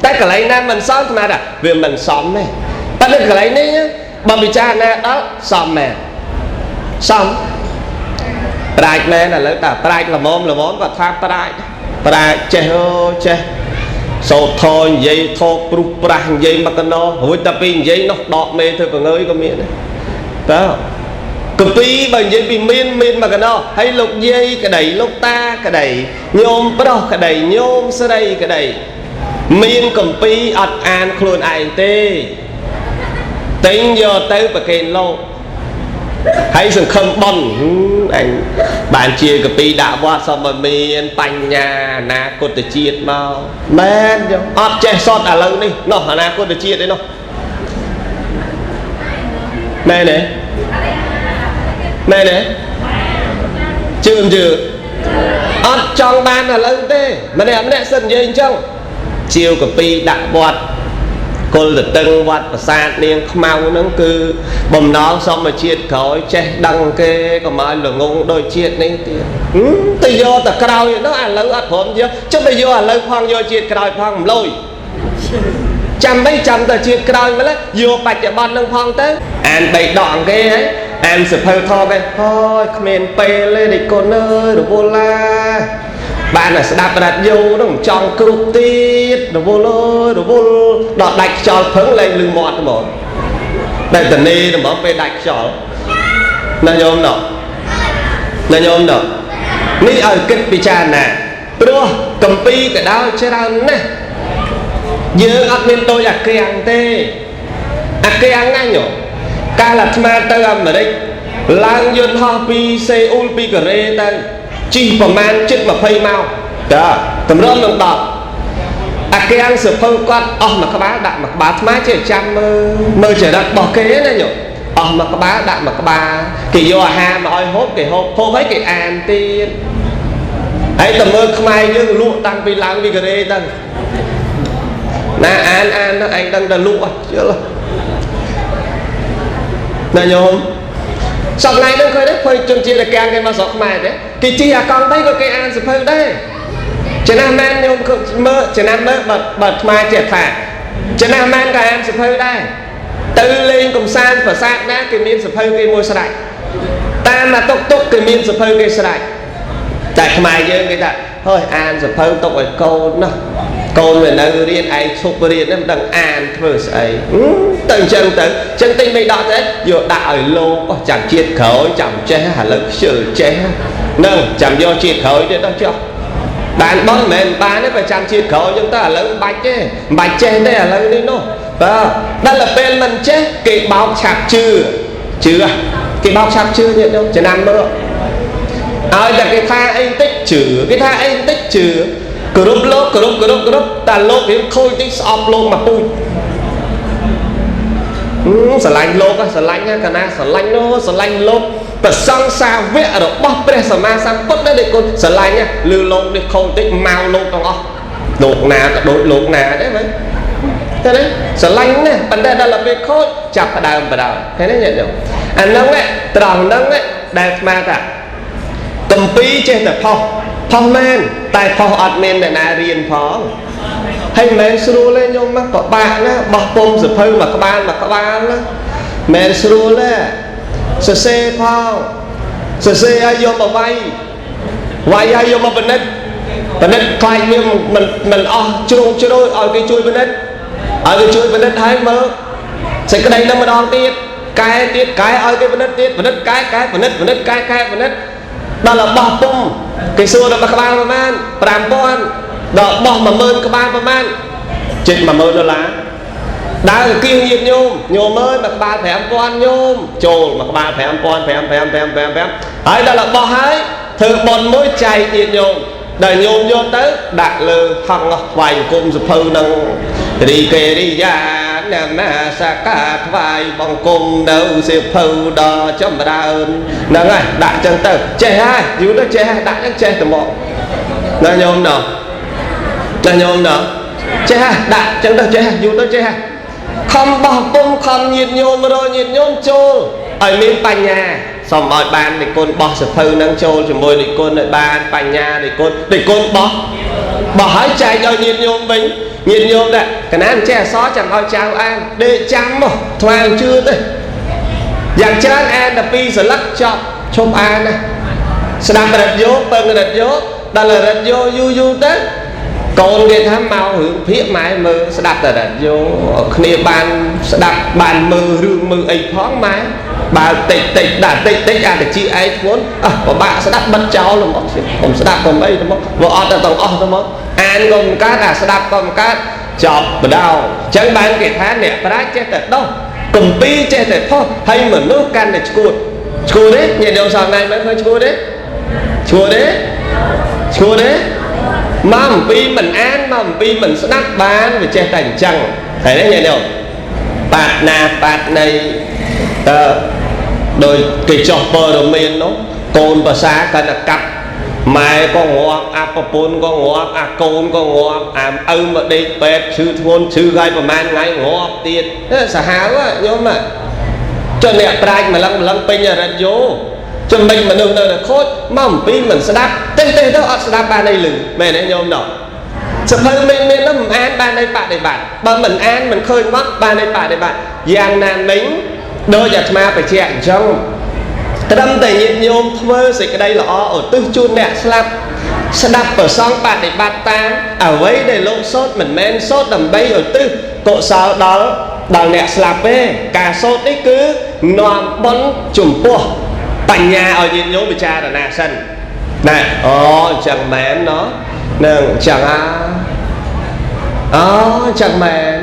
តែកន្លែងណាមិនសមអាត្មាថាវាមិនសមទេតែនៅកន្លែងនេះបើពិចារណាដល់សមមែនសមប្រាជ្ញមែនឥឡូវតាប្រាជ្ញល្មមល្មមគាត់ថាប្រាជ្ញប្រាជ្ញចេះអូចេះសោតធនិយាយធោព្រុសប្រាស់និយាយមកកណោរួចតែពីនិយាយនោះដកមេធ្វើបង្ើយក៏មានដែរតើកពីបើនិយាយពីមានមានមកកណោហើយលោកយាយក្តីលោកតាក្តីញោមប្រុសក្តីញោមស្រីក្តីមានកំពីអត់អានខ្លួនឯងទេទិញយកទៅប្រគេនលោកហើយសង្ឃឹមបន់អញបានជាកពីដាក់វត្តសមមានបញ្ញាអនាគតជាតិមកមែនអត់ចេះសតឥឡូវនេះនោះអនាគតជាតិឯនោះមែនទេមែនទេជឿមិនជឿអត់ចង់បានឥឡូវទេម្នាក់ម្នាក់សិននិយាយអញ្ចឹងជាវកពីដាក់វត្តគុលតឹងវត្តប្រាសាទនាងខ្មៅហ្នឹងគឺបំណងសមជាតិក្រោយចេះដឹងគេកុំឲ្យល្ងងដូចជាតិនេះទៀតទៅយកតែក្រោយនោះឥឡូវអត់ព្រមយកចុះទៅយកឥឡូវផងយកជាតិក្រោយផងមិនលុយចាំអីចាំតែជាតិក្រោយម្ល៉េះយកបច្ចុប្បន្ននឹងផងទៅអាន3ដកគេហើយអានសភៅថគេអូយគ្មានពេលទេនេះកូនអើយរវល់ឡាបានតែស្ដាប់រ៉ាឌីយ៉ូហ្នឹងចង់គ្រប់ទៀតរវល់អើយរវល់ដល់ដាច់ខ្យល់ភឹងលែងលឺមាត់ហ្មងតែតនីហ្មងពេលដាច់ខ្យល់ណាញោមណោះណាញោមណោះនេះឲ្យគិតពិចារណាព្រោះកម្ពីក៏ដោយច្រើនណាស់យើងអត់មានដូចអាកាំងទេអាកាំងណាញោមកាលអាត្មាទៅអាមេរិកឡើងយន្តហោះពីសេអ៊ូលពីកូរ៉េទៅជិះប្រមាណជិត20ម៉ោងតើតម្រុំនឹងដល់អាកាំងសភៅគាត់អស់មួយក្បាលដាក់មួយក្បាលអាត្មាចេះចាំមើលមើលចរិតរបស់គេណាញោមអស់មួយក្បាលដាក់មួយក្បាលគេយកអាហារមកឲ្យហូបគេហូបហូបហើយគេអានទៀតហើយតែមើលខ្មែរយើងលក់តាំងពីឡើងពីកូរ៉េទៅណាអានអានឯងដឹងតែលក់យល់ណាញោមសប្តាហ៍ហ្នឹងឃើញទេឃើញជនជាតិអាកាំងគេមកស្រុកខ្មែរទេគេជិះអាកង់3ក៏គេអានសភៅដែរចំណាស់មែនញោមមើលចំណាស់មើលបើខ្មែរចេះថាចំណាស់មែនក៏អានសភៅដែរទៅលេងកំសាន្តប្រាសាទណាគេមានសភៅគេមួយស្រេចតាមអាតុកតុកគេមានសភៅគេស្រេចតែខ្មែរយើងគេថាហើយអានសភៅទុកឲ្យកូនណាកូនវានៅរៀនឯងឈប់រៀនមិនដឹងអានធ្វើស្អីទៅអញ្ចឹងទៅអញ្ចឹងទិញមិនដកទេយកដាក់ឲ្យលោកចាំជាតិក្រោយចាំចេះឥឡូវខ្ជិលចេះហ្នឹងចាំយកជាតិក្រោយទៀតដល់ចុះបានបន់មិនមែនបានទេបើចាំជាតិក្រោយអញ្ចឹងទៅឥឡូវមិនបាច់ទេមិនបាច់ចេះទេឥឡូវនេះនោះបាទដល់ពេលមិនចេះគេបោកឆាប់ជឿជឿគេបោកឆាប់ជឿទៀតចំណាំមើលឲ្យតែគេថាអីបន្តិចជឿគេថាអីបន្តិចជឿគោរពលោកគោរពគោរពគោរពតែលោករៀងខូចតិចស្អប់លោកមកពូជ ស្រឡាញ់លោកស្រឡាញ់កណាស្រឡាញ់នោះស្រឡាញ់លោកប្រសង្សាវៈរបស់ព្រះសម្មាសម្ពុទ្ធណាទេគុណស្រឡាញ់ឬលោកនេះខូចតិចមកលោកទាំងអស់លោកណាក៏ដូចលោកណាដែរមើលតែណាស្រឡាញ់ណាស់ប៉ុន្តែដល់ពេលខូចចាប់ផ្ដើមបដ ாய் ឃើញទេញាតិញោមអាហ្នឹងត្រង់ហ្នឹងដែលស្មាថាកម្ពីចេះតែផុសផុសមែនតែផុសអត់មានអ្នកណារៀនផងហើយមិនមែនស្រួលទេញោមមកពិបាកណាបោះពុំសភៅមួយក្បាលមួយក្បាលណាមិនស្រួលទេសរសេរផងសរសេរឲ្យយកមកវាយវាយឲ្យយកមកពិនិត្យពិនិត្យខ្លាចវាមិនមិនអស់ជ្រុងជ្រោយឲ្យគេជួយពិនិត្យឲ្យគេជួយពិនិត្យហើយមើលសេចក្តីនឹងម្ដងទៀតកែទៀតកែឲ្យគេពិនិត្យទៀតពិនិត្យកែកែពិនិត្យពិនិត្យកែកែពិនិត្យដល់បោះពុំគេសួរដល់ក្បាលប្រហែល5000ដល់បោះ10000ក្បាលប្រហែលជិត10000ដុល្លារដើរគៀងញាតញោមញោមអើយមួយក្បាល5000ញោមចូលមួយក្បាល5000 5 5 5 5 5ហើយដល់បោះហើយធ្វើប៉ុនមួយចែកញាតញោមដល់ញោមយកទៅដាក់លើហង្សថ្វាយគុំសភៅនឹងរីកេរិយានមសកាថ្វាយបង្គំនៅសិភៅដ៏ចម្រើនហ្នឹងហើយដាក់ចឹងទៅចេះហើយយូរទៅចេះហើយដាក់ចឹងចេះតែមកណាញោមណោះណាញោមណោះចេះហើយដាក់ចឹងទៅចេះយូរទៅចេះហើយខំបោះពុំខំញាតញោមរញាតញោមចូលឲ្យមានបញ្ញាសូមឲ្យបាននិគុណបោះសភៅនឹងចូលជាមួយនិគុណឲ្យបានបញ្ញានិគុណនិគុណបោះបោះឲ្យចែកឲ្យញាតញោមវិញញាតិញោមដែរកណាមិនចេះអសរចាំឲ្យចៅអានដេកចាំមកថ្វាយជឿទេយ៉ាងច្រើនអានតែពីរសន្លឹកចប់ឈប់អានណាស្ដាប់រត់យោពឹងរត់យោដល់រត់យោយូរយូរទៅកូនគេថាមករឿងភាកម៉ែមើលស្ដាប់តែរត់យោគ្នាបានស្ដាប់បានមើលរឿងមើលអីផងម៉ែបើតិចតិចដាក់តិចតិចអាតិចឯងធ្ងន់អះពិបាកស្ដាប់បិទចោលមកខ្ញុំស្ដាប់កុំអីទៅមកវាអត់តែទាំងអស់ទៅមកអានក៏មិនកើតអាស្ដាប់ក៏មិនកើតចប់បដ ாய் អញ្ចឹងបានគេថាអ្នកប្រាជ្ញចេះតែដោះកំពីចេះតែផុសហើយមនុស្សកាន់តែឈួតឈួតទេញាតិញោមសងថ្ងៃមើលឃើញឈួតទេឈួតទេឈួតទេមកអំពីមិនអានមកអំពីមិនស្ដាប់បានវាចេះតែអញ្ចឹងហើយនេះញាតិញោមបាតណាបាតនៃអឺដោយគេចោះព័ត៌មាននោះកូនភាសាកាន់តែកាប់ម៉ែក៏ងាប់អាប្រពន្ធក៏ងាប់អាកូនក៏ងាប់អាឪមកដេកពេទ្យឈឺធ្ងន់ឈឺហើយប្រហែលថ្ងៃងាប់ទៀតសាហាវញោមចុះអ្នកប្រាជ្ញម្លឹងម្លឹងពេញរត់យោចំណេញមនុស្សនៅតែខូចមកអំពីមិនស្ដាប់ទេទេទៅអត់ស្ដាប់បានអីលឺមែនទេញោមណោះសភៅមានមាននោះមិនអានបានអីបដិបត្តិបើមិនអានមិនឃើញមកបានអីបដិបត្តិយ៉ាងណាមិញដោយអាត្មាបញ្ជាក់អញ្ចឹងត្រឹមតែញាតិញោមធ្វើសេចក្តីល្អឧទ្ទិសជូនអ្នកស្លាប់ស្ដាប់ប្រសងបដិបត្តិតាមអ្វីដែលលោកសូត្រមិនមែនសូត្រដើម្បីឧទ្ទិសកុសលដល់ដល់អ្នកស្លាប់ទេការសូត្រនេះគឺនាំបុណ្យចំពោះបញ្ញាឲ្យញាតិញោមពិចារណាសិនណែអូអញ្ចឹងមែនណោះនឹងអញ្ចឹងអាអូអញ្ចឹងមែន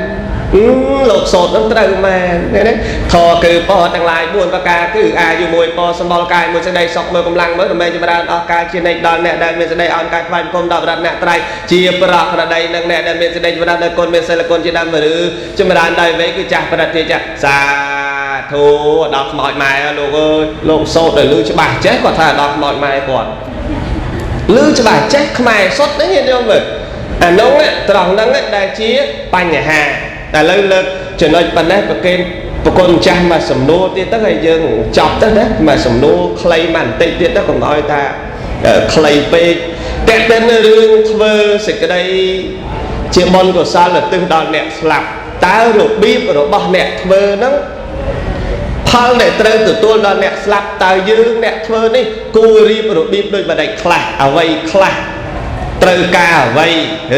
លោកសូត្រនឹងត្រូវមែននេះធរគឺពរទាំងឡាយ4ប្រការគឺអាយុមួយពរសម្បល់កាយមួយសេចក្តីសុខមួយកម្លាំងមួយរមែងចម្រើនអស់កាលជានិច្ចដល់អ្នកដែលមានសេចក្តីអោនកាយថ្វាយបង្គំដល់រតនត្រ័យជាប្រក្រតីនិងអ្នកដែលមានសេចក្តីចម្រើនដោយគុណមានសិលគុណជាដើមឬចម្រើនដោយវេគឺចាស់ប្រតិចាស់សាធូដល់ខ្មោចម៉ែលោកអើយលោកសូត្រឲ្យលឺច្បាស់ចេះគាត់ថាដល់ខ្មោចម៉ែគាត់លឺច្បាស់ចេះខ្មែរសុទ្ធនេះញាតិញោមមើលអានោះត្រង់ហ្នឹងដែលជាបញ្ហាតែលើលើកចំណុចប៉ុណ្ណេះប្រកេនប្រគុណចាស់មកសំណួរទៀតទៅហើយយើងចប់ទៅណាមកសំណួរខ្លីមកបន្តិចទៀតទៅកុំឲ្យថាខ្លីពេកតែតែរឿងធ្វើសេចក្តីជាបុណ្យកុសលឧទ្ទិសដល់អ្នកស្លាប់តើរបៀបរបស់អ្នកធ្វើហ្នឹងផលដែលត្រូវទទួលដល់អ្នកស្លាប់តើយើងអ្នកធ្វើនេះគួររៀបរបៀបដូចម្ដេចខ្លះអ្វីខ្លះត្រូវការអ្វី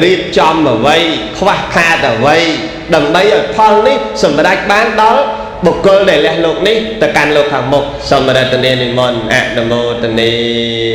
រៀបចំអ្វីខ្វះខាតអ្វីដើម្បីឲ្យផលនេះសម្រេចបានដល់បុគ្គលដែលលះលោកនេះទៅកាន់លោកខាងមុខសូមរតនានិមន្តអនុមោទនា។